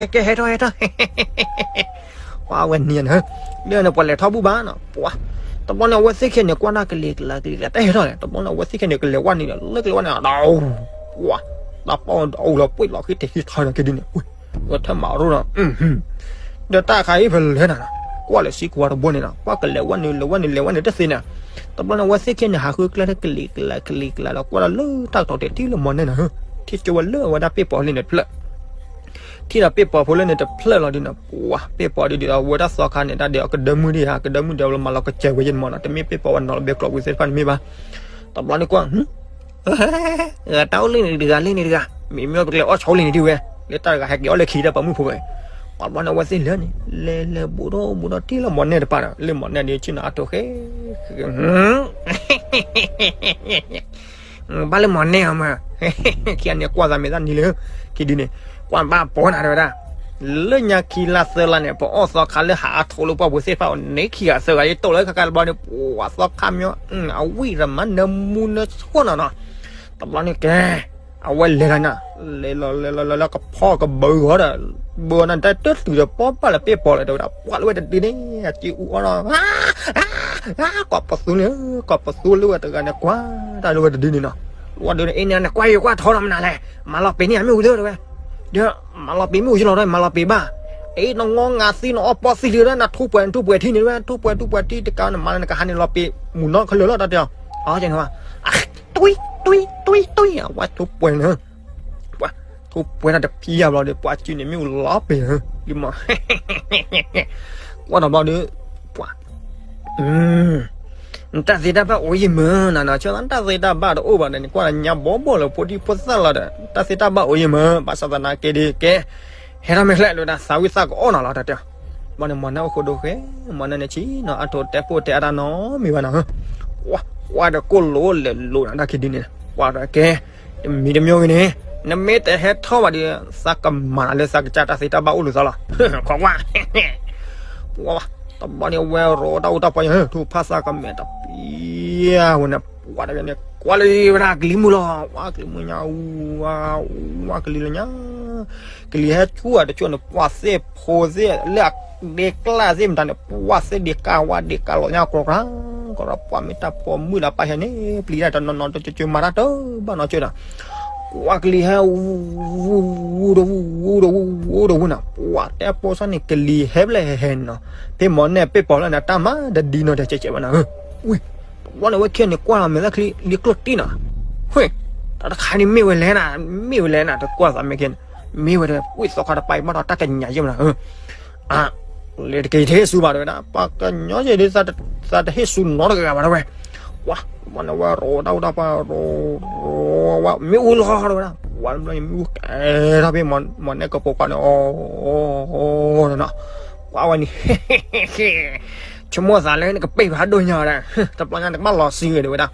ကဲ ဟဲထီၣ် ဟဲထီၣ်, ပှၤဝဲန့ၣ်န့ၣ်, လၢန့ၣ် ပှၤလဲၤထီၣ်ဘူၣ်ဘၣ်နီၤ, ပှၤ, တဘျီန့ၣ် အဝဲသ့ၣ်ခဲန့ၣ် ကွၢ်နၢ်ကလံၤကလး ကလံၤကလး တဟဲထီၣ်လဲၣ်, တဘျီန့ၣ် အဝဲသ့ၣ်ခဲန့ၣ် ကလဲၤဝဲန့ၣ်ဒီး လၢကလဲၤဝဲန့ၣ်ဒီး, ပှၤ, တၢ်ပီၣ်အိၣ်လီၤ ပှ့ၤလီၤဃံတဟံးထီၣ်န့ၣ်က့ဒ်န့ၣ်, ဝဲထၢၣ်မၤရိၣ်ဒီး ဒီးတၢ်ခါအံၤဖဲလဲၣ်နၤ, ကွၢ်လၢစံကွၢ်တဘိန့ၣ်နီၤ, ကွၢ်ကလဲၤဝဲန့ၣ် လဲၤဝဲန့ၣ် လဲၤဝဲန့ၣ်တသ့နၤ, တဘျီန့ၣ် အဝဲသ့ၣ်ခဲန့ၣ် ဟးဃုကျဲလၢကလံၤကလး ကလံၤကလးဒီး ကွၢ်ဒီးလၢတၢ်ကတီၤတဲာ်ထံၣ်လၢမီၢ်နဲၣ်နၤ, ထံၣ်ကၠိဝဲလၢအဝဲဒၣ်ပ့ၢ်ပီၤလံန့ၣ်တဖျၢၣ် ထံၣ်ဒီးပ့ၢ်ပီၤဖိလၢန့ၣ်တဖျၢၣ်လီၤဒ်န့ၣ်, ပှၤ, ပ့ၢ်ပီၤဒ်ဒီး အဝဲဒၣ်သီခါန့ၣ် တၢ်ဒဲးအကဒၢမုၢ်ဒံးဧါ, ကဒၢမုၢ်ဒံးအဝဲလၢမၤလီၤကစၢၤဝဲယဲၢ်န့ၣ်မီၢ်နီၤ, တမ့ၢ်ပ့ၢ်ပီၤဝဲနီၤလၢဘဲကျိးဝံၤသ့ၣ်တဖၣ်န့ၣ်မ့ၢ်ဘၣ်, တဘျီန့ၣ်ကွၢ် ဂၤတၢ်အိၣ်လံန့ၣ်တဂၤလံန့ၣ်တဂၤ, မ့မ့ၢ်ပကလဲၤအီၣ်ဆိလံန့ၣ်ဒ်ဝဲ, လၢတၢ်တဂၤဟဲက့ၤအီၣ်လၢခံဒီးပှၤမုၣ်ဖိဝဲ, ပှၤတဘျီန့ၣ် အဝဲသ့ၣ်လဲၤန့ၣ် လဲၤလဲၤဘူးဒီးဘူးဒီးထံၣ်လၢမီၢ်နဲၣ်တပၤဒီး လၢမီၢ်နဲၣ်ဒ်ဆ့ၣ်နီၤအတိၢ်ဃဲ ဘၣ်လၢမီၢ်နဲၣ်အီၤမး, ခံဂၤန့ၣ်ကွၢ်သးမဲာ်သၣ်နံၤလၢ, ခံဒုန့ၣ်, ကွၢ်ဘၣ်ပိာ်နၤတဲဝဲဒၣ်, လၢညါခံလါသၢလါန့ၣ် ပအီၣ်သီခါလၢဟးအါထိးလၢပှၢ်ပူၤသ့ၣ်တဖၣ်အီၤန့ၣ် ခံဂၤသၢဂၤယတိၢ်လၢခါခါတဘျီန့ၣ် ပှၤသီခါမ့ၢ်, အဝံၣ်ရမၤနၢမူနၢဆိနီၤနီၤ, တဘျီန့ၣ်ကဲ, အဝဲလဲၤလီၤနၤ, လဲၤလီၤလဲၤလီၤလဲၤလီၤကဖီၣ်ကဘၢဂီၤဒီး, ဘၢနၤတၢ်တတုၤဒီးပီၢ်ဘၣ်လၢပ့ၢ်ပီၤလၢၤတဲဝဲဒၣ်, ပှၤလၢဝဲတဒုန့ၣ် အစ့အူအီၣ်ဒီး ကိးပသူန့ၣ်, ကိးပသူလၢဝဲတဂၤန့ၣ် ကွၢ်တၢ်လၢဝဲတဒုန့ၣ်နီၤ, ဝဲဒုန့ၣ် အ့ၣ်န့ၣ် နကွၢ်ယကွၢ်ထီဒီးမနုၤလဲၣ်, မၤလီၤပံာ်န့ၢ်အမ့ၣ်အူသ့တဲဝဲ, ဒီးမၤလီၤပံာ်မ့ၣ်အူယလီၤဒီး မၤလီၤပံာ်ဘၣ်, အ့ၣ် နငီငါသံနအီၣ်ပီၣ်သံလံဒီး နထူပှဲၤနထူပှဲၤထံန့ၣ်ဝဲ ထူပှဲၤထူပှဲၤထံတကး နမၤလၢနကဟးန့ၣ်လီၤပံာ် မုၢ်နီၢ်ခဲလၢာ်လီၤတၢ်တဲအီၤ, အဝဲ တွံၢ်တွံၢ်တွံၢ်တွံၢ် အဝဲထူပှဲၤန့ၣ်, ပှၤ, ထူပှဲၤတၢ်တဖံးယါဘျီဒီး ပှၤစုန့ၣ်မ့ၣ်အူလီၤပံာ်, ကွၢ်တဘျီဒီး, ပှၤ, နတၢ်သ့တၢ်ဘၣ်အိၣ်ယံၤမးနၤနီၤ, ဆိသးနတၢ်သ့တၢ်ဘၣ်တအိၣ်ဘၣ်ဒီး နကွၢ်ညါဘီဘီလၢဖိဒံဖိသၣ်လီၤဒီး တၢ်သ့တၢ်ဘၣ်အိၣ်ယံၤမး, ဘၣ်ဆၣ်သနာ်က့ဒီး ကဲ, ဟဲထီၣ်မ့ၢ်ချဲလၢဒၣ် သးဝံၣ်သးကအီၣ်နၤလီၤတၢ်တဲအီၤ, ဘၣ်န့ၣ် မီၢ်နဲၣ်အိၣ်ဃိဒိဃဲ, မီၢ်နဲၣ်န့ၣ်ဆံးနီၤ အါထိးတဲပိၢ်တဲအါတၢ်နီတမံၤဘၣ်နီၤ, ကွၢ်ဒီးကိၣ်လိလဲၤလိၤနၤတၢ်ခံဒုန့ၣ်, ကွၢ်ဒီးကဲ, တမံၤတမံၤဂ့ၤန့ၣ်, နမ့ၢ်တဟဲထီၣ်ဘၣ်ဒီး သးကမၤနၤလၢသးကစၢ်တၢ်သ့တၢ်ဘၣ်အိၣ်လိာ်သးလီၤ, ခိးကွၢ် ပှၤ, တဘျီန့ၣ်ဝဲရိးတၢ်အိၣ်တၢ်ပှၤညါ ထူဖၣ်သးကမဲာ်တပျၢ်ဝဲန့ၣ်, ပှၤတဂၤန့ၣ် ကွၢ်လၢဝဲဒၣ်ကလံၤမုၢ်လီၤ, ဝါကလံၤမုၢ်ညါ, ဝါကလံၤလၢညါ, ကလံၤဟဲဆူအတကၠိန့ၣ် ပှၤသ့ၣ်ဖိသ့ၣ်လၢအဒ့ကျၢ်သ့ၣ်မတၤန့ၣ် ပှၤသ့ၣ်ဒ့ကၢ်ဝါဒ့ကၢ်လီၤညါ ကြီၤကြီၤ, ပှၤမ့ၢ်တၢ်ဖိမုၣ်လၢပၢ်ဟဲန့ၣ် ပျံၤတၢ်တနီၤနီၤတကၠိကၠိ မၤတၢ်တဘၣ်နီတကၠိဒီး ကွၢ်ကလံၤဟဲ ဝူဒီးဝူ ဝူဒီးဝူ ဝူဒီးဝူနၤ, ပှၤတဲပိာ်စၢ်န့ၣ် ကလံၤဟဲဘျဲၣ်ဟဲဟဲန့ၣ်နီၤ, ဖဲမီၢ်နဲၣ်ပ့ၢ်ပီၤလၢန့ၣ် တၢ်မၤတဒ်နီၤ တကဲးကဲးဝဲနၤ, ဝ့ၢ်, တဘျီန့ၣ်ဝဲခဲန့ၣ် ကွၢ်လီၤမဲာ်သၣ်ချံလံကျိၣ်တံၢ်နီၤ, ဝ့ၢ်, တၢ်တခါန့ၣ်မ့ၢ်ဝဲလဲၣ်နၤ, မ့ၢ်ဝဲလဲၣ်နၤ တကွၢ်သးမ့ၢ်ခဲန့ၣ်, မ့ၢ်ဝဲဒီး ဝ့ၢ်သီခါတပၤအံၤ ဘၣ်ဒီးတၢ်တညးယဲၢ်မနၤ, အါ, လၢတက့ၤတဟ့ၣ်ဆူဘၣ်တဲဝဲဒၣ်, ပှၤကညီယဲၢ်ဒ် သးတဟ့ၣ်ဆူနီတဂၤဘၣ်တဲဝဲ, ပှၤ, တဘျီန့ၣ်ဝဲရိးတၢ်အိၣ်တၢ်ပှၤ ရိး, ရိးဝဲ မ့ၣ်အူလီၤတဲဝဲဒၣ်, ပှၤတဘျီန့ၣ် မ့ၣ်အူကဲထီၣ်ဖဲမီၢ်နဲၣ်ကပိာ်ခွါန့ၣ်, အီ, အီ, အီ, နီၤ, ကွၢ်ဝဲန့ၣ် ဆိကမိၣ်သးလၢနကပ့ၢ်ဖးဒိၣ်ညါဒီး, တဘျီညါနကဘၣ်လီၤစံဂ့ၤတဲဝဲဒၣ်,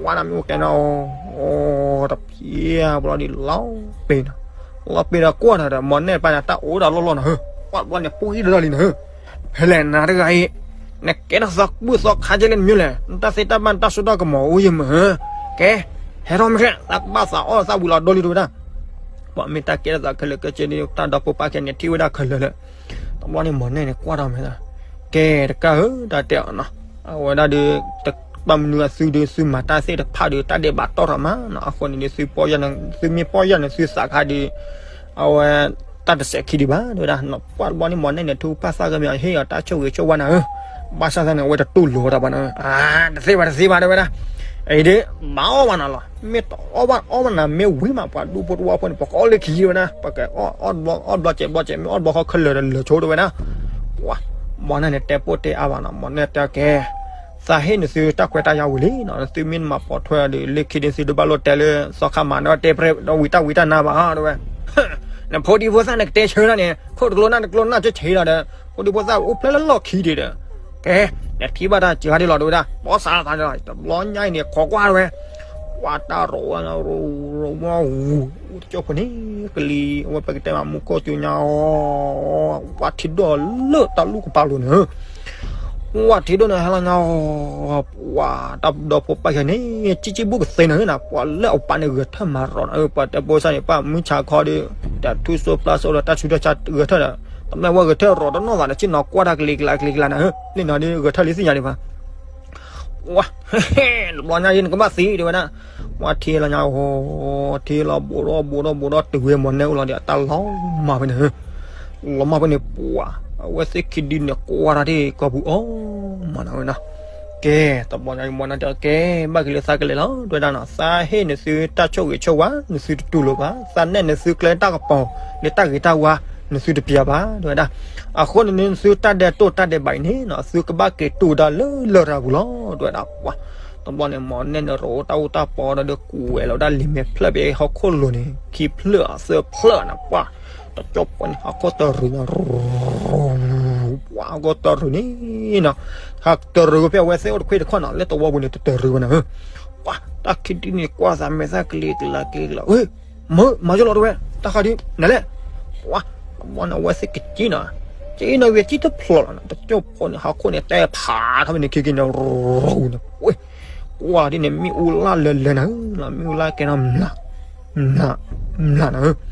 ပှၤဒီးမ့ၣ်အူကဲနီၤ, အီ, တဖျဲဘျီဒီးလီၤပ့ၤနီၤ, လီၤပ့ၤဒီးကွၢ်နၤဒီး မီၢ်နဲၣ်တပၤန့ၣ် တၢ်အိၣ်ဒီးလီၢ်လီၢ်နီၤ, ပှၤတဘျီန့ၣ် ပှံၢ်ဒီးလီၤလံနီၤ, ဖဲလဲၣ်နၤတဂၤအံၤ, နကဲထီၣ်သးကူၣ်သီခါကဲလၢနမ့ၢ်လဲၣ်, နတၢ်သ့တၢ်ဘၣ်နတၢ်စိတၢ်ကမီၤအိၣ်ယဲၢ်မး, ကဲ, ဟဲထီၣ်မ့ၢ်ခဲ, သးကဘၣ်သးအီၣ်သးဝံၤလီၤဒိလံတဲဝဲဒၣ်, ပှၤမ့ၢ်တၢ်ကဲထီၣ်သးခဲလၢာ်ခဲဆ့န့ၣ် တၢ်ဒီဖိပၢ်ခဲန့ၣ် ထံၣ်ဝဲဒၣ်ခဲလၢာ်လၢ တဘျီန့ၣ်မီၢ်နဲၣ်န့ၣ် ကွၢ်ထီၣ်မဲာ်သၣ်, ကဲတကးဧၢ တၢ်တဲအီၤနီၤ, အဝဲဒၣ်ဒီး တဘၣ်မနုၤအသုဒီး သုမၤတၢ်သ့ၣ်တဖၣ်ဒီး တၢ်ဒဲးဘးတီၢ်ထီၣ်မးနီၤ, အဃိန့ၣ်ဒီး သုပီၢ်ယၢ်န့ၣ် သုမ့ၢ်ပီၢ်ယၢ်န့ၣ် သုသးခါဒီး အဝဲ တၢ်တစဲးခံဒံးဘၣ် တဲဝဲဒၣ်, ကွၢ်တဘျီန့ၣ်မီၢ်နဲၣ်န့ၣ် ထူဖၣ်သၣ်ကမ့ၢ် ဟ့ၣ်အီၤတၢ်ဆိၣ်ဂ့ၤဆိၣ်ဝါနၤဧၢ, ဘၣ်ဆၣ်သနာ်က့ အဝဲတတူၢ်လိာ်တၢ်ဘၣ်နီၤ, တသ့ဘၣ်တသ့ဘၣ် တဲဝဲဒၣ်, အံၤဒီး ဘၣ်အီၣ်ဘၣ်နၤလီၤ, မ့ၢ်တအီၣ်ဘၣ်အီၣ်ဘၣ်နၤ မ့ၢ်ဝံၤမး ပှၤဒူဖိတဝီဖိန့ၣ် ပကအီၣ်လၢခံတဲဝဲဒၣ်, ပကအီၣ်ဘျီ အီၣ်ဘျီစဲးဘျီစဲး မ့ၢ်အီၣ်ဘျီဃီခဲလၢာ်ဒီး လၢာ်ဆိတဲဝဲဒၣ်, ပှၤ, မီၢ်နဲၣ်န့ၣ် တဲပိာ်တဲအါဘၣ်နီၤ, မီၢ်နဲၣ်တဲကဲ သးဟ့ၣ်နသုတၢ်ခွဲးတၢ်ယာ်ဝံၤလံနီၤ, သုမ့ၢ်နမၤပိာ်ထွဲဒီး လၢခံဒုးသုတဘၣ်လိၣ်တဲလၢ သီခါမၤဒီးတဲပြဲၢ်ဒီးဝံၤတၢ်ဝံၤတၢ်နါဘၣ်တဲဝဲ, နဖိဒံဖိသၣ်န့ၣ်ကတဲဆၢဒၣ်န့ၣ် ခိၣ်တကျိနၢ်တကျိနၢ်ဆၢဆၢဒီး ဖိဒံဖိသၣ်အိၣ်ဖျဲၣ်လၢလီၢ်ခံဒံးဒီး, ကဲ, နထံၣ်ဘၣ်တၢ်စှၤဒံးလီၤတဲဝဲဒၣ်, ဘီစးလီၤသးန့ၣ်လီၤ, တဘျီညါအံၤန့ၣ် ခိးကွၢ်တဲဝဲ, ပှၤတၢ်ရိးဝဲ ရိးဝဲ ဝူၤ တကၠိဖိန့ၣ် ကလံၤ အဝဲပကတဲမး မူခိၣ်စူညါအီၤ, ဝၢ်ထံဒိၣ်လၢတၢ်လူၢ်ကပၤလိၤန့ၣ် ဝၢ်ထံဒိၣ်န့ၣ် ဟဲလီၤညါအီၤ, ပှၤတၢ်ဒီဖိပၢ်ခဲန့ၣ် ကံၣ်ကံၣ်ဘူၣ်ကသ့နၤဧၢနၤ, ပှၤလၢအပၢ်န့ၣ်ဂဲၤထၢၣ်မၤရီၤနၤဧၢ, ပှၤတဲပိာ်စၢ်န့ၣ် ပၢ်မုၢ်ဆါခီဒီး တၢ်ထူၣ်စိပျၢ်စိဒီးတၢ်ဆူးတၢ်ဆါဂဲၤထၢၣ်ဒီး တမ့ၢ်ဝဲဂဲၤထၢၣ်ရီၤတနီၣ်သးဒီး ဆ့ၣ်နီၤကွၢ်တၢ်ကလံၤကျါကလံၤကျါနၤဧၢ, လၢနီၤဒ်ဂဲၤထၢၣ်လံသ့ၣ်ညါဒံးဘၣ်. ဝါ, တဘျီညါယဲန့ၣ်ကဘၣ်သံတဲဝဲဒၣ်, ဝါထံလီၤညါ, ထံလီၤဘိးထီၣ်ဘိးထီၣ်ဘိးထီၣ်တုၤဝဲမီၤနဲအိၣ်လီၤဒီး အတၢ်လီၤမၢ်ဖဲန့ၣ် လီၤမၢ်ဖဲန့ၣ် ပှၤ အဝဲသ့ၣ်ခံဒုန့ၣ်ကွၢ်တၢ်ဒ်ကီၢ်ပူၤအီၤမးနၤဝဲနီၤ. ကဲ, တဘျီညါယမီၤနဲတဲ ကဲ, ဘၣ်က့ၤလၢသးကလဲၤလီၤ တဲဝဲဒၣ်နီၤ, သးဟ့ၣ်နသုတၢ်ဆိၣ်ဂ့ၤဆိၣ်ဝါ နသုတတူၢ်လိာ်ဘၣ်, သးနဲၣ်နသုကျဲတၢ်ကပီၤ လၢတၢ်ဂ့ၤတၢ်ဝါ နသုတပျဲဘၣ် တဲဝဲဒၣ်. အဃိန့ၣ်န့ၣ် နသုတၢ်ဒဲးတိၢ်တၢ်ဒဲးဘးအံၤန့ၣ်နီၤ သုကဘၣ်က့ၤတူၢ်ဒၣ်လၢလရာ်ပူၤလီၤ တဲဝဲဒၣ်. ပှၤ တဘျီန့ၣ် မီၤနဲန့ၣ် ရိတၢ်အူတၢ်ပီဒီး ဒုးကွဲးလီၤဝဲဒၣ်လံာ်မဲာ်ဖျၢၣ်ဖဲဟီၣ်ခိၣ်လိၤန့ၣ် ခံဖျၢၣ်သၢဖျၢၣ်နၤ ပှၤ တကၠီဖိန့ၣ် ဟီၣ်ခိၣ်တရံးနၤ, ပှၤဟီၣ်ခိၣ်တရံးန့ၣ်နီၤ, ဟးတရံးဝဲဖဲအဝဲသ့ၣ်အိၣ်တခွ့တခီၣ်နီၤ လၢသဝီပူၤန့ၣ် တတရံးဝဲနၤဧၢ. ပှၤ တၢ်ခံဒုန့ၣ် ကွၢ်သးမဲာ်သၣ်ကလံၤကလၤက့ၤကလၤ, မၢ မၤယိၣ်လီၤတဲဝဲ, တၢ်ဃးဒု နၤလဲၣ်. ပှၤ တဘျီန့ၣ် အဝဲသ့ၣ်ကက့ၤနီၤ, က့ၤနီၤ ဝဲက့ၤတဖျိးလီၤနီၤ, တကၠီဖိန့ၣ် ဟီၣ်ခိၣ်န့ၣ် တဲဖးထီၣ်ဖဲန့ၣ် ခံက့ၤန့ၣ် ရူၤန့ၣ် ကွၢ်ဒ်န့ၣ် မ့ၣ်အူလၢ်လၢလၢနၤဧၢ, မ့ၣ်အူလၢ်ကဲထီၣ်မျး မျး မျးနၤဧၢ.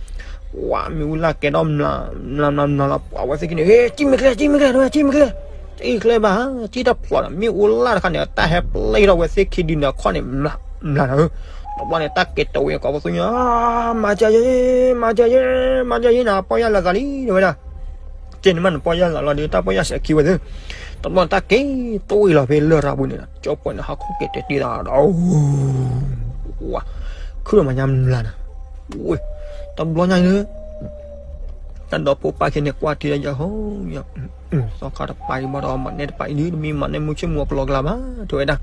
ပှၤ မ့ၣ်အူလၢ်ကဲထီၣ်မျး မျး မျး မျးလီၤ ပှၤ အဝဲသ့ၣ်ခံန့ၣ် ဟ့ ကံၣ်မဲာ်ကျဲ ကံၣ်မဲာ်ကျဲ တဲဝဲ ကံၣ်မဲာ်ကျဲ, ကံၣ်ကျဲဘၣ် ကံၣ်တဖျိးနီၤ, မ့ၣ်အူလၢ်တခါန့ၣ် တၢ်ဟဲပျဲထီၣ်ဝဲသ့ၣ်ခံဒုန့ၣ် အခီၣ်န့ၣ် မျး မျးနၤဧၢ. တဘျီန့ၣ် တၢ်ကဲၤတဝံၤ ကိးပသူညါ မၤစၢၤယဲ, မၤစၢၤယဲ, မၤစၢၤယဲနၤ ပီၢ်ယၢ်လၢသးလံ တဲဝဲဒၣ်. ကဲန့ၣ်မးန့ၣ် ပီၢ်ယၢ်လၢလီၤဒီး တၢ်ပီၢ်ယၢ်စဲးခံဝဲသ့ၣ်. တဘျီန့ၣ် တၢ်ကဲၤတဝံၤလီၤဖဲလရာ်ပူၤန့ၣ်နီၤ, ကၠီဖိန့ၣ် ဟီၣ်ခိၣ်ကဲၤတဲာ်တံၢ်သးဒီး ဝါ ခုၣ်လီၤမၤညါမျးနၤ, ဝဲ တဘျီညါလၢ တၢ်ဒီဖိပၢ်ခံန့ၣ် ကွၢ်ထံလၢယဟီၣ် သီခါတပၤအံၤဘၣ်ဒီး မီၤနဲတပၤအံၤဒ် တမ့ၢ်မီၤနဲမုၢ်ဆ့ၣ်မုၢ်အကလီကလါဘၣ် တဲဝဲဒၣ်.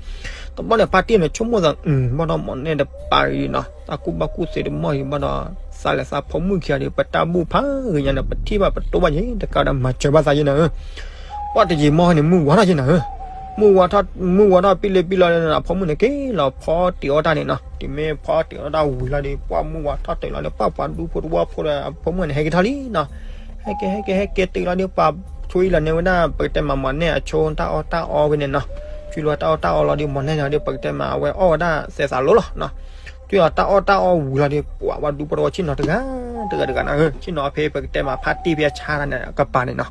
တဘျီန့ၣ် ဖါတံၢ်န့ၣ် ဆိကမိၣ်သး ဘၣ်ဒီးမီၤနဲတပၤအံၤနီၤ တၢ်ကူၣ်ဘၣ်ကူၣ်သ့တမီၢ်အံၤဘၣ်ဒီး သးလဲၤသးဖိမုၣ်ခံဂၤဒီး ပတၢ်ဘူၣ်ဖးဂ့ၤညါန့ၣ် ပထံၣ်ဘၣ်ပတိဘၣ်ယဲ တကးဒီးမၤစၢၤဘၣ်သးယဲနၤဧၢ. ပှၤတယံာ်မီၢ်န့ၣ် မုၢ်ဝါထီၣ်ယဲနၤဧၢ. မုၢ်ဝါထီၣ် မုၢ်ဝါထီၣ်ပံလ့ပံလီၤန့ၣ် အဖိမုၣ်န့ၣ် က့ၤလီၤဖီတ့ၢ်အီၣ်တၢ်န့ၣ်နီၤ. တုၤမ့ၢ်ဖီတ့ၢ်အီၣ်တၢ်ဝံၤလီၤဒီး ပှၤမုၢ်ဝါထီၣ်တုၤလီၤဒီး ပှၤပှၤဒူဖိတဝီဖိဒီး အဖိမုၣ်န့ၣ် ဟဲက့ၤထီၣ်လံနီၤ. ဟဲက့ၤ ဟဲက့ၤ ဟဲက့ၤတုၤလီၤဒီး ပှၤဆွံလီၤန့ၢ်ဝဲဒၣ် ပကတဲမးမီၤနဲအဆိ တၢ်အီၣ်တၢ်အီဝဲန့ၣ်နီၤ. ဆွံလီၤတၢ်အီၣ်တၢ်အီလီၤဒီး မီၤနဲန့ၣ်ဒီး ပကတဲမးအဝဲအီၣ်ဝဲဒၣ်သဲးသးလိလီၤနီၤ. ဆွံလီၤတၢ်အီၣ်တၢ်အီဝံၤလီၤဒီး ပှၤပှၤဒူဖိတဝီဆ့ၣ်နီၤတဂၤ တဂၤတဂၤနၤဧၢ. ဆ့ၣ်နီၤဖဲပကတဲမးဖါတံၢ်ဖဲဆါတၢ်န့ၣ် အကပၤန့ၣ်နီၤ.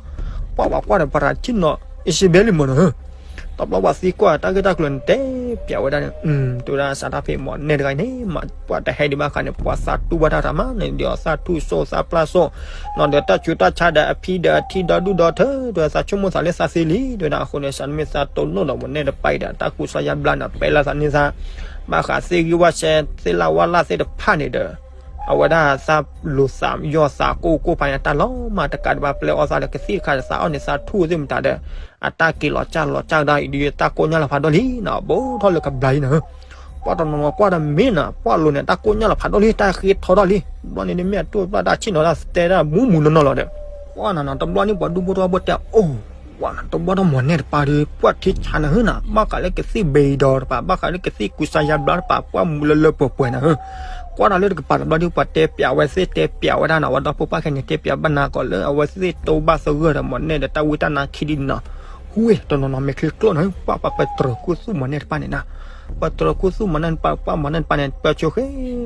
ပှၤပှၤကွၢ်ဒီးပှၤတဂၤဆ့ၣ်နီၤ အ့ၣ်စဘဲလံမီၤနၤဧၢ. တဘျီပှၤသံကွၢ်တၢ်ဂ့ၢ်တၢ်ကျိၤန့ၣ် တဲပျးဝဲဒၣ်န့ၣ် တဲဝဲဒၣ်စးထီၣ်ဖဲမီၤနဲတဂၤအံၤန့ၣ် ပှၤတဟဲဒံးဘၣ်ဃးန့ၣ် ပှၤသးတူၢ်ဘၣ်တၢ်တမၤန့ၣ်ဒီး သးထူၣ်စိသးပျၢ်စိ နီၤဒီးတၢ်ဆူးတၢ်ဆါဒီးအဖံဒီးအထံဒီဒူၣ်ဒီထၢ တဲဝဲသးဆိကမိၣ်သးလၢသးသ့လံ တဲဝဲဒၣ်. အဃိန့ၣ် စးတမ့ၢ်သးတိၢ်နီၣ်ဒီးမီၤနဲတပၤအံၤဒီး တၢ်ကူစါယါဘျါန့ၣ် ပဲလၢသးန့ၢ်သး ဘၣ်ဃးသ့ၣ်ဂံၢ်ဝၣ်ဆဲသ့ၣ်လၢ်ဝါလၢ်သ့ၣ်တဖၣ်န့ၣ်ဒီး အဝဲဒၣ်သးလိၤသးယီၢ်သးကိၢ်ကိၢ်ဖးန့ၣ် တၢ်လီၤမၢ်တကးဒံးဘၣ် ပျဲအီၣ်သးဒီးကသံၣ်တခါဒီး သးအီၣ်န့ၣ်သးထူၣ်သ့ၣ်မတၤဒီး အတၢ်က့ၤလီၤကၢ်လီၤကၢ်ကဒါအံၤဒီး တၢ်ကိၢ်ညါလီၤဖးဒိၣ်လံနီၤ ဘူးထီၣ်လၢကဘျါလံနၤဧၢ. ပှၤတနီၤနီၤကွၢ်ဒီးမ့ၢ်နၤ ပှၤလိၤန့ၣ် တၢ်ကိၢ်ညါလီၤဖးဒိၣ်လံ တၢ်ဃ့ထီထီၣ်လံ. တဘျီန့ၣ် မ့ၢ်အတိၢ်ဘၣ်တၢ်ဆ့ၣ်နီၤတၢ်တဲတၢ်မူမူနီၢ်နီၢ်လီၤဒီး ပှၤနၤနီၤ တဘျီန့ၣ် ပှၤဒူဖိတဝီဖိတဲအိၣ် ပှၤနၤ တဘျီဒီးမီၤနဲတပၤဒီး ပှၤထံဆါနၤဧၢနၤ ဘၣ်ဃးလၢကသံၣ်ဘ့ၣ်ဒီးတပၤ ဘၣ်ဃးလၢကသံၣ်ကူစါယါဘျါတပၤ ပှၤမူလၢလၢပှဲၤပှဲၤနၤဧၢ. ကွၢ်ဒီးလၢတကပၤတဘျီဒီး ပှၤတဲပျးဝဲသ့ၣ် တဲပျးဝဲဒၣ်နၤ ဝဲဒီဖိပၢ်ခဲန့ၣ် တဲပျးဘၣ်နၤကီးလၢအဝဲသ့ၣ်တိၢ်ဘၣ်သဂၢၢ်ဒီးမီၤနဲဒီးတၢ်ဝံတၢ်နါခံဒ်န့ၣ်နီၤ. ဟူဝဲ တနီၤနီၤမ့ၢ်ချ့ကျိၣ်နၤဧၢ ပှၤပှၤပတြၢၤခူသူၣ်မီၤနဲတပၤန့ၣ်နၤ ပတြၢၤခူသူၣ်မီၤနဲတပၤ ပှၤမီၤနဲတပၤန့ၣ် ပၢဆူဃဲ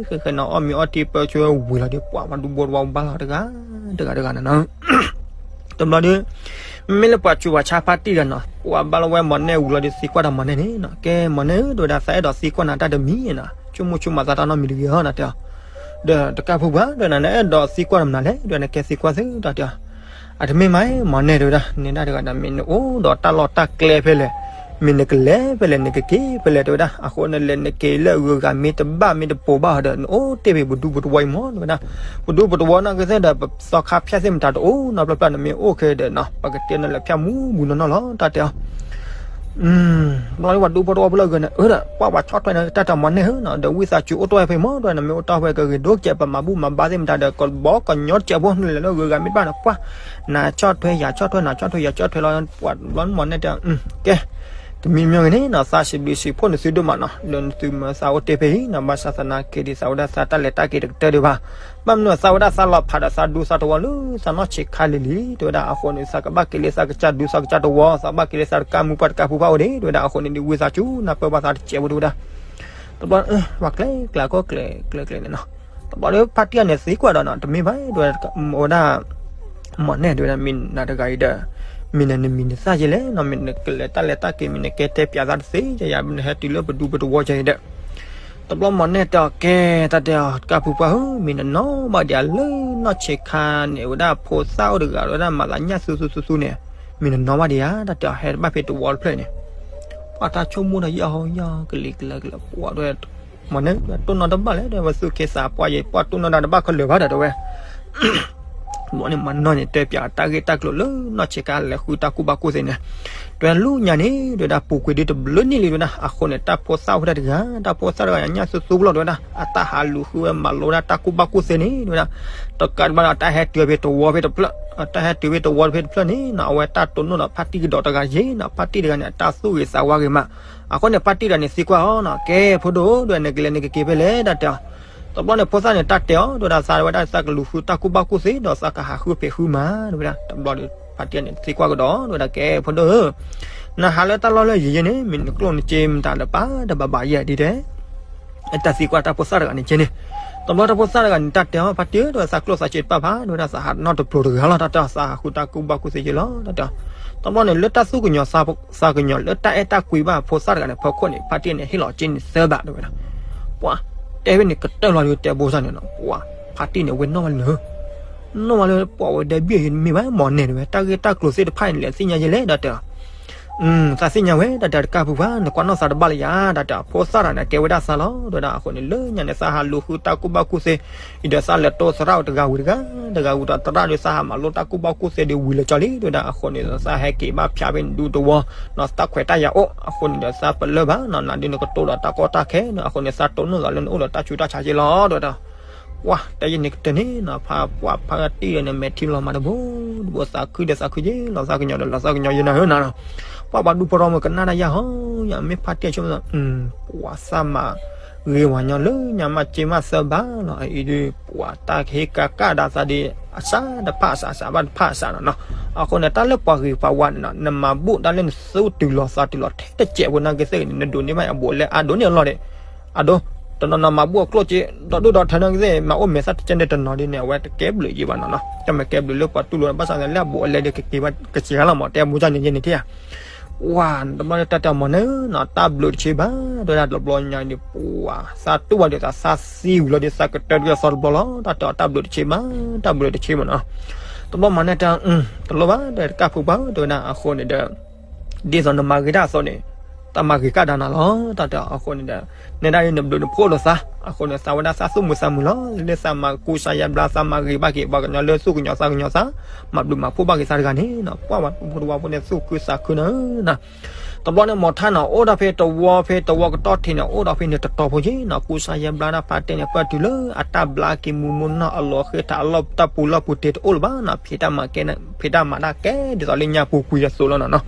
ဃဲဃဲနၤ အီၣ်မ့ၤအီထံပၢဆူဝံၤလီၤဒီး ပှၤပှၤဒူဖိတဝီဘါလီၤတဂၤ တဂၤတဂၤနၤနၤ တဘျီဒီး မ့ၢ်လၢပှၤစူၤပှၤဆါဖါတံၢ်ဒီးနီၤ ပှၤဘါလီၤဝဲမီၤနဲဝံၤလီၤဒီး သံကွၢ်ဒီးမီၤနဲန့ၣ်နီၤ ကဲမီၤနဲဧၢ တဲဝဲဒၣ် သးအဲၣ်ဒိးသံကွၢ်နၤတၢ်တမံၤနီၤ ဆိကမိၣ်ဆိကမးသးတၢ်နီတမံၤတဂ့ၤဧါနၤတဲအီၤ ဒီးတကၢ်ဖိပှၤ ဒီးနၤ နအဲၣ်ဒိးသံကွၢ်နၤမနုၤလဲၣ် တဲဝဲဒၣ် နကဲသံကွၢ်သုတၢ်တဲအီၤ အတမ့ၢ်မး မီၤနဲတဲဝဲဒၣ် နဲဒၣ်တဂၤဒီး မ့ၢ်နအိၣ်ဒီးတၢ်လီၢ်တၢ်ကျဲဖဲလဲၣ် မ့ၢ်နကလဲၤဖဲလဲၣ် နကက့ၤဖဲလဲၣ် တဲဝဲဒၣ် အဃိနလဲၤနက့ၤလၢအဂုၤအဂၤမ့ၢ်တဘၣ်မ့ၢ်တပိာ်ဘၣ်ဒီး နအိၣ်တ့ၢ်ဖဲပဒူပတဝီအံၤမး တဲဝဲဒၣ် ပဒူပတဝီနီၢ်ကသ့ၣ်ဒီး ပသီခါဖၠၣ်သ့ၣ်မတၤတအိၣ်နီတဖျၢၣ်ဖျၢၣ် နမ့ၢ်အိၣ်ခဲဒီးနီၤ ပကတဲနၤလၢဖၠၣ်မူဘူးနီၢ်နီၢ်လီၤ တၢ်တဲအီၤ ဘျီဒ်ပှၤဒူဖိတဝီဖိလၢအဂၤန့ၣ် အၢဒီး ပှၤပှၤဆီၣ်ထွဲနၤတၢ်တမီၤန့ၣ်ဧၢနီၤ ဒီးဝံသးစူၤအိၣ်တ့ၢ်ဝဲဖဲမး တဲဝဲ နမ့ၢ်အိၣ်တ့ၢ်ဖဲကဂ့ၤဒိၣ်ကဲး ပမၤဘူၣ်မၤဘါသ့ၣ်မတၤဒီး ကဘီကညီကဲးဖိ နလဲၤလၢဂုၤဂၤမ့ၢ်တဘၣ်ဒီး ပှၤ နၤဆီၣ်ထွဲယၤဆီၣ်ထွဲ နၤဆီၣ်ထွဲယၤဆီၣ်ထွဲလီၤ ပှၤဘျီမီၤန့ၣ်တဲ ကဲ တမံၤမံၤဂ့ၤန့ၣ်နီၤ သးစံးဘျုးစံးဖှိၣ်နသုဒိၣ်မးနီၤ လၢနသုမၢသးအိၣ်တ့ၢ်ဖဲအံၤနီၤ ဘၣ်ဆၣ်သနာ်က့ဒီး သးဝဲဒၣ်သးတၢ်လဲၤတၢ်က့ၤတကတၢၢ်ဒံးဘၣ် ဘၣ်မနုၤသးဝဲဒၣ်သးလီၤဖးဒီးသးဒူသးတဝီလၢသးနီၢ်ဆံးခါလံၤလံၤ တဲဝဲဒၣ် အဃိန့ၣ် သးကဘၣ်က့ၤလၢသးကစၢ်ဒူသးကစၢ်တဝီ သးဘၣ်က့ၤလၢသးတကၢ်မူပှၢ်တကၢ်ဖိဖးအိၣ်ဒံး တဲဝဲဒၣ် အဃိန့ၣ်ဒ်ဝံသးစူၤ နၢ်ပၢၢ်ဘၣ်သးတစဲးဖိ တဲဝဲဒၣ် တဘျီ ပှၤကျဲကျဲကိးကျဲကျဲကျဲန့ၣ်နီၤ တဘျီဒီးဖါတံၢ်အန့ၣ်သံကွၢ်ဒီးနီၤ, တမ့ၢ်ဘၣ် တဲဝဲဒၣ်, ဝဲဒၣ်, မီၢ်နဲၣ် တဲဝဲဒၣ်, မ့ၢ်နၤတဂၤအံၤဒီး, မ့ၢ်နၤနမံၤနသၣ်ယဲလဲၣ်နီၤ, မ့ၢ်နကလဲၤတၢ်လဲၤတၢ်က့ၤ မ့ၢ်နကဲတဲပၠးသးတသ့, ယၤနဟဲတုၤလၢပဒူပတဝီကဲအံၤဒီး တဘျီမီၢ်နဲၣ်တဲအီၤ ကဲ တၢ်တဲအီၤ တကၢ်ဖုပှၢ်ဧၢ, မ့ၢ်နနီၢ်ဘၣ်ဒံးဧါ လၢနီၢ်ဆံးခါန့ၣ် ဝဲဒၣ်ဖိသၣ်အိၣ်တဂၤ ဝဲဒၣ်မၤသးညၣ်သူသူသူသူန့ၣ်, မ့ၢ်နနီၢ်ဘၣ်ဒံးဧါ တၢ်တဲအီၤ ဟဲတဘၣ်ဖဲတဝီတဖျၢၣ်န့ၣ်, ပှၢ်တၢ်ဆိကမိၣ်ဒီးယဲၢ်ဟီယဲၢ်ကလံၤကလၢကလၢပှၢ်ဒီး မီၢ်နဲၣ် တိၢ်နီၣ်တဘၣ်လဲၣ် တဲဝဲသူၣ်ခ့သးပှၢ်ယဲ ပှၢ်တိၢ်နီၣ်တၢ်တဘၣ်ခဲလၢာ်ဘၣ်ဒီးတဲဝဲ ဘျီန့ၣ်မီၢ်နဲၣ်န့ၣ် တဲပၠးတၢ်ဂ့ၢ်တၢ်ကျိၤလၢနီၢ်ဆံးခါလဲၤဃုတၢ်ကူၣ်ဘၣ်ကူၣ်သ့န့ၣ်, တဲလၢညါန့ၣ် တဲဝဲဒၣ် ပူၤကွံာ်ဒုတဘျုးနံၣ်လံတဲဝဲဒၣ်, အဃိန့ၣ် တၢ်ဖိသၣ်အိၣ်ဖဲတဂၤ တၢ်ဖိသၣ်တဂၤညၣ်သူသူလီၤတဲဝဲဒၣ်, အတၢ်ဟးလူၤဃုဝဲမၤလိဒၣ်တၢ်ကူၣ်ဘၣ်ကူၣ်သ့န့ၣ်တဲဝဲဒၣ်, တကးဒံးဘၣ်ဒီး တၢ်ဟဲတုၤဖဲတဝီဖဲတဖျၢၣ်, တၢ်ဟဲတုၤဖဲတဝီဖဲတဖျၢၣ်န့ၣ်နီၤ အဝဲတၢ်တိၢ်နီၣ်ဒီးဖါတံၢ်ကဒီးတဂၤယဲနီၤ, ဖါတံၢ်တဂၤန့ၣ် အတၢ်သူၣ်ဂ့ၤသးဝါဂ့ၤမး, အဃိန့ၣ် ဖါတံၢ်တဂၤန့ၣ်သံကွၢ်အီၤနီၤ ကဲ ဖိဒိၣ်ဧၢ တဲဝဲ နကလဲၤနကက့ၤဖဲလဲၣ် တၢ်တဲအီၤ တဘျီန့ၣ် ဖိသၣ်န့ၣ် တၢ်တဲအီၤ တဲဝဲဒၣ် သးဝဲဒၣ်သးကလူၤဃုတၢ်ကူၣ်ဘၣ်ကူၣ်သ့ ဒီးသးကဟးဃုဖံးဃုမၤ တဲဝဲဒၣ်, တဘျီဒီး ဖါတံၢ်န့ၣ် သံကွၢ်ကဒီး တဲဝဲဒၣ် ကဲ ဖိဒိၣ်ဧၢ, နဟးလၢတၢ်လီၢ်လၢယံၤယဲန့ၣ် မ့ၢ်နကျိၣ်နစ့မတၤလၢပၢ်တဘၣ်ဘၣ်ယဲဒ်တဲ တၢ်သံကွၢ်တၢ်ဖိသၣ်တဂၤန့ၣ်ကဲန့ၣ်, တဘျီတၢ်ဖိသၣ်တဂၤန့ၣ် တၢ်တဲအီၤ ဖါတံၢ်ဧၢ တဲဝဲ သးကျိၣ်သးစ့တပၣ်ဖး တဲဝဲဒၣ် သးဟးနီတပျိၤတဂၤလီၤ တၢ်တဲအီၤ သးဟးဃုတၢ်ကူၣ်ဘၣ်ကူၣ်သ့ယဲလီၤ တၢ်တဲအီၤ, တဘျီန့ၣ် လၢတၢ်သူၣ်ကညီၤသးကညီၤလၢတၢ်အဲၣ်တၢ်ကွံဘၣ်ဖိသၣ်တဂၤန့ၣ် ဖီခိၣ်န့ၣ် ဖါတံၢ်န့ၣ် ဟ့ၣ်လီၤက့န့ၣ်သၢဘး တဲဝဲဒၣ်, ပှၤ တဲဖဲန့ၣ်ကတၢၢ်လီၤဒီး တဲဘိစၢ်န့ၣ်နီၤ ပှၤ ဖါတံၢ်န့ၣ် ဝဲနီၣ်ဝဲလၢ နီၣ်ဝဲလၢ ပှၤဝဲဒၣ်ဘံၣ်ယဲန့ၣ်မ့ၢ်ဘၣ် မီၢ်နဲၣ်တဲဝဲ တၢ်ဂ့ၢ်တၢ်ကျိၤသ့ၣ်တဖၣ်န့ၣ် လဲၤသ့ၣ်ညါယဲလဲၣ် တၢ်တဲအီၤ သးသ့ၣ်ညါဝဲ တၢ်တဲ တကၢ်ဖုပှၢ် နကွၢ်နီၣ်သးတဘၣ်လၢၤယၤ တၢ်တဲ ဖိသၣ်တဂၤန့ၣ် ကဲဝဲဒၣ်သးလီၤ တဲဝဲဒၣ် အဃိန့ၣ် လၢညါန့ၣ် သးဟးလူၤဃုတၢ်ကူၣ်ဘၣ်ကူၣ်သ့ အံၤဒီးသးလဲၤတိသရၣ်တဂၤဝံၤတဂၤ တဂၤဝံၤဒီးသရၣ်ဒီး သးဟးမၤလိတၢ်ကူၣ်ဘၣ်ကူၣ်သ့ဒီးဝံၤလၢကၠီလံ တဲဝဲဒၣ် အဃိန့ၣ်ဒီး သးဟဲက့ၤဘၣ်ဖၠးဖဲနဒူတဝီ နီၢ်သးခွဲးတၢ်ယာ်အိၣ် အဃိန့ၣ်ဒီး သးပလၢၢ်ဘၣ် နီၢ်နၤဒုးနကတိၤဒီးတၢ်ကီတၢ်ခဲ အဃိန့ၣ် သးတိၢ်နီၣ်သးလၢနအိၣ်ဒီးတၢ်ဆူးတၢ်ဆါက့လီၤ တဲဝဲဒၣ် ပှၤ တၢ်ယဲန့ၣ်ကတၢၢ်န့ၣ်နီၤ ဖါပှၢ်ဖါတံၢ်ဒီးန့ၣ် မဲာ်ထံလီၤမၤတဘိ တဘိသးခုဒီးသးခုက့ လီၤသးကညီၤဒီးလီၤသးကညီၤယဲနၤဧၢနၤနီၤ ပှၤပှၤဒူဖိထီမုၣ်ကနၣ်တၢ်ယဲဟီ ယမ့ၢ်ဖါတံၢ်ဆိ ပှၤသးမၤဂ့ၤဝၤညီလၢညါမးက့မးသၢဘးလီၤ အံၤဒုး ပှၤတၢ်ကဟ့ၣ်ကးကၣ်ဒၣ်သးဒီး အစးတဖၣ်အစး အစးဘၣ်တဖၣ်အစးနီၤနီၤ အဃိန့ၣ် တၢ်လၢပှၤဂ့ၤပှၤဝါန့ၣ်နီၤ နမၤဘူၣ်တၢ်လၢနသူတုၤလီၤသးတုၤလီၤထဲတစဲးဖိနာ်က့သ့ၣ်န့ၣ် နဒိးန့ၢ်ဘၣ်အဘူးအလဲအါဒိၣ်န့ၢ်အလီၢ်ဒီး အဒိ တနီၤနီၤမၤဘူၣ်အကျိၣ်စ့ ဒီးဒိၣ်ဒီးထၢနာ်က့သ့ၣ် မၤအိၣ်မဲာ်သၣ်တကဲန့ၣ်တနီၤဒ်န့ၣ် အဝဲတကဲဘျုးယံၤဘၣ်နီၤနီၤ တမ့ၢ်ကဲဘျုးလၢပှၤတူၢ်လိာ်ဘၣ်ဆၣ်သနာ်က့လၢအဘူးအလဲဒီးကက့ၤဘၣ်ကစံးဂၤလီၤမး တဲအဘူးကၢ်န့ၣ်ယဲန့ၣ်ထံၣ်ဧါ ပှၤတဘျီလၢတၢ်တဲမီၢ်နဲၣ်နီၤ တၢ်ဘျုးတဆ့ဘၣ် တဲဝဲဒၣ်တဘျီညါန့ၣ် ပှၤသးတူၢ်ဘၣ်ဒီးသးသးသံဝံၤလီၤဒီးသးကတၢၢ်တကဲသီတဘျီလီၤ တၢ်တဲအီၤတၢ်ဘျုးတဆ့ဘၣ် တၢ်ဘျုးတဆ့မးနီၤ တဘျီမီၢ်နဲၣ်တဲ တလိၣ်ဘၣ် တဲတကၢ်ဖုပှၢ်ဧၢ တဲဝဲဒၣ်အဃိန့ၣ်ဒီး ဒ်သိးနမၤဂ့ၤတၢ်အသိးန့ၣ် တၢ်မၤဂ့ၤကၢ်ဒၣ်နၤလီၤ တၢ်တဲအီၤအဃိန့ၣ်ဒီး နဲဒၣ်အံၤနဘျုးနဖှိၣ်လိာ်သး အဃိန့ၣ် သးဝဲဒၣ်သးသူၣ်မုာ်သးမုာ်လီၤ လၢသးမၤကူစါယါဘျါ သးမၤဂ့ၤဘၣ်က့ၤ ပှၤကညီလၢသူၣ်ကညီၤသးကညီၤသး မၤဘျုးမၤဖှိၣ်ဘၣ်က့ၤသးတဂၤန့ၣ်နီၤ ပှၤဝဲဖိတဝါဖိန့ၣ်သူၣ်ခုသးခုနီၤ တဘျီန့ၣ်မီၢ်ထါနီၤ အိၣ်ဒီးဖဲတဝီဖဲတဝီကတီၢ်ထံးန့ၣ် အိၣ်ဒီးဖဲန့ၣ်တတီၤဖိက့နီၤ ကူစါယါဘျါဒၣ်ဖါတဲန့ၣ် ပၢၢ်တုၤလၢအတၢ်ဘျါက့ၤမူးမူးနီၢ်အလီၤဃ့ထးအလီၢ်တၢ်ပူၤလီၢ်ပူၤတ့ၢ်တအိၣ်လၢၤဘၣ်နီၤ ဖံးတၢ်မၤကဲ ဖံးတၢ်မၤတၢ်ကဲ ဒ်သိးလၢညါပူၤကွံာ်အသိးလီၤနီၤနီၤ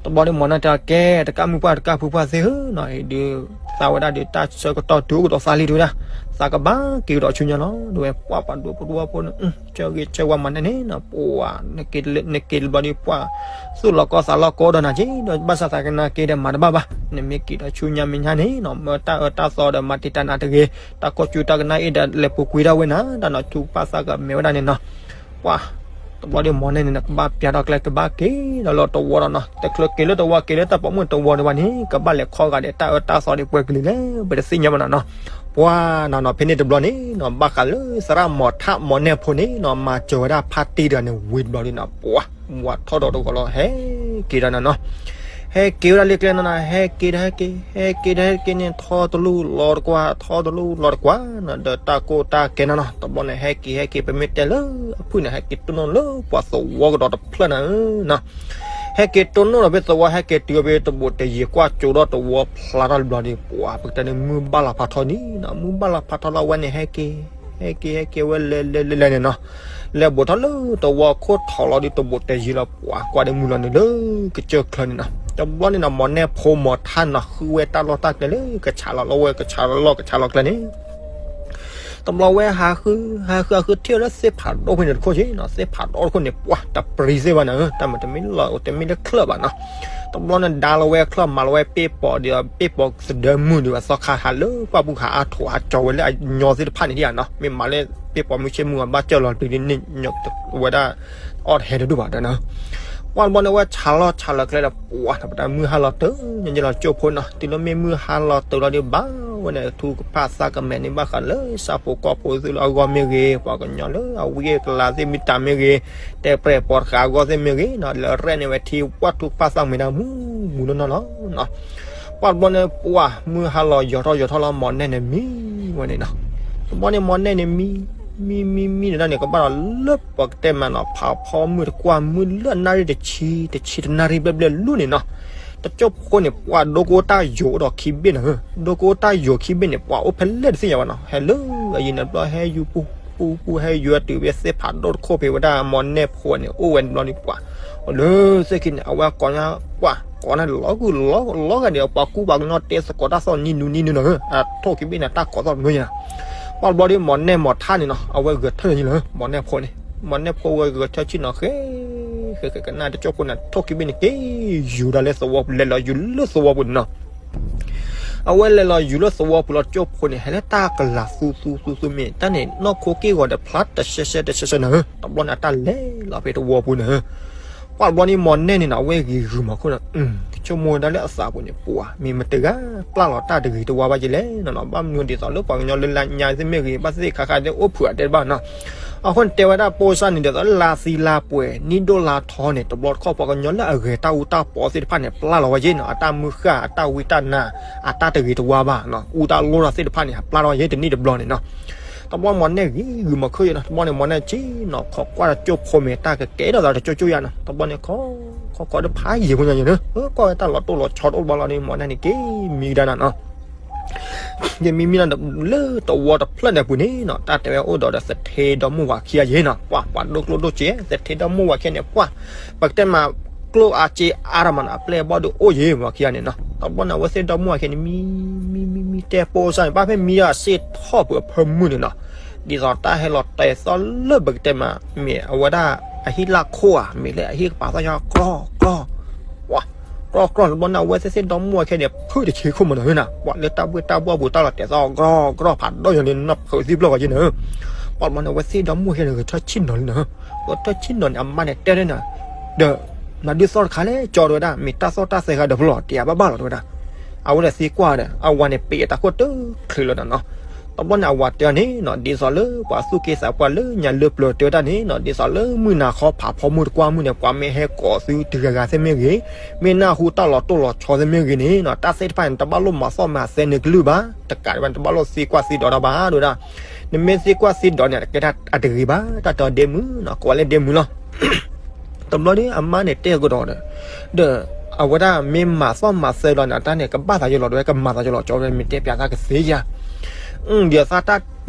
တဘျီန့ၣ်မီၢ်နဲၣ်တဲကဲ တကၢ်မုၢ်ပှၢ်တကၢ်ဖုပှၢ်သ့ၣ်ဧၢနီၤ အံၤဒုး သးဝဲဒၣ်ဒုးတၢ်ဆၢကတီၢ်တုၤအိၣ်ကဒီးသးလံတဲဝဲဒၣ် သးကဘၣ်က့ၤကဒီးဆူညါလီၤ ဒ်ဝဲပှၤပှၤဒိဖိတဝါဖိန့ၣ် ဆၢဂ့ၤဆၢဝါမီၢ်နဲၣ်န့ၣ်နီၤ ပှၤ နက့ၤတဘျီဒီးပှၤ သူၣ်လီၤကီသးလီၤကီဒီးနၤက့ ဒီးဘၣ်ဆၣ်သနာ်က့ဒီးမၤတဘၣ်ဘၣ် နမ့ၢ်က့ၤဒီးဆူညါမဲာ်ညါန့ၣ်နီၤ မၢတၢ်အၢတၢ်သီဒီးမၤတံာ်တာ်နၤတဂ့ၤ တၢ်ကီၢ်စူၢ်တၢ်ကနၣ်အ့ၣ်ဒီးလဲၤပူၤကွံာ်ဒၣ်ဝဲနၤ တၢ်နီၤထူကပၣ်သးကမဲာ်ဝဲဒၣ်န့ၣ်နီၤ ပှၤ တဘျီဒီးမီၢ်နဲၣ်န့ၣ် ကဘၣ်ပျၢ်ထီၣ်ကျဲ ကဘၣ်က့ၤဒီးလၢတဝီဒီးနီၤ တချုးက့ၤလၢတဝီက့ၤလၢတၢ်ပိာ်မုၣ်တဝီဒံးဘၣ်န့ၣ် ကဘၣ်လဲၤခီဂာ်ဒီးတၢ်အၢတၢ်သီဒံးပှဲၤကလုာ်လဲၣ် ပတသ့ၣ်ညါဘၣ်နီၤနီၤ ပှၤနီၤနီၤ ဖဲန့ၣ်တဘျီန့ၣ်နီၤ ဘၣ်ဃးလၢသရၣ်မီၢ်ထါမီၢ်နဲၣ်ဖိန့ၣ်နီၤ မၤစၢၤဝဲဒၣ်ဖါတံၢ်တဂၤန့ၣ်ဝံၤတဘျီန့ၣ်နီၤ ပှၤ ဝၤထီၣ်ဒီးတဂီၤလီၤ ဟဲက့ၤဒီးနီၤနီၤ ဟဲက့ၤဝဲဒၣ်လၢကျဲနီၤနီၤ ဟဲက့ၤဒီးဟဲက့ၤ ဟဲက့ၤဒီးဟဲက့ၤန့ၣ် ထီတလူၢ်လီၤတကွၢ် ထီတလူၢ်လီၤတကွၢ်နီၤ ဒီးတၢ်ကိၢ်တၢ်ကဲနီၤနီၤ တဘျီန့ၣ် ဟဲက့ၤဟဲက့ၤ ပမ့ၢ်တဲလၢအဖုၣ်န့ၣ် ဟဲက့ၤတိၢ်နီၣ်လၢပှၤသဝီကဒီးတဖျၢၣ်နၤဧၢနီၤ ဟဲက့ၤတိၢ်နီၣ်ဒီးဖဲသဝီ ဟဲက့ၤတုၤဖဲတဘိးတယံၤကွၢ်ကၠိဒီးတဝီဖျါထီၣ်တဘျီန့ၣ် ပှၤ ပကတဲန့ၣ် မုၢ်ဘၣ်လီၤဖးထီနီၤနီၤ မုၢ်ဘၣ်လီၤဖးထီလီၤဝဲန့ၣ် ဟဲက့ၤ ဟဲက့ၤ ဟဲက့ၤဝဲလဲၤလဲၤလဲၤလဲၤန့ၣ်နီၤ လဲၤဘူးထီၣ်လၢတဝီခိၣ်ထီၣ်လီၤဒီးတဘိးတယံၤလီၤ ပှၤကွၢ်ဒီးမုၢ်လီၤန့ၣ်လၢကစၢၢ်ချၢန့ၣ်နီၤ တဘျီန့ၣ်နီၤ မီၢ်နဲၣ်ဖိမီၢ်ထါနီၤ ဃုဝဲတၢ်လီၢ်တၢ်ကျဲလၢကဆးလီၤလီၤဝဲ ကဆးလီၤလီၢ်ကဆးလီၤကျဲန့ၣ် တဘျီဝဲဟးဃု ဟးဃု ဟးဃုထံၣ်လၢသ့ၣ်ဖးဒိၣ်ဖဲန့ၣ်တခိၣ်က့နီၤ, သ့ၣ်ဖးဒိၣ်တခိၣ်န့ၣ် ပှၤတပျံၤသ့ၣ်ဘၣ်နၤဧၢ, တၢ်မ့ၢ်တမ့ၢ်လီၤ တမ့ၢ်လၢချၢၣ်ဘၣ်နီၤ. တဘျီန့ၣ် ဒါလီၤဝဲချၢၣ် မၤလီၤဝဲပ့ၣ်ပီၤဒီး ပ့ၣ်ပီၤသဒၢမုၢ်ဒီး အသီခါဟးလၢပှၢ်ပူၤ ဟးအါထိး ဟးကၠီၤဝဲလၢအညီသ့ၣ်တဖၣ်န့ၣ်ဒံးဧါနီၤ, မ့ၢ်မၤလၢပ့ၣ်ပီၤမုၢ်ဆ့ၣ်မုၢ်ဂီၤ ဘၣ်စၢၢ်လီၤတုၤဒ်န့ၣ် ဝဲဒၣ် အီၣ်တဟဲတဒူၣ်ဘၣ်ဒီးနီၤ. ပှၢ်တဘျီန့ၣ် အဝဲဆးလီၤဆးလီၤကျဲဒီး ပှၢ်တပတၢ်မုၢ်ဟါလီၤတုၤ ညီညီလီၤကၠိဖိနီၤ, တုၤလၢမ့ၢ်မုၢ်ဟါလီၤတုၤလီၤဒီး ဘၣ်ဝဲန့ၣ် ထူကဖၣ်သးကမဲာ်န့ၣ် ဘၣ်ဃးလၢဆၣ်ဖိကီၢ်ဖိသ့ၣ်လၢအဂီၢ်မ့ၢ်ဂ့ၤ, ပှၤကညီလၢအဝံအကလၤသ့ၣ်မ့ၢ်တၢ်မ့ၢ်ဂ့ၤ, တဲပြဲၢ်ပိာ်တဃာ်အဂီၢ်သ့ၣ်မ့ၢ်ဂ့ၤနီၤ, လဲၤရဲၣ်န့ၢ်ဝဲထံ ပှၢ်ထူကဖၣ်သးကမဲာ်န့ၣ် မူမူနီၢ်နီၢ်လီၤ. ပှၢ်တဘျီန့ၣ် ပှၢ်မုၢ်ဟါလီၤယီၤထီၣ်ယီၤထီၣ်လီၤ မီၢ်နဲၣ်န့ၣ်မံဝဲန့ၣ်နီၤ. တဘျီန့ၣ် မီၢ်နဲၣ်န့ၣ်မံ မံမံမံန့ၣ်ဒၣ်န့ၣ် ကဘၣ်ဒီးလၢပကတဲမးနီၤ ဖးဖီမုၢ်တကွၢ် မုၢ်လၢနၣ်ရံၣ်တဆံ တဆံတနၣ်ရံၣ်ဘျဲၣ်ဘျဲၣ်လူၤန့ၣ်နီၤ. တကၠိဖိန့ၣ် ပှၢ်ဒိကအိၣ်တၢ်ယိာ်ဒီးခံဘ့ၣ်နၤဧၢ, ဒိကအိၣ်တၢ်ယိာ်ခံဘ့ၣ်န့ၣ် ပှၢ်အိၣ်ဖဲလဲၣ်တသ့ၣ်ညါဘၣ်နီၤ, ဟဲလၢအယံၤန့ၣ်တဘျီ ဟဲယူၤပူၤပူၤပူၤ ဟဲယူၤတုၤဖဲသ့ၣ်ဖးဒိၣ်တခိၣ်ဖဲဝဲဒၣ်မီၢ်နဲၣ်ဖိန့ၣ် အိၣ်ဝဲန့ၣ်တဘျီန့ၣ် ပှၢ် အိၣ်လၢသ့ၣ်ခံန့ၣ် အဝဲကိးညါ ပှၢ်ကိးန့ၣ်လီၤကုၢ်လီၤ လီၤဂာ်ဒီး ပှၤကူပှၤကညီတဲသကိးတၢ်သီၣ်နံၤနုၤနံၤနုၤနၤဧၢ, အထိၣ်ခံဘ့ၣ်န့ၣ် တၢ်ကိးသီၣ်တမုာ်ညါ. ပှၢ်တဘျီဒီး မီၢ်နဲၣ်မီၢ်ထါန့ၣ်နီၤ အဝဲဂဲၤထၢၣ်န့ၣ်လၢ မီၢ်နဲၣ်ဖိန့ၣ်, မီၢ်နဲၣ်ဖိဝဲဂဲၤထၢၣ်ဆ့ၣ်နီၤဃဲ ဃဲဃဲကနၣ်တကၠိဖိန့ၣ် ထိၣ်ခံဘ့ၣ်န့ၣ် က့ၤယူၤဒၣ်လၢသဝီပူၤ လဲၤလီၤယူၤလၢသဝီပူၤန့ၣ်နီၤ. အဝဲလဲၤလီၤယူၤလၢသဝီပူၤလီၤ ကၠိဖိန့ၣ် ဟဲလၢတၢ်ကလၤသူသူသူသူမ့ၢ် တၢ်န့ၣ် နီၢ်ခိက့ၢ်ဂီၤဒီးဖျါတရှဲရှဲတရှဲရှဲနၤဧၢ, တဘျီန့ၣ် အတၢ်လဲၤလီၤဖဲသဝီပူၤနၤဧၢ. ပှၢ်တဘျီန့ၣ် မီၢ်နဲၣ်န့ၣ်နီၤ အဝဲဂ့ၤဂုာ်မၤခိၣ်နီၤ, ဆိကမိၣ်ဝဲဒၣ်လၢအသးပူၤန့ၣ် ပှၢ်မ့ၢ်မတဂၤပျၢ်လီၤတၢ်တဂ့ၤတဝါဘၣ်က့လဲၣ်နီၤ, ဘၣ်မနုၤဒ်သိးလၢပှၤကညီလၢလါညါသ့ၣ်မ့ၢ်ဂ့ၤ ဘၣ်သ့ၣ်သ့ၣ်ခါခါသ့ၣ်အိၣ်ဖုးအတဲတဘၣ်နီၤ. အဃိန့ၣ်တဲဝဲဒၣ်ပိစၢ်န့ၣ် ဒ်သိးလၢလါသံလါပှဲၤ နံၣ်ဒိၣ်လါထီန့ၣ် တဘျီတခီၣ်ပှၤကညီလၢအဂဲၤတၢ်အူတၢ်ပီသ့ၣ်တဖၣ်န့ၣ် ပျၢ်လီၤဝဲက့နီၤ, အတၢ်မုၢ်ဃၢ် အတၢ်ဝံတၢ်နါ အတၢ်တဂ့ၤတဝါဘၣ် အူတၢ်လိၣ်တၢ်သ့ၣ်တဖၣ်န့ၣ် ပျၢ်လီၤဝဲက့တနံၣ်တဘျီန့ၣ်နီၤ. တဘျီမီၢ်နဲၣ်ဂ့ၤဂုာ်မၤခိၣ်ယဲနီၤ, တဘျီန့ၣ် မီၢ်နဲၣ်ဆ့ၣ်နီၤ ခိးကွၢ်ဒီးကၠိဖိမ့ၢ်တၢ်ကကဲထီၣ်သးဒီးကၠိကၠိယါနီၤ, တဘျီန့ၣ် ခိးခိးဒီးဖးယံာ်ဖိညါယဲနီၤ, ကွၢ်ဝဲတၢ်လီၤတိၢ်လီၤဆီတအိၣ်တဘျီလီၤန့ၣ် မီၢ်နဲၣ်န့ၣ်က့ၤမံကဒါနၤနီၤ. ယမံမံနီၤ လၢတဝီတဖျၢၣ်န့ၣ်ပူၤန့ၣ်နီၤ တၢ်တဲဝဲအိၣ်ဒီးဒီးသထ့ဒီမုၢ်ဝၤခံဂၤယဲနီၤ, ပှၤပှၤဒိၣ်ကျိၣ်ဒိၣ်စ့ သထ့ဒီမုၢ်ဝၤခံဂၤန့ၣ် ပှၤ ပကတဲမး ကျိၣ်အါစ့အါတမးနီၤ အပျဲၢ်အဘီၣ်ဒုးအိၣ်ယဲမၤခံဂၤန့ၣ်နီၤ. တဘျီန့ၣ် အဝဲသ့ၣ်ဒီမုၢ်ဝၤခံဂၤန့ၣ် မံ မံ မံ မံ တဲပိစၢ်န့ၣ် ဘၣ်ဖဲမံဒီးအစ့ၣ်ထီၣ်ပှဲၤအဖၢမုၢ်န့ၣ်နီၤ, ဒ်သိးတၢ်ဟဲလီၤတဲာ်သီၣ်လၢပကတဲမး မ့ၢ်အဝဲဒၣ်အဟံၣ်လၢခိၣ်ဧါ မ့ၢ်လၢအဟံၣ်ကပၤသီၣ်ညီ ကြီကြီ ပှၤကြီကြီ တဘျီန့ၣ် အဝဲသ့ၣ်သ့ၣ်ဒီမုၢ်ဝၤခံဂၤန့ၣ် ဖုၣ်တဆံခိၣ်မးနီၤဧၢနီၤ, ပှၤလၢတၢ်ဘှ့ၣ်တၢ်ဘှီၣ်ပူၤတၢ်လီၤတဲာ်သီၣ်ကြီကြီ ဖးဒိၣ်ညါန့ၣ် နီၢ်ဖုးသံပျိၢ်ဝဲက့နီၤ. ပှၤတဘျီန့ၣ် အဝဲသ့ၣ်ဒီမုၢ်ဝၤခံဂၤန့ၣ် ဂဲၤထၢၣ်ဆ့ၣ်နီၤလံနီၤ, ဂဲၤထၢၣ်ဆ့ၣ်နီၤန့ၣ် အမါန့ၣ်တဲဒၣ်နီၤ, ဒီး မၤဒုးသီၣ်တခါလဲၣ် ကၠီတဲဝဲဒၣ် မ့ၢ်တၢ်သီၣ်တၢ်သဲခါဒီးဖျိးတ့ၢ်ဘၣ်ဘၣ်လီၤတဲဝဲဒၣ်. အဝဲဒၣ်သံကွၢ်ဒီး အဝၤန့ၣ် ပ့းအတၢ်ခိၣ်တချုးလီၤနီၤနီၤ. တဘျီန့ၣ် အဝၤတဲအီၤန့ၣ်နီၤ ဒ်သိးလၢပှၤသူၣ်က့သးပှၢ်လၢညါလၢပျၢၤတဲဝဲဒၣ်န့ၣ်နီၤ ဒ်သိးလၢမုၢ်နၤခီဖးဖီမုၢ်တကွၢ်မုၢ်န့ၣ် ပှၤမ့ၢ်ဟဲကိးသုတဂၤဂၤသ့ၣ်မ့ၢ်ဂ့ၤ, မ့ၢ်နၢ်ဟူတၢ်လီၤတိၢ်လီၤဆီသ့ၣ်မ့ၢ်ဂ့ၤန့ၣ်နီၤ တၢ်သ့ၣ်တဖၣ်န့ၣ် တဘၣ်လိၣ်မၤသီၣ်မၤသဲန့ၢ်ကလုၢ်ဘၣ်, တကးဒံးဘၣ်န့ၣ် တဘၣ်လိၣ်သံကွၢ်သံဒိးတၢ်ဘၣ်တဲဝဲဒၣ်. နမ့ၢ်သံကွၢ်သံဒိးန့ၣ် တကဲတၢ်အတဂ့ၤဘၣ်, တၢ်တဲအီၤဒ့မုၣ်နီၤ ကိးဝဲလၢဒ့မုၣ်လီၤ. တဘျီဒီး အမါန့ၣ်တဲကဒီးဒီး, ဒီး အဝဲဒၣ်မ့ၢ်မၤသီၣ်မၤသဲလီၤန့ၣ် အတၢ်န့ၣ် ကဘၣ်သးယိာ်လီၤတဲဝဲ ကမၤသးယိာ်လီၤကၠီဝဲ မ့ၢ်တဲပၠးသးကသ့ဧါ. ဒီးသးတၢ်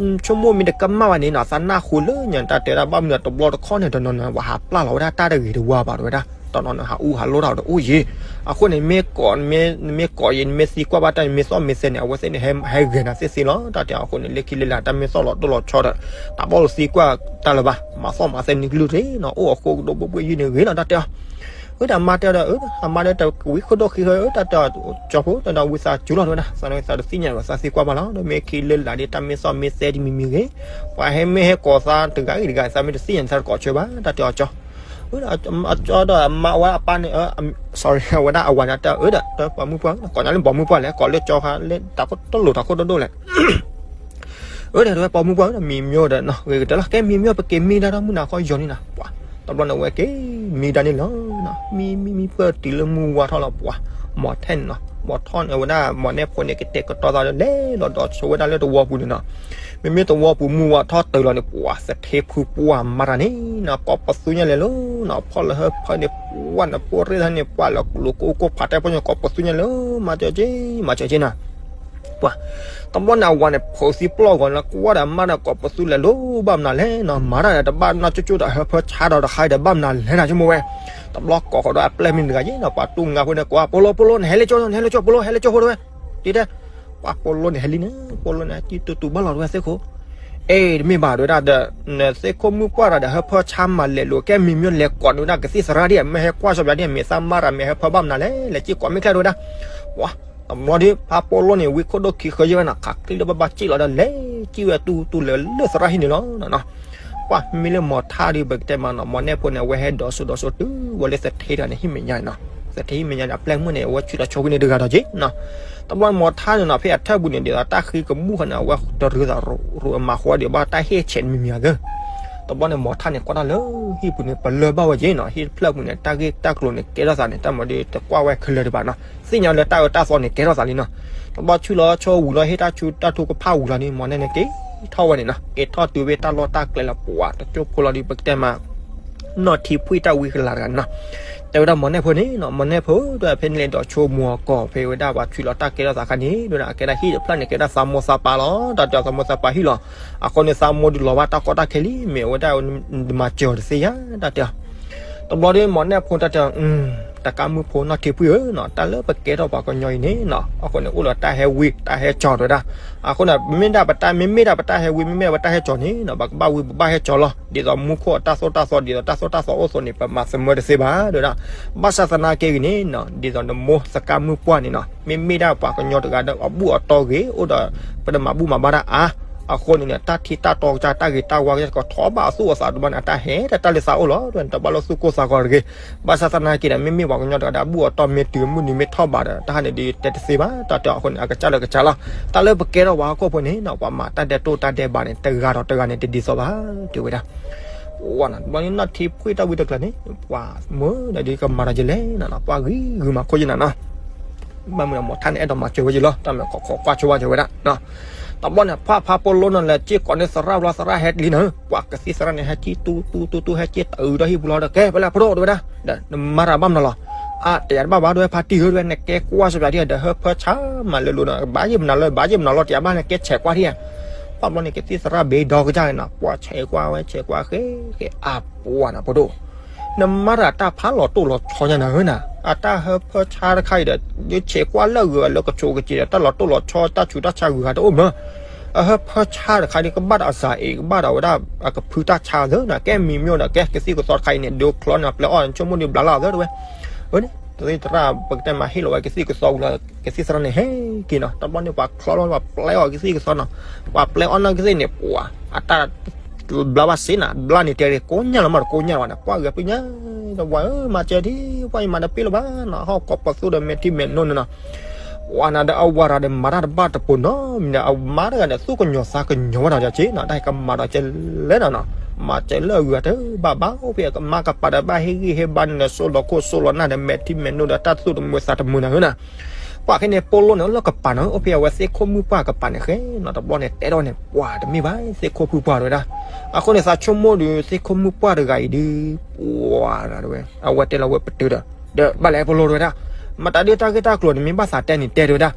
ဆိကမိၣ်မ့ၢ်တကမၣ်ဘၣ်န့ၣ်နီၤ သးနၢ်ဟူလၢညါတၢ်တဲဒၣ် ဘၣ်မနုၤတဘျီတခီၣ်န့ၣ် တနီၤနီၤ ပှၤဟးပျၢ်လီၤဝဲဒၣ်တၢ်တဂ့ၤတဝါဘၣ်တဲဝဲဒၣ်, တနီၤနီၤ ဟးအူဟးလိၣ်တၢ်ဒီးအိၣ်ယံၤ. အဃိန့ၣ် မ့ၢ်ကိး နမ့ၢ်ကိးယံၤ နမ့ၢ်သံကွၢ်ဘၣ်တၢ် နမ့ၢ်သီၣ်မ့ၢ်သဲန့ၣ် အဝဲသ့ၣ်န့ၣ် ဟဲဂဲၤနၤသ့သ့လီၤ တၢ်တဲအီၤ. အဃိန့ၣ် လၢခံလၢလာ် တၢ်မ့ၢ်သီၣ်လီၤတိၢ်လီၤဆီဒီး တဘၣ်လိၣ်သံကွၢ်တၢ်လၢၤဘၣ်, မၤသီၣ်မၤသဲန့ၢ်ကလုၢ်တဂ့ၤနီၤ အိၣ်အဃိကဒိၣ်ဘှ့ၣ်ဘှ့ၣ်ယုၢ်န့ၢ်ဂ့ၤလီၤ တၢ်တဲအီၤ. အၢ ဒီးအမါတဲဒီး အၢ အမါဒီးတဝံခိၣ်ဒိၣ်ခံဃၢ တၢ်တဲအီၤ ကၠီဖိ တၢ်ဒီးဝံသးစူၤလီၤတဲဝဲဒၣ် သးန့ၣ်သးတသ့ၣ်ညါဘၣ် သးသံကွၢ်ဘၣ်လီၤ ဒီးမ့ၢ်ခံလၢလာ်ဒီး တၢ်မ့ၢ်သီၣ်မ့ၢ်သဲတမံၤမံၤဂ့ၤ, ပှၤဟဲမ့ၢ်ဟဲကိးသးတဂၤဂ့ၤတဂၤ သးမ့ၢ်တသ့ၣ်ညါ သးတကိးဆၢဘၣ် တၢ်တဲအီၤကၠီ. အၢ ဒီးအကၠီဒီးအမါဝဲအပၢ်န့ၣ် sorry အဝဲဒၣ်အဝၤန့ၣ်တဲ အၢ ဒီး ပှၤမုၣ်ပှၢ် ကိးညါလၢပှၤမုၣ်ပှၢ်လဲၣ် ကိးလၢကၠီခါလၢတၢ်ခိၣ်တလိာ်တၢ်ခိၣ်ဒိၣ်ဒိၣ်လဲၣ်. အၢ ဒီးဝဲပှၤမုၣ်ပှၢ်ဒီး မံမ့ၢ်ဒီးနီၤ ဂ့ၤကတၢၢ်လီၤ ကဲမံမ့ၢ်ပက့ၤမံဒၣ်ဒီးမုၢ်နၤခီယီၤန့ၣ်နီၤ ပှၤ တဘျီန့ၣ်ဝဲက့ၤမံဒၣ်န့ၣ်လီၤ. မံမံမံဖုၣ်တုၤလၢမုၢ်ဝါထီၣ်လီၤ ပှၤ မီၢ်ထဲန့ၣ်နီၤ မီၢ်ထီၣ်န့ၣ် အဝဲဒၣ်မီၢ်နဲၣ်ဖိန့ၣ် ကတဲာ်ကတီၤသးဒီး လဲၤလီၤဒီးဆိဝဲဒၣ်လၢသဝီပူၤန့ၣ်နီၤ. မ့မ့ၢ်သဝီပူၤမုၢ်ဝါထီၣ်တုၤလီၤန့ၣ် ပှၤသထ့ဖုပှၢ်မၤတၢ်န့ၣ်နီၤ ကိးပသူညါလဲၣ်လီၤနီၤ ဖီၣ်လၢဟၢဖၢန့ၣ် ပှၢ်န့ၣ် ပိၢ်ရ့ၣ်သၢန့ၣ် ပှၢ်လၢလိၤကိၢ်ကိၢ်ဖးတဲဖိညါ ကိးပသူညါလၢ မၤစၢၤက့ မၤစၢၤက့နီၤ ပှၤ တဘျီန့ၣ် အဝၤန့ၣ် ဖိးသံပျိၢ်ဂီၤန့ၣ် ကွၢ်ဒီးအမါဒီး ကိးပသူလဲၣ်လီၤ ဘၣ်မနုၤလဲၣ်နီၤ မၤတၢ်ဒီးတဘၣ်နီၢ်ကၠိကၠိဒီး ဟၢဖၢဆါဒီးတခါဒီး ဘၣ်မနုၤလဲၣ်နီၤ ဆိကမိၣ်ဝဲ တဘျီကိးဃီၤဒီးအပျဲၢ်မ့ၢ်တဂၤယ့ၣ်နီၤ ပှၤတူၢ်ငါဖိန့ၣ် ကိး ပိလိ ပိလိ နဟဲလၢကၠိ နဟဲလၢကၠိ ပိလိ ဟဲလၢကၠိဖိတဝဲ တဲတဲ ပှၤပိလိန့ၣ်ဟဲလံန့ၣ် ပိလိန့ၣ် ကံတူတူဘၣ်လီၤတဝဲသ့ၣ်ခိၣ် အ့ တမ့ၢ်ဘၣ် တဲဝဲဒၣ်ဒီး နသ့ၣ်ခိၣ်မုၣ်ပှၢ်တဂၤဒီး ဟၢဖၢဆါမၤလဲၤလိာ် ကဲမံၤမံၤလဲၤကိးန့ၢ်ဝဲဒၣ်ကသံၣ်သရၣ်ဒ် မ့ၢ်ဟဲကွၢ်ဆိပၠးဒ် မ့ၢ်သးမါတဂၤ မ့ၢ်ဟၢဖၢဘၣ်မနုၤလဲၣ် လဲၤစ့ၢ်ကိးမ့ၢ်ချ့ တဲဝဲဒၣ်. ပှၤ တဘျီဒီး ဖးပိလိန့ၣ် ဝံခိၣ်ဒိၣ်ခံဃၢယဲၢ်ဝဲနီၤ ခးချံလၢဘၣ်ဘၣ်စံၣ်လီၤဒီး လဲၤစံၣ်ဝဲတူၢ်တူၢ်လၢလၢသရၣ်ဟံၣ်န့ၣ်လီၤ. ပှၤမ့ၢ်လၢမိၤထါဒီး ပကတဲမးနီၤ မိၤနဲၣ်ဖိန့ၣ် အဝဲဟဲဒိးစိဒိးစိတုၤဝဲလၢသထ့တဂၤန့ၣ် ဟံၣ်မဲာ်ညါန့ၣ်နီၤ သထ့ဟံၣ်မဲာ်ညါန့ၣ် အပျဲၢ်မုၣ်န့ၣ် အဝဲဆံးလီၤဆိဝံန့ၣ်တဂၤဒီးက့နီၤ. တဘျီမိၤထါန့ၣ်နီၤ ဖဲအထၢၣ်ပူၤန့ၣ် ဒ်သိးတၢ်ဃံကမူၣ်ဃီန့ၣ် အဝဲတရၢသးရူးအမၤဃီဒီး ဘၣ်တၢ်ဟ့ၣ်ဆဲးမံၤမံၤဧါသၢ တဘျီန့ၣ် မိၤထါန့ၣ် ကွၢ်တၢ်လၢဟံၣ်ပူၤန့ၣ် ပလၢၢ်ဘၣ်ဝဲက့နီၤ ဟံၣ်တဖျၢၣ်ပူၤန့ၣ် တၢ်ဂ့ၢ်တၢ်ကျိၤန့ၣ် ကဲထီၣ်သးန့ၣ် တၢ်မၤဒီးတကွၢ်ဝဲခဲလၢာ်ဒံးဘၣ်နီၤ သ့ၣ်ညါလၢတၢ်အၢတၢ်သီန့ၣ် ကဲထီၣ်သးလံနီၤ. တဘျီဆူလီၤဆီဝံၤလီၤ ဟ့ၣ်တၢ်ဆူတၢ်ထူကဖၣ်ဝံၤလီၤန့ၣ် မိၤနဲၣ်န့ၣ် က့ၤထီၣ်ဝဲန့ၣ်နီၤ က့ၤထီၣ်တုၤဝဲတၢ်လီၢ်တၢ်ကျဲလီၤ ပှၤတကၠိဖိလီၤဒီး ပကတဲမး နီၢ်ထံဖှံၣ်တၢ်ဝံကလၤတဂၤနီၤ တဲဝဲဒၣ်မိၤနဲၣ်ဖိန့ၣ်နီၤ မိၤနဲၣ်ဖိဒီး ဖဲန့ၣ်လဲၤဒိးဆိမိၤအကီၢ် ဖဲဝဲဒၣ်ပှၤဆံးလီၤတၢ်ကဲထီၣ်သးခါန့ၣ် တဲဝဲဒၣ် အကဲဒၣ်ဟံၣ်တဖျၢၣ်န့ၣ် ကဲဒၣ်သးမိၢ်သးပၢ်လီၤ တၢ်တဲသးမိၢ်သးပၢ်ဟံၣ်လီၤ. အဃိန့ၣ် သးမိၢ်ဒုးလီၤဘၣ်တၢ်ကီတၢ်ခဲလံ မ့ၢ်အဝဲဒၣ်မၤစၢၤအီၤတသ့ယါ တၢ်တဲအီၤ တဘျီဒီး မိၤနဲၣ်ဖိတၢ်တဲ တကးမုၢ်ဖိနီၢ်ထံဖှံၣ်ဧၢနီၤ တၢ်လၢပကဲထီၣ်ပှၤကညီအံၤန့ၣ်နီၤ အဃိန့ၣ် အိၣ်ဒီးတၢ်ဟဲဝံ တၢ်ဟဲကၠီၤတဲဝဲဒၣ်. အဃိန့ၣ် မ့မ့ၢ်ဒၣ်ပတၢ် မ့မ့ၢ်ဒၣ်ပတၢ်ဟဲဝံ မ့မ့ၢ်ဒၣ်ပတၢ်ဟဲကၠီၤန့ၣ်နီၤ ပကဘၣ်ဝံပဘၣ်ဟဲကၠီၤလီၤ ဒ်သိးမူခိၣ်အတၢ်သိၣ်တၢ်သီ ဒ်သိးတၢ်သိၣ်တၢ်သီအိၣ်အသိးန့ၣ် ပမၤသမၢတသ့ဘၣ်တဲဝဲဒၣ်. ဘၣ်ဆၣ်သနာ်က့ဂ့ၤန့ၣ်နီၤ ဒ်သိးနမိၢ်သကးမုၢ်ပှၢ်န့ၣ်နီၤ မ့မ့ၢ်ဒၣ်ပှၤကညီတဂၤဒီးအဘူၣ်အတီၢ်ဂ့ၤ အိၣ်ဒီး ပတမၤဘူၣ်မၤဘါတၢ်အါ အဃိန့ၣ်န့ၣ် တၢ်ထံတၢ်တီကစၢ် တၢ်ဂ့ၤတၢ်ဝါကစၢ် ကထီၣ်ဘၣ်အသူၣ်အသးတဘျီန့ၣ် အတၢ်ဟဲတၢ်လၢသးအိၣ်လီၤ တဘၣ်လၢသူၣ်ကိၢ်သးဂီၤတဂ့ၤ. ဘၣ်ဆၣ်သနာ်က့ဒီး မ့မ့ၢ်ပှၤကညီတဂၤဒီး အဘူၣ်အတီၢ်မ့ၢ်တုၤမုၢ်နံၤမ့ၢ်ထီၣ်ဘးဒီး တၢ်ဟးန့ၣ်ဒုးတဲတသ့ဘၣ် တၢ်တဲအီၤအဃိန့ၣ် အကစၢ်လၢကစၢ်လီၤ. တၢ်လၢပကဲထီၣ်ပှၤဟီၣ်ခိၣ်ဖိန့ၣ်နီၤ ပှၤမၤတၢ်ဒဲးတိၢ်တၢ်ဒဲးဘးန့ၣ် တဂၤဒီးတဂၤန့ၣ် တဒ်သိးဘၣ် တဲဝဲဒၣ်. ဝဲနီၢ်ထံဖှံၣ်တၢ်ဝံတကျၢၤန့ၣ် ပှၤမၢဒီးဒ်ကမၤဒီးယလဲၣ်နီၤ ပှၤဂံၤဂုာ်မၤခိၣ်ယနၤနီၤ ဘၣ်မနုၤမိၤထါန့ၣ် အဲၣ်ဒိးမၤစၢၤဝဲယလီၤ တၢ်မ့ၢ်ခိးခိးကွၢ်ဆိဝဲတဲဝဲဒၣ်. တဘျီန့ၣ် ဖးဖးပိလိန့ၣ် လဲၤစ့ၢ်ကီးန့ၢ်သရၣ်ဘျီ သရၣ်ဟဲလံနီၤ ပှၤကသံၣ်သရၣ်န့ၣ် ဟဲကံၣ်တူတူတူတူ ဟဲက့ၤတအုးဒီးဟံၣ်ပူၤလီၤဒီး ကဲ ဖဲလဲၣ်ဖိဒိၣ်တဲဝဲဒၣ် ဒီးနမၤတၢ်ဘၣ်မနုၤလီၤ. အါ တယၤတဘၣ်ဘၣ် ဒ်ဝဲဖါတံၢ်ဧၢ ဒ်ဝဲနကဲကွၢ်ဆိပၠးဒ် ဒီးဟၢဖၢဆါမၤလၢလိၤနီၤ ဘၣ်ယ့ၣ်မနုၤလၢ ဘၣ်ယ့ၣ်မနုၤလီၤ တယၤဘၣ်နကဲဆဲးကွၢ်ထံၣ်ဧါ. ဘၣ်ဘျီန့ၣ် ကသံၣ်သရၣ်ဘ့ဒီကစၢ်န့ၣ်နီၤ ပှၤဆဲးကွၢ်ဝဲဆဲးကွၢ်ဃဲဃဲ အါ ပှၤနၤဖိဒိၣ် နမၤတၢ်တၢ်ဖးလီၤတိၢ်လီၤဆီညါနၤဧၢနၤ အတၢ်ဟၢဖၢဆါတခါအံၤဒီး ယဆဲးကွၢ်လၢအဂုၤအဂၤလၢကဆိးကစ့းဒီး တၢ်လီၤတိၢ်လီၤဆီ တၢ်ဆူးတၢ်ဆါအဂုၤအဂၤတအိၣ်မး အဟၢဖၢဆါတခါန့ၣ် ကဘၣ်ဒီးအစၤအ့ၣ် ကဘၣ်ဒီးဝဲဒၣ်အကဖုတၢ်ဆါသၢနၤ ကဲမံၤမ့ၢ်ဒီး ကဲကသံၣ်ကသီတခါအံၤန့ၣ် ဒိးချီန့ၣ် ပျဲအီၣ်န့ၣ် ဆိကမိၣ်ဒုးဘျးလီၤသၢတဲဝဲ. အန့ၣ် တသံၣ်သရၣ် ပကတဲမးဟ့ၣ်လီၤဝဲကသံၣ်ကသီဝံၤလီၤ ကသံၣ်သရၣ်န့ၣ်ဟဲက့ၤနီၤ တဘျီန့ၣ် ပှၤချီလီၤ ပှၤပျဲအီၣ်ကသံၣ်ကသီနီၤ ပှၤပျဲအီၣ်နီၢ်ကသံၣ်န့ၣ် ပှၤ အတၢ် ဘျါဘၣ်စ့နၤ ဘျါန့ၣ်တဲရ့ၣ် ကိးညါလီၤမးတကိးညါလီၤဘၣ်န့ၣ် ပှၤဂၤပညါ တဝၤဧၢ မၤစၢၤဒံး ပှၤအံၤမၤတပ့ၢ်လၢၤဘၣ်နီၤ ဟီၣ်ကိးပသူဒီးမဲာ်ထံမဲာ်နိန့ၣ်နီၤ ပှၤနၤဒီးအဝၤရၤဒီးမၤတၢ်တဘၣ်တပိၤနီတမံၤဒီး အမါတဂၤန့ၣ် သူၣ်ကညီၤသးကညီၤဝဲနီၤ ယက့နီၤ တၢ်ဟဲကမၤဒီးကဲလဲၣ်နီၤနီၤ မၤစၢၤလၢအဂုၤအဂၤတဘၣ်ဘၣ် အိၣ်ဖဲအကမါကပၤဒီးဘၣ်ဟ့ၣ်ဂံၢ်ဟ့ၣ်ဘါန့ၣ်ဒီး စိၢ်လီၤခိၣ်စိၢ်လီၤနၢ်ဒီး မဲာ်ထံမဲာ်နိဒီး တၢ်သူၣ်တမုာ်သးတမုာ်နၤဧၢနီၤ ပှၤခဲန့ၣ် ပိလိန့ၣ်လၢကပၤနီၤ အိၣ်ဖဲအဝဲသ့ၣ်ခိၣ်မုၣ်ပှၢ်ကပၤန့ၣ်ဃဲနီၤ တဘျီန့ၣ် တဲထီၣ်န့ၣ် ပှၤတမ့ၢ်ဘၣ် သ့ၣ်ခိၣ်ဖုပှၢ်တဲဝဲဒၣ် အဃိန့ၣ် သးဆိကမိၣ်ဒီး သ့ၣ်ခိၣ်မုၣ်ပှၢ်တဂၤအံၤဒုး ပှၤတဲဝဲ အဝဲတဲလီၤဝဲပတုာ်ဒီး ဒီးဘၣ်လဲၣ်ပိလိတဲဝဲဒၣ် မတၤဒုးတၢ်ဂ့ၢ်တၢ်ကျိၤန့ၣ် မ့ၢ်ဘၣ်သးတဲန့ၣ်တဲတဲဝဲဒၣ်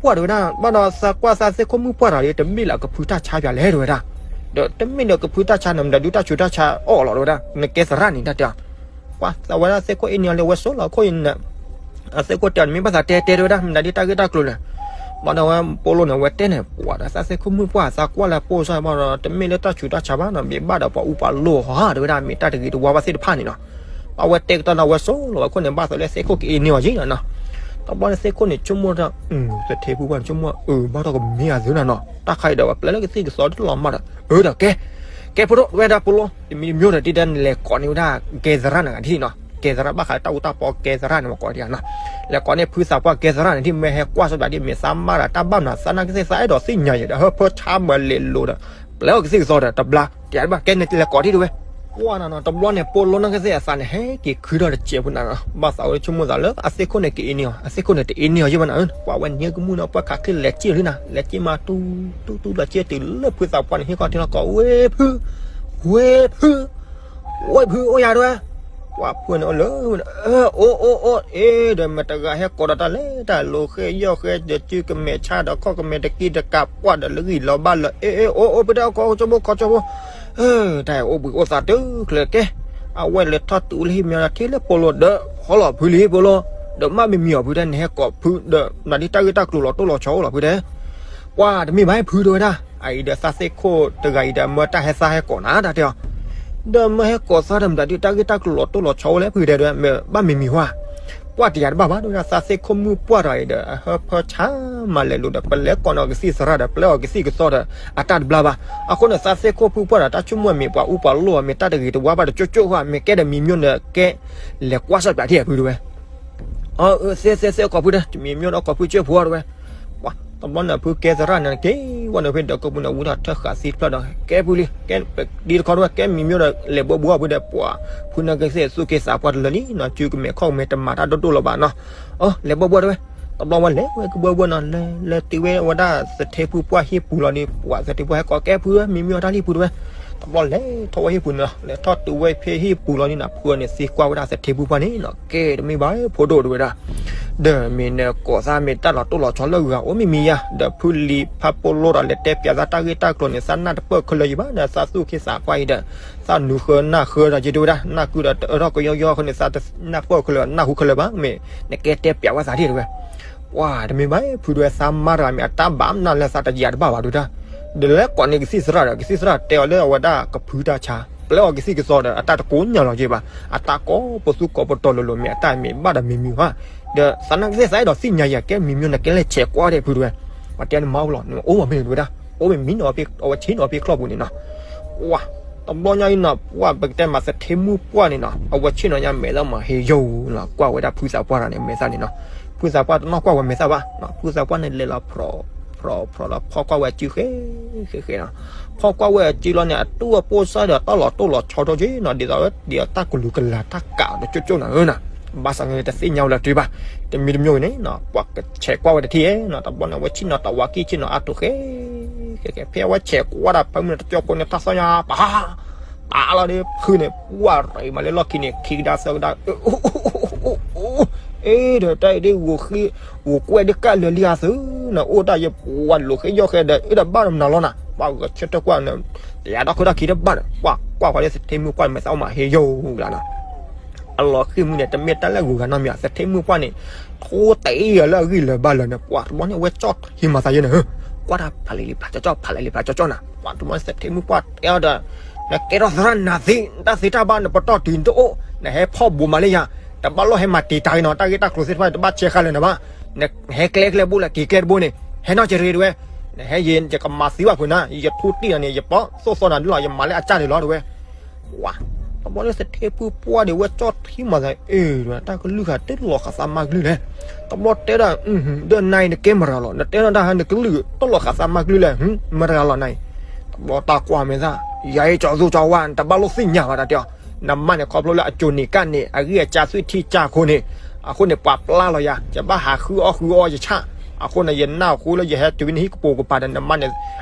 ပှၢ်တဲဝဲဒၣ် ဘၣ်ဒီးသးကွၢ်သးသ့ၣ်ခိၣ်မုၣ်ပှၢ်တဂၤဒီး တမ့ၢ်လၢအကဖုတၢ်ဆါပၠးလဲၣ်တဲဝဲဒၣ် ဒီးတမ့ၢ်ဒီးကဖုတၢ်ဆါန့ၣ် မတၤဒုးတၢ်ဆူးတၢ်ဆါအီၣ်လီၤတဲဝဲဒၣ် နကဲသရၣ်န့ၣ်တၢ်တဲ ပှၤသးဝဲဒၣ်သ့ၣ်ခိၣ်အ့န့ၢ်အီၤလၢဝဲစိၢ်လီၤခိၣ်အံၤန့ၣ် အသ့ၣ်ခိၣ်တဲအီၤန့ၣ် မ့ၢ်ဘၣ်သးတဲတဲတဲဝဲဒၣ် မတၤဒုးတၢ်ဂ့ၢ်တၢ်ကျိၤလဲၣ် ဘၣ်ဒီးဝဲပိလိန့ၣ် အဝဲတဲန့ၣ် ပှၤဒီးသးသ့ၣ်ခိၣ်မုၣ်ပှၢ်သးကွၢ်လၢပိၢ်စၢ်ဘၣ်ဒီး တမ့ၢ်လၢတၢ်ဆူးတၢ်ဆါဘၣ်နီၤ မ့ၢ်ဘၣ်ဒီးပှၤအူပှၤလိၢ်ဟီတဲဝဲဒၣ် မ့ၢ်တၢ်တဂ့ၤတဝါဘၣ်သ့ၣ်တဖၣ်န့ၣ်နီၤ အဝဲတဲကတီၢ်န့ၣ် အဝဲစိၢ်လီၤဝဲခိၣ်န့ၣ် ဘၣ်သးလၢသ့ၣ်ခိၣ်ကအ့န့ၢ်အီၤက့နီၤနီၤ တဘျီန့ၣ်သ့ၣ်ခိၣ်န့ၣ် ဆိကမိၣ်တၢ် သထ့ဖုပှၢ်န့ၣ် ဆိကမိၣ်အၢ ဘၣ်ထီၣ်ကမ့ၢ်အသးနီၤနီၤ တၢ်ခါအံၤဒီး ပျဲလၢကသံၣ်ကသီတလီၤမးဒီး အၢဒီးကဲ ကဲဖိဒိၣ်ဝဲဒၣ်ပိလိ တမံၤတမံၤဒီး ဒ်ဒီးနလဲၤကိးန့ၢ်ဝဲဒၣ် ကဲသရၣ်န့ၣ်ဂၤဒ်နီၤ ကဲသရၣ်ဘၣ်ဃးလၢတၢ်အူတၢ်ပီကဲသရၣ်န့ၣ် မ့ၢ်ကိးဒ်နီၤ လဲၤကိးန့ၢ်ဖုသးပှၢ်ကဲသရၣ်န့ၣ် ဒ်မ့ၢ်ဟဲကွၢ်ဆိပၠးဒ်မ့ၢ်သးမါဒီးတၢ်ဘၣ်မနုၤသးနာ်က့သ့ၣ်သးအဲၣ်ဒိးသ့ၣ်ညါယဲဒီး ဟၢဖၢဆါမၤလဲၤလိၤဒီး ပျဲအီၣ်ကသံၣ်ကသီဒီးတဘျါ တဲဘၣ်ကဲန့ၣ်လဲၤကိးဒ်တဝဲ ပှၢ်နီၤနီၤ တဘျီန့ၣ်ပိလိနီၢ်ကသ့ၣ်အသးန့ၣ် ဟဲက့ၤခုထီၣ်တစဲးဖိနၤနီၤ ဘၣ်သးဝဲဆိကမိၣ်သးလၢအသ့ၣ်ခိၣ်န့ၣ်ကအ့န့ၢ်အီၤ အသ့ၣ်ခိၣ်န့ၣ်တအ့န့ၢ်အီၤယဲၢ်ဘၣ်နၤ ပှၤဝဲန့ၣ်ကမူၣ်နီၤ ပှၤခးချ့လဲၤစ့ၢ်လံနၤ လဲၤစ့ၢ်မၤတူတူတူလီၤစ့ၢ်တုၤလၢဖုသးပှၢ်န့ၣ် ဟ့ၣ်ခီၣ်ထံလီၤကိး ဝ့ၢ်ဖု ဝ့ၢ်ဖု အိၣ်ဖု အိၣ်ယၤတဝဲ ပှၤဖုန့ၣ်အိၣ်လၢ အိၣ်အိၣ်အိၣ် အ့ ဒီးမတၤတဂၤဟဲကိးဒီးတၢ်လဲၣ် တၢ်လိၤဃဲယီၢ်ဃဲဒီးစုကမဲာ်ဆါဒီးခီၣ်ကမဲာ်တကံတကးပှၢ်ဒီးလၢဂံၢ်လီၤဘၣ်လၢ အ့ အ့ အိၣ်အိၣ် ဖုတဲအီၤကိးကၠိဖိကိးကၠိဖိ တၢ်အိၣ်ဘှံးအိၣ်သးတုၤကျၢၤကဲ အဝဲလဲၤထီၣ်တုၤလၢဟံၣ်မ့ၢ်ဒီးထံၣ်လၢပိလိဒီး ဟီလီၤဖုလံပိလိ ဒီးမ့ၢ်မံၤမံၤအီၤဖုတဲ နဟဲကိးဖုဒီး မတၤဒ်တၢ်ဂ့ၢ်တၢ်ကျိၤလီၤတိၢ်လီၤဆီအိၣ်လီၤဖုတဲ ပှၤတမ့ၢ်ဘၣ်ဖုတဲဝဲဒၣ် အအံၤဒီးသးသ့ၣ်ခိၣ်တဂၤအံၤဒီး မၢတၢ်ဟဲသါဟဲကိးနၤတၢ်တဲအီၤ, ဒီးမၢဟဲကိးသါဒီးမတၤဒုး တၢ်ဂ့ၢ်တၢ်ကျိၤလီၤတိၢ်လီၤဆီဝဲလၢဖုတဲဒၣ် မ့ၢ်ဘၣ်မံၤမံၤဟါ, ကွၢ်တယၤတဘၣ်ဘၣ် တဝဲဒၣ်သးသ့ၣ်ခိၣ်မုၣ်ပှၢ်တဂၤအံၤဒီး အဟၢဖၢဆါမၤလဲၤလိၤဒီး ပလဲၤကိးန့ၢ်အီၤကသံၣ်သရၣ်ဒီး ပျဲအီၤကသံၣ်ကသီဒီး အတၢ်တဘျါဘၣ်. အဃိန့ၣ် သးသ့ၣ်ခိၣ်ဖုပှၢ်ဒီး တၢ်ဆိကမိၣ်အမ့ၢ်ပှၤအူပှၤလိၢ်အီၤ မ့ၢ်တၢ်တဂ့ၤတဝါဘၣ်တကၠိကၠိဧါ မ့ၢ်ကဲဒီးမံၤမျိၣ်ဒီးကဲ လဲၤကွၢ်စၢ်ပၠးထံၣ်အဖုတဲဝဲ အၢ သ့သ့သ့ ကိးဖုဒီး တမံၤမျိၣ်ဒီးကိးဖုကၠိဖိတဲဝဲ. ပှၤတဘျီန့ၣ် ဖုကဲသရၣ်န့ၣ် က့ၤဝဲန့ၣ်ဖဲဒီးကိးဖုန့ၣ် ဝံထီၣ်ထၢၣ်ဃာ်သံဖျၢၣ်ဒီး ကဲဖုလံ ကဲဒ်တခီတဝဲ ကဲမံၤမျိၣ်ဒီး လဲၤဘှီဘှီဖုဒီး ပှၤဖုန့ၣ်ကသ့ၣ်သူၣ်က့သးပှၢ်တလၢာ်လံနီၤ စုကမဲာ်ခီၣ်မဲာ်တမၤတၢ်ဒိၣ်ဒိၣ်လၢၤဘၣ်နီၤ. အၢ လဲၤဘှီဘှီတဲဝဲ. တဘျီဝဲလဲၤဝဲကဘှီဘှီနီၤ လဲၤလဲၤတုၤဝဲဝဲဒၣ်သထ့ဖုပှၢ်ဟံၣ်ပူၤလီၤဒီး ပှၤသထ့ဖုပှၢ်ဟဲကိးကဲဖု မံၤမျိၣ်တၢ်လံဖုတဲဝဲ. တဘျီလဲၤထီၣ်ဝဲဟံၣ်ပူၤန့ၣ်လီၤ လဲၤထီၣ်တုၤဝဲဖဲဟံၣ်ပူၤလီၤန့ၣ်နီၤ ဖုန့ၣ်သံကွၢ်ဝဲဒၣ်သထ့ဖုပှၢ်န့ၣ်နီၤ ကဲတမ့ၢ်ဘၣ် ဖိဒိၣ်တဲဝဲဒၣ် ဒီးမ့ၢ်နကိးသးမ့ၢ်တၢ်လီၤတိၢ်လီၤဆီလၢဂၤအိၣ်မံၤမံၤယါ ဒီးဖုလံၤဖးပိလိဒီးလဲၤတဲပၠးသးတၢ်ဂ့ၢ်တၢ်ကျိၤန့ၣ် သးနၢ်တပၢၢ်ခဲလၢာ်ယံၤဘၣ် ဒီးသးသူၣ်က့သးပှၢ်အံၤဒီး သးနုာ်ဃၢနၢ်ဃၢဒီးက့ၤတဲဝဲဒၣ် နၢ်ကုဒီးတအၢထီၣ်ကယီကယီအဃိန့ၣ် သးနၢ်ပၢၢ်ခဲလၢာ် နၢ်ဟူခဲလၢာ်ဘၣ် မ့ၢ်နကဲတဲပၠးဝဲသးထံၣ်တဲဝဲ. ပှၤတမ့ၢ်ဘၣ် ဖုတဲဝဲ သးမါတဂၤမ့ၢ်အတၢ်ဘၣ်မနုၤလၢသးတယၤတဘၣ်ဘၣ်တဲဝဲဒၣ် ဒီးလဲၤကိးန့ၢ်ကသံၣ်သရၣ်ဒီး ကသံၣ်သရၣ်တဲအီၤလၢအဝဲဒၣ်ကဖုတၢ်ဆါ ပျဲအီၤကသံၣ်ကသီဒီး အတၢ်တကိးညါလီၤက့ၤဘၣ် အတၢ်ကိးပသူကိးပတီၤလိၤလိၤ မ့ၢ်အတၢ်မ့ၢ်ဘၣ်ဒီးမံၤမံၤဧါ ဒီးသးနၢ်ကသ့ၣ်သးအဲၣ်ဒိးသ့ၣ်ညါယၤ ကဲမံၤမျိၣ်နကဲလဲၣ်ဆဲးကွၢ်ဒဲးဖုတဲဝဲ. ပှၤတဲနမါအိၣ်လီၤ နအိၣ်မ့ၢ်ဖဲန့ၣ်တဲဝဲဒၣ် အိၣ်မ့ၢ်မံၤန့ၣ် အဝဲဆ့ၣ်နီၤဖဲချီၣ်ပူၤန့ၣ်နီၤ. ပှၤ တဘျီညါအံၤနီၤ ပှၤပကတဲမးသထ့မုၣ်ပှၢ်န့ၣ်နီၤ အဝဲဆ့ၣ်နီၤညါမဲာ်လၢမၤဟ့ယိာ်လီၤ ကွၢ်ဝဲဒၣ်ဖုသးပှၢ်တဂၤန့ၣ် မဲာ်သၣ်န့ၣ်နီၤ ဖုသးပှၢ်တနီၣ်ကွၢ်ဝဲမဲာ်သၣ်ဘၣ် ဖုသးပှၢ်န့ၣ်လဲၤလီၤဖြီၣ် ဖြီၣ် ဖြီၣ်လီၤ ဖီၣ်ကွၢ်ဝဲအစုဃဲ ဃဲ ဃဲနီၤ ဖီၣ်ကွၢ်ဝဲအစုလီၤန့ၣ် အတူၢ်အပိၢ်စၢ်ဒီးတၢ်လီၤတိၢ်လီၤဆီထီၣ်က့နီၤ ဒ်သိးဒ်သိးတၢ်ကလုာ်ကလၤတၢ်ကးတကၠိကၠိနီၤဧၢနီၤ ဘၣ်ဆၣ်န့ၣ်တသ့ၣ်ညါဝဲလၢၤတဂ့ၤဘၣ် တမံၤတမံၤဂ့ၤန့ၣ်နီၤ ပှၤကဆဲးကွၢ်ဝဲတထံၣ်နီၤ တဘျီန့ၣ် အဝဲဆ့ၣ်နီၤတဝးကံၢ်ဆ့ၣ်နီၤအါထီၣ်ဃဲ ဃဲ ဃဲ ဖဲအဝဲဆဲးကွၢ်ဒၣ်ဖဲမုၢ်န့ၣ်တကၠိဖိန့ၣ် တၢ်သီၣ်ညါ ပာ် ပာ်လီၤဒီးဖုန့ၣ် ပှၢ်ရံးမးလၢလီၢ်ခံန့ၣ် ခံကဒါသၢကဒါ အ့ဒီးတၢ်အံၤဒ်ဂိၤဃ့ ဂိၤကွဲဒ်ကၢ်လၢာ်လံဧါသုနီၤ အိၣ်တၢ်ယပှၤလိာ်ဃ့ယီၢ်ဃဲဒီး အ့ဒီးဘၣ်ဒီးမနုၤလီၤနီၤ ပှၤဂဲၤဆၢထၢၣ်ကွၢ်န့ၣ် တယၤဒီခိၣ်ဒီခံတဘၣ်ဒီး ပှၤကွၢ်ဃီလၢသထ့မုၣ်ပှၢ်န့ၣ် မဲာ်သၣ်အိၣ်မးဟ့ယိာ်လီၤနီၤ အလီၤဃံၢ်မုၢ်န့ၣ် တမ့ၢ်တၢ်လၢဂုၤဂၤနီတမံၤ သထ့မုၣ်ပှၢ်န့ၣ် ထိတအံၤလၢအဂံၢ်လၢၤဘါလၢာ်န့ၣ် ပှၤတဘျီန့ၣ် အဝဲကၠီၣ်ဟံးမၤသးယဲန့ၣ် ကွၢ်တၢ်ဖးလံၤလံၤဖးကၠီကၠီ ဖးလံၤလံၤဖးကၠီကၠီနီၤ ပှၤတဘျီန့ၣ် သထ့မုၣ်ပှၢ်တဲအီၤဒီး နကဲထီၣ်သရၣ်နၤသ့ တၢ်သ့တၢ်ဘၣ်နပတီၢ်တုၤနတအိၣ် နဟဲဖီၣ်ဘိးမးလၢယၤ တဘၣ်လိၣ်ဟဲမၤတံာ်တာ်အံၤနီၤ တၢ်ဂ့ၢ်တၢ်ကျိၤသ့ၣ်တဖၣ်န့ၣ် တဘၣ်ဆဲးဃာ်လၢၤနၤဘၣ် နဟဲကျဲကျဲတဘိလၢက့ၤကျဲတဘိန့ၣ် ဟဲနီၢ်ကရ့တဲဝဲ နဟဲယဲ ယကမၤသံဘၣ်ဖုးနၤ ယထူတံၢ်နၤန့ၣ် ယပီၣ်သိၣ်သီနၤဒ်လီၤ ယမၤလၢအကၢ်န့ၣ်လီၤတဲဝဲ ပှၤ တဘျီလၢသထ့ဖုပှၢ်ဒံးဝဲကၠီၣ်ထံမၤသး အ့ၣ် တၢ်ကလုၢ်ဃာ်တလီၤဃာ်သးမၤကလုၢ်လဲၣ် တဘျီတဲဒၣ် ဒီးနၤအံၤနကဲမတၤဂၤလီၤ နတဲဒၣ်တၢ်ဟဲနကလုၢ်တလီၤဃာ်သးမၤကလုၢ်လဲၣ် မတၤဂၤလီၤနၤအံၤ တဘျီတၢ်ကွၢ်မဲာ်သၣ် ယၤအံၤကၠီၤသူကၠီၤဝါ နတဘၣ်လိၣ်သ့ၣ်ညါဘၣ်တၢ်တဲအီၤ နမါန့ၣ်ခီဖျိလၢအကၠိန့ၣ်ကၢ်န့ၣ် အဂံၢ်အစၢ်သွံၣ်ထံကၢ်အဃိန့ၣ် အဃိန့ၣ် ပှၤပျၢ်လီၤယၤ ယဘၣ်ဟးဃုအီၣ်ဃုအီယဆၣ် အဃိန့ၣ် ယနၢ်ဟူလၢယဟဲတုၤဝဲန့ၣ်ဟံၣ်ကပိာ်ကပၤဒီး နမါန့ၣ်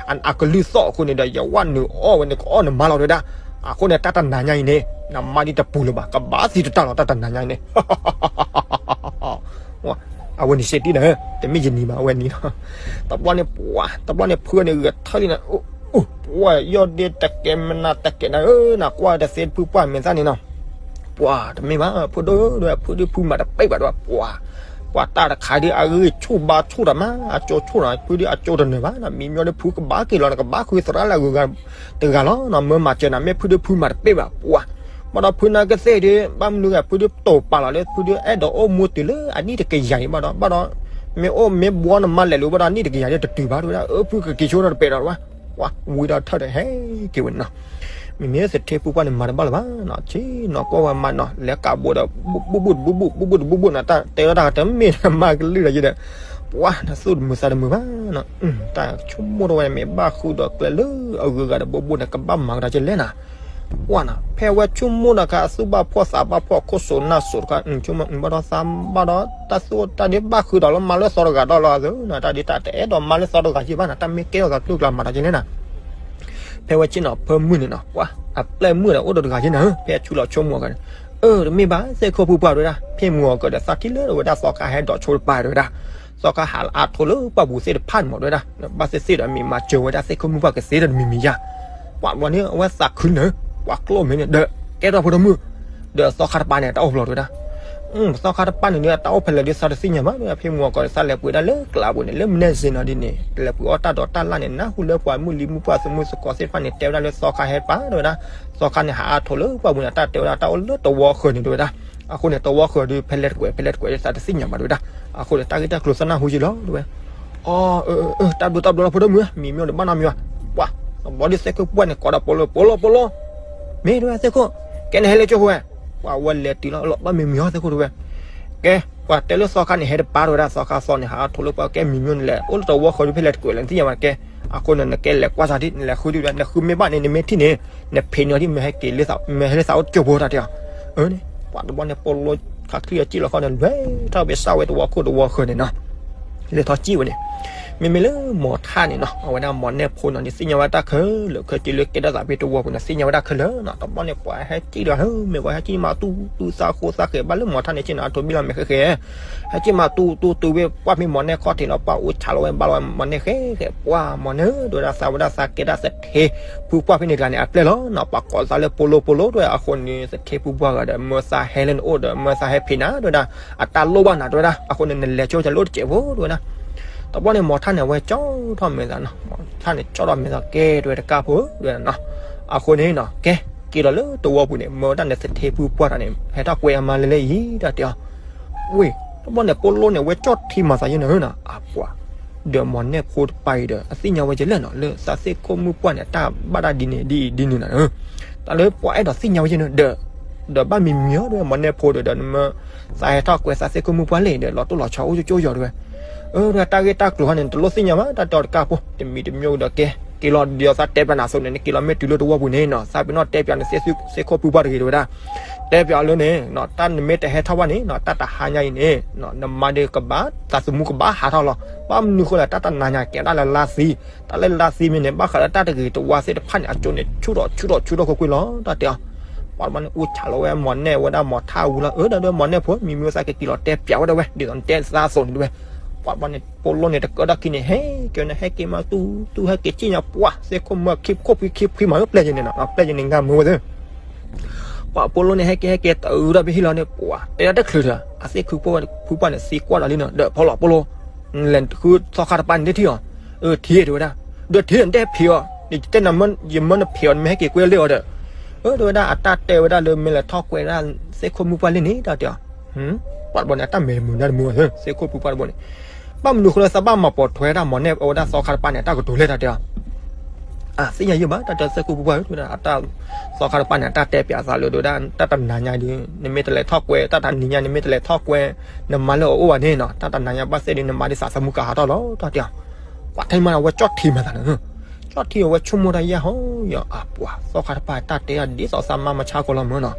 အကလုၢ်သီၣ်အဃိန့ၣ်ဒီး ယဝၣ်နုာ်အီၣ်ဝဲန့ၣ် ကအီၣ်နမါလီၤတဲဝဲဒၣ် အဃိန့ၣ် တၢ်တနၤညါအံၤန့ၣ် နမါဒ်တပူၤလၢၤဘၣ် ကဘၣ်သံတတၢ်လီၤ တၢ်တနၤညါအံၤန့ၣ် အဝဲန့ၣ်စ့တံၢ်ဒီး တမ့ၢ်ယနံၤဘၣ် အဝဲနံၤလီၤ တဘျီန့ၣ် ပှၤ တဘျီန့ၣ် ဖုန့ၣ် ဂဲၤထၢၣ်လံနၤ ပှၤ ယီၢ်ဒ့တကဲမနၤတကဲနၤဧၢ နကွၢ်တသ့ဖုပှၢ်မဲာ်သၣ်န့ၣ်နီၤ ပှၤ တမ့ၢ်ဘၣ် ဖုဒိၣ်ဒိၣ် ဖုဒုးဖုမၤတပ့ၢ်ဘၣ်ဒီး ပှၤ ပှၤတၢ်တခါဒ်အဂံၢ်ဆူၣ်ဘါဆူၣ်တၢ်မး အကၠိဆူၣ်နီၤ ဖုဒုးအကၠိတနၢၤဘၣ်နီၤ မံၤမၠီဒ်ဖုကဘၣ်က့ၤလီၤ နကဘၣ်ဃုသရၣ်လၢအဂုၤအဂၤတဂၤလီၤနီၤ မၢမၤစၢၤနၤ မ့ၢ်ဖုဒုးဖုမၤတပ့ၢ်ဘၣ် ပှၤ ဘၣ်ဒီးဖုနၢ်ကသ့ၣ်ဒ် ဘၣ်မနုၤဂၤ ဖုဒုးတိာ်ပာ်လီၤလၢ ဖုဒုးအဲၣ်ဒိးအိၣ်မူတုၤလၢအနံၣ်တကယၤအံၤဘၣ်ဒီး ဘၣ်ဒီး မ့ၢ်အိၣ်မ့ၢ်ဘှီနမါလဲၤလိၤဘၣ်ဒီး အနံၣ်တကယၤဒ်တတုၤဘၣ်တဲဝဲဒၣ် အၢ ဖုကက့ၤဆိဒီးတပဲာ်ဒီးဝဲ ပှၤ ဝံဒီးထၢၣ်ဒီးဟဲက့ၤဝဲနီၤ မ့မ့ၢ်သထ့ဖုပှၢ်န့ၣ် မၤတဘၣ်လၢၤဘၣ်နီၤ ဆ့ၣ်နီၤကွၢ်ဝဲမၤနီၤ လဲၤကးဘိဒီး ဘူးဘူးတဘူးဘူး ဘူးဘူးတဘူးဘူးနီၤ တၢ်တဲလီၤတၢ်ကတမ့ၢ်မၤကလုၢ်လၢၤယဲဒီး ပှၤ နသူၣ်တမုာ်သးတမုာ်ဘၣ်နီၤ တၢ်ဆိကမိၣ်ထီၣ်ဝဲန့ၣ် မ့ၢ်ဘၣ်ဃုဒီးကျဲလၢအဂုၤအဂၤဒီး ဘူးဘူးန့ၣ် ကဘၣ်မၤကဒီးကလဲၣ်နီၤ ပှၤနီၤ ဖဲဝဲဆိကမိၣ်ဒီးခါ အသူၣ်ဘၣ်ဖှီၣ်သးဘၣ်ဖှီၣ် ခိၣ်စိၤနၢ်စိၤတခါ ဆိကမိၣ်ဘၣ်ဒီးသးဘၣ်ဒီး တၢ်သူၣ်တၢ်ဒ့ဘၣ်ဃုဒီးလၢမၤလၢသီတဂၤဒီးလီၤအသိးနီၤ တၢ်ဒ်တၢ်တအဲၣ်ဒိးမၤလၢသီတဂၤယံၤဘၣ်နီၤ တၢ်မ့ၢ်ကဲထီၣ်သးကျိၤကျါမၤတၢ်ကလဲၣ်နီၤ ဖဲဝဲဆ့ၣ်နီၤဖၢမုၢ်န့ၣ်နီၤ ပှၤ အပျဲၢ်မုၣ်ဒီးအိၣ်ဒီးတဂၤယဲနီၤ ဖဲအဆူလီၤဆိကမိၣ်အကဒီး အၢ တမ့ၢ်ဘၣ် သ့ၣ်ခိၣ်ဖုပှၢ်တဲဝဲဒၣ် ဖဲမုၢ်အကဒီး သးထံၣ်လၢဝဲဒၣ်သီခါဟဲဒိးဆိတပၤတဲဝဲဒၣ် သီခါဟးလၢအါထိလၢပှၢ်ပူၤသ့ၣ်တဖၣ်န့ၣ်မးတဲဝဲဒၣ် ဘၣ်သ့ၣ်သ့ၣ်ဒီးမ့ၢ်မၤစၢၤဝဲဒၣ်သ့ၣ်ခိၣ်မုၢ်ပှၢ်ကသ့ဒီးတမံၤမံၤယါ ပှၤဘျီန့ၣ် အဝဲသးခုလၢာ် ပှၤကျိၣ်မ့ၢ်န့ၣ်ဒီး ကဲထီၣ်ဖိတမုၣ် ဒီးသီခါတပၤန့ၣ် တၢ်အိၣ်ဖျိးတဲဝဲဒၣ် သီခါတပၢ်န့ၣ်ဒီး အတၢ်အိၣ်ဖဲလဲၣ်ဒီး သးတသ့ၣ်ညါဘၣ်ဒီး ဖဲမုၢ်ဂီၤကီးဒီး သးလဲၤပှ့ၤဒၣ်လၢကျးပူၤန့ၣ် လၢမနုၤစ့ၢ်နီၤဒ်န့ၣ် လဲၤပှ့ၤအီၣ်တၢ်ဒိးတၢ်လၣ်န့ၣ် နၢ်ဟူလၢပှၤမုၢ်လံၤမုၢ်ပှၢ် သူမုၢ်သကိးသ့ၣ်တဖၣ်န့ၣ် တဲဝဲဒၣ်လၢသီခါဟဲတပၤ တဲဝဲဒၣ်, သီခါန့ၣ် ဟးအါထိးလၢပှၢ်ပူၤန့ၣ် အတၢ်တဲဝဲဒၣ် တၢ်အိၣ်လၢတဝီဃၢၤန့ၣ် တဲဝဲဒၣ်. အဃိန့ၣ် တဝီဃၢၤဒီး ဖဲလဲၣ်တကွဲး ဖဲလဲၣ်တကွဲးဒီး သးတသ့ၣ်ညါဘၣ် တဲဝဲဒၣ်. အဃိန့ၣ် တၢ်ဂ့ၢ်တၢ်ကျိၤသးနၢ်ဟူယံလီၤ တဲဝဲ. အ တၢ်ဘျုးတၢ်ဘျုးလီၤ ဖိဒိၣ်မုၣ်ဧၢ, မံမံဒီးဘၣ်နီတမံၤဘၣ်. ပှၤ တဘျီဒီး သ့ၣ်ခိၣ်ပှၢ်န့ၣ် ကိးဒီးပိလိ ပိလိ ပိလိ, မ့ၢ်တဲဝဲ သ့ၣ်ခိၣ်, ကဲနဟဲလၢကၠိဖိဝဲ. ပှၤဝဲလဲၤတုၤလီၤ လီၤ ဘၣ်မံမံအီၤ သ့ၣ်ခိၣ် တဲဝဲ. ကဲ ပှၤတဲလၢသီခါန့ၣ် ဟဲတပၤ တဲဝဲဒၣ်, သီခါသီန့ၣ် ဟးအါထိးလၢပှၢ် ကဲမံမံန့ၣ်လဲၣ် အိၣ်လၢတဝီဃၢၤဒီး ဖဲလဲၣ်တကွဲးလဲၣ် နသ့ၣ်ညါဘၣ်ကဲ. အဃိန့ၣ် နကဲလဲၤကွၢ်စၢ်ဒ် နလဲၤဃုဒ်ဒီး နဃုမ့ၢ်ဘၣ်န့ၣ် နမ့ၢ်ထံၣ်န့ၣ် နဖံးန့ၢ်အီၤဒ် မ့ၢ်ဟဲက့ၤလၢ မ့ၢ်ဟဲလၢသးအိၣ်ကၠိဖိ တၢ်တဲအီၤ. အန့ၣ် ပှၤတဘျီန့ၣ် ပိလိခးချံအီၤစံၣ်လီၤခီန့ၣ် လဲၤထီၣ်ဖဲစၢ်ဝဲတဝီခိၣ်တဝီဃၢၤန့ၣ်နီၤ လဲၤထီၣ်စံၣ်ဝဲန့ၣ်. မ့မ့ၢ်လၢမီၤထၣ်န့ၣ်နီၤ အဝဲဒၣ်မီၤနဲၣ်ဖိနီၤန့ၣ် သ့ၣ်ညါဝဲတၢ်ခဲလၢာ်ခဲဆ့လၢကဲထီၣ်သးဖဲတဝီပူၤန့ၣ် သ့ၣ်ညါဝဲဒၣ်ခဲလၢာ်နီၤ. တဘျီန့ၣ် ပှၤဟဲစံၣ်ဒီး မ့ၢ်ပှၤဟဲစံၣ်မၤတူၢ်တူၢ်သးဃိသးဃဲၤ ဘၣ်လၢမီၤထၣ်န့ၣ် စံၣ်နီၤ အထိးဘံၣ်လီၤမဲာ်ဃဲဃဲ ဟဲစံၣ်မၤတူၢ်တူၢ်တုၤဝဲပှၢ်ဖဲမီၤနဲၣ်ခီၣ်ထံးလီၤ ပှၢ်အိၣ်ဆးလီၤဝဲဘၣ်လီၤဝဲမီၤနဲၣ်ဃဲဃဲ ပှၢ်မီၤနဲၣ် တဲဝဲဒၣ် သးဝဲဒၣ်သးကဲဒၣ်သထ့ဖုပှၢ်ဖဲန့ၣ်တဂၤန့ၣ် အပျဲၢ်လီၤနီၤ. ပှၤကိးသးလၢပိလိပိလိ တဲဝဲ. အဃိန့ၣ် သထ့ဖုပှၢ်ဂၤဒီး မၢသးဟဲလၢနအိၣ်ဒီး မၢသးဟဲဖံးနၤ တဲဝဲဒၣ်, အတၢ်လိၣ်ဘၣ်နၤ တဲဝဲဒၣ်. အဃိန့ၣ် နလဲၤကၠိတၢ်လိၣ်တစဲးဖိ တဲဝဲဒၣ်. တဘျီန့ၣ် မီၤထၣ်န့ၣ် အဝဲကၠီထီၣ်မဲာ်သးနီၤ, မီၤထၣ်န့ၣ် ကၠီထီၣ်မဲာ်သး ကဲ တဲဝဲ တကၢ်ဖိ တဲဝဲဒၣ်နီၤ. အဃိန့ၣ်နီၤ ကဲ က့ၤလီၤလၢတဝီပူၤန့ၣ် မၢဝဲဒၣ်နသထ့ဖုပှၢ်တဂၤန့ၣ် ဟဲထီၣ်ကွဲအမါလၢလၢအံၤ တၢ်တဲအီၤ. ဝ့ၢ် တဘျီန့ၣ် ပိလိန့ၣ် အဝဲကၠီထံမၤသးယဲန့ၣ်နီၤ အပှၤ ဒီးမီၤနဲၣ်ဖိတပၤအံၤဒီး အသ့ၣ်ညါဝဲကလဲၣ်နီၤ လၢသးသ့ၣ်ခိၣ်မုၢ်ပှၢ်န့ၣ် အတၢ်ဘၣ်ဒၣ်ဒ်န့ၣ် ဒ်အံၤဒ်န့ၣ်နီၤ. တၢ်လၢပှၤအဲၣ်ဒိးသ့ၣ်ညါဝဲကန့ၣ်ဒီး ဒီးဘၣ်မံမံအီၤ တဲဝဲ မီၤနဲၣ်ဖိဒီး ဒီးနမၢသးဟဲထီၣ်ကွဲသးသ့ၣ်ခိၣ်မုၢ်ပှၢ်လဲၣ်ဒီး လီၤတိၢ်လီၤဆီအိၣ်ကၠိကၠိယီၤ တဲဝဲ. အၢ တၢ်ဂ့ၢ်တၢ်ကျိၤဟီန့ၣ် တလိၣ်သ့ၣ်ညါဘၣ် တၢ်တဲအီၤတကၢ်ဖိ တမံၤတမံၤဒီးကဲ က့ၤလီၤဒီးသးတဲပျးနၤအသိးန့ၣ် နက့ၤလီၤမ့ၢ်တုၤလၢတဝီပူၤန့ၣ်နီၤ သးပ့ၤနီၣ်တဲပျးနသ့ၣ်ခိၣ်ဖုပှၢ်တဂ့ၤ တဲဝဲဒၣ်. တဲပျးအီၤလၢန့ၣ် တၢ်နမ့ၢ်တဟဲထီၣ်ဘၣ်န့ၣ်နီၤ တၢ်တဟါညါအံၤန့ၣ် နမါဒီးကဘၣ် သးသမူကဘၣ်ဟးထီၣ်လီၤ. ဘၣ်မနုၤဃိလဲၣ် တၢ်တနၤညါကဲဒၣ်လၢလါသံ, တၢ်လၢလါသံမ့ၢ်န့ၣ် ဘၣ်ဃးလၢတၢ်တဂ့ၤတဝါသ့ၣ်တဖၣ်န့ၣ် အကၠိန့ၣ် ဆူၣ်ထီၣ်ဆူၣ်ထီၣ်ဆူၣ်ထီၣ်ကွ့ၢ်ကွ့ၢ်လီၤ တၢ်တဲအီၤ. ပှၤတဘျီန့ၣ် အိၣ်ဆးလီၤဝဲမီၤနဲၣ်ဝဲဒၣ်မီၤထၣ်ဝံၤလီၤ အၢ ဒီးမီၤနဲၣ်ဖိ မံမံသးက့ၤက့ၤလီၤတဲပျးဝဲဒၣ်ဝဲ ဒ်သိးနတဲသးအသိးန့ၣ်တဲဝဲ. ပှၤတဘျီန့ၣ် ပိလိန့ၣ် တကၢၢ်ထီၣ်ခံန့ၣ် ဟဲက့ၤန့ၣ် ဟဲက့ၤမၤတူၢ်တူၢ် ဟဲက့ၤစံၣ်ညါပှၢ် သ့ၣ်ခိၣ်မုၢ်ခံခိၣ်ဖံခံဖံမၤလၢပျဲၢ်ယဲန့ၣ်နီၤ ပျဲၢ်ယဲန့ၣ် ငါမုာ်ဝဲသ့ၣ် ပှၤပိလိန့ၣ် ဟဲက့ၤဟဲက့ၤတုၤထီၣ်ဖဲဟံၣ်လီၤန့ၣ် ပှၤ တဲဒၣ်တချုးဒီး အသ့ၣ်ခိၣ်ဖုပှၢ်န့ၣ် သံကွၢ်ဒီးလံနီၤ ဒီးဖီလီၤပိလိ လဲၤဃုသီခါတပၤန့ၣ်တထံၣ်အီၤ, အၢ ထံၣ်တဲဝဲဒၣ်, ဒီးထံၣ်နတဲဖံးအီၤ, ယတဲနၤ ယမၢနဖံးအီၤ နမ့ၢ်ဟဲက့ၤကွဲလၢအီၤဒီး, အၢ တဲဝဲဒၣ် အတၢ်တဲဝဲဒၣ်လၢမ့ၢ်လဲၤထီၣ်ကွဲဒၣ်သ့ၣ်ခိၣ်မုၢ်ပှၢ်လံန့ၣ် တၢ်တဲအီၤ, ပှၤတဘျီန့ၣ် အတၢ်မဲာ်မုာ်ဒၣ်တမုာ် သ့ၣ်ခိၣ်ဖုပှၢ်တဘျီန့ၣ်, ဘၣ်မနုၤဃိလၢသးဘၣ်မၤပိာ်ထွဲဒၣ်မီၤနဲၣ်အဝဲဒၣ်သီခါတပၤန့ၣ် အတၢ်ကတိၤလဲၣ် တၢ်တဲအီၤ အသ့ၣ်ညါယဲၢ်ဘၣ် တၢ်တဲသ့ၣ်ခိၣ်ဖုပှၢ်ဧၢ တဲဝဲဒၣ် အတၢ် သီခါတပၤန့ၣ် အတၢ်တဲပျးသးလၢ တဲဝဲဒၣ် တၢ်တနၤညါဒီး နမ့ၢ်တလဲၤထီၣ်ကွဲ တၢ်တနံၤညါ နမ့ၢ်တလဲၤထီၣ်ကွဲ နမါလၢအအိၣ်ဘၣ်န့ၣ်နီၤ တၢ်တနၤညါဘၣ်သ့ၣ်ဒီး နမါဒ်သးသမူကဟးထီၣ်လီၤ တၢ်တဲအီၤ, ပှၤထဲမးန့ၣ် အဝဲကၠီၣ်ထံမၤသးန့ၣ် ကၠီၣ်ထံအဝဲဆိကမိၣ်တၢ်ယဲၢ်ဟီယီၤ အပှၤ သီခါတပၤတၢ်တဲအီၤ ဒ်သိးသးမါမဆါကီလီၤမၢ်နီၤ,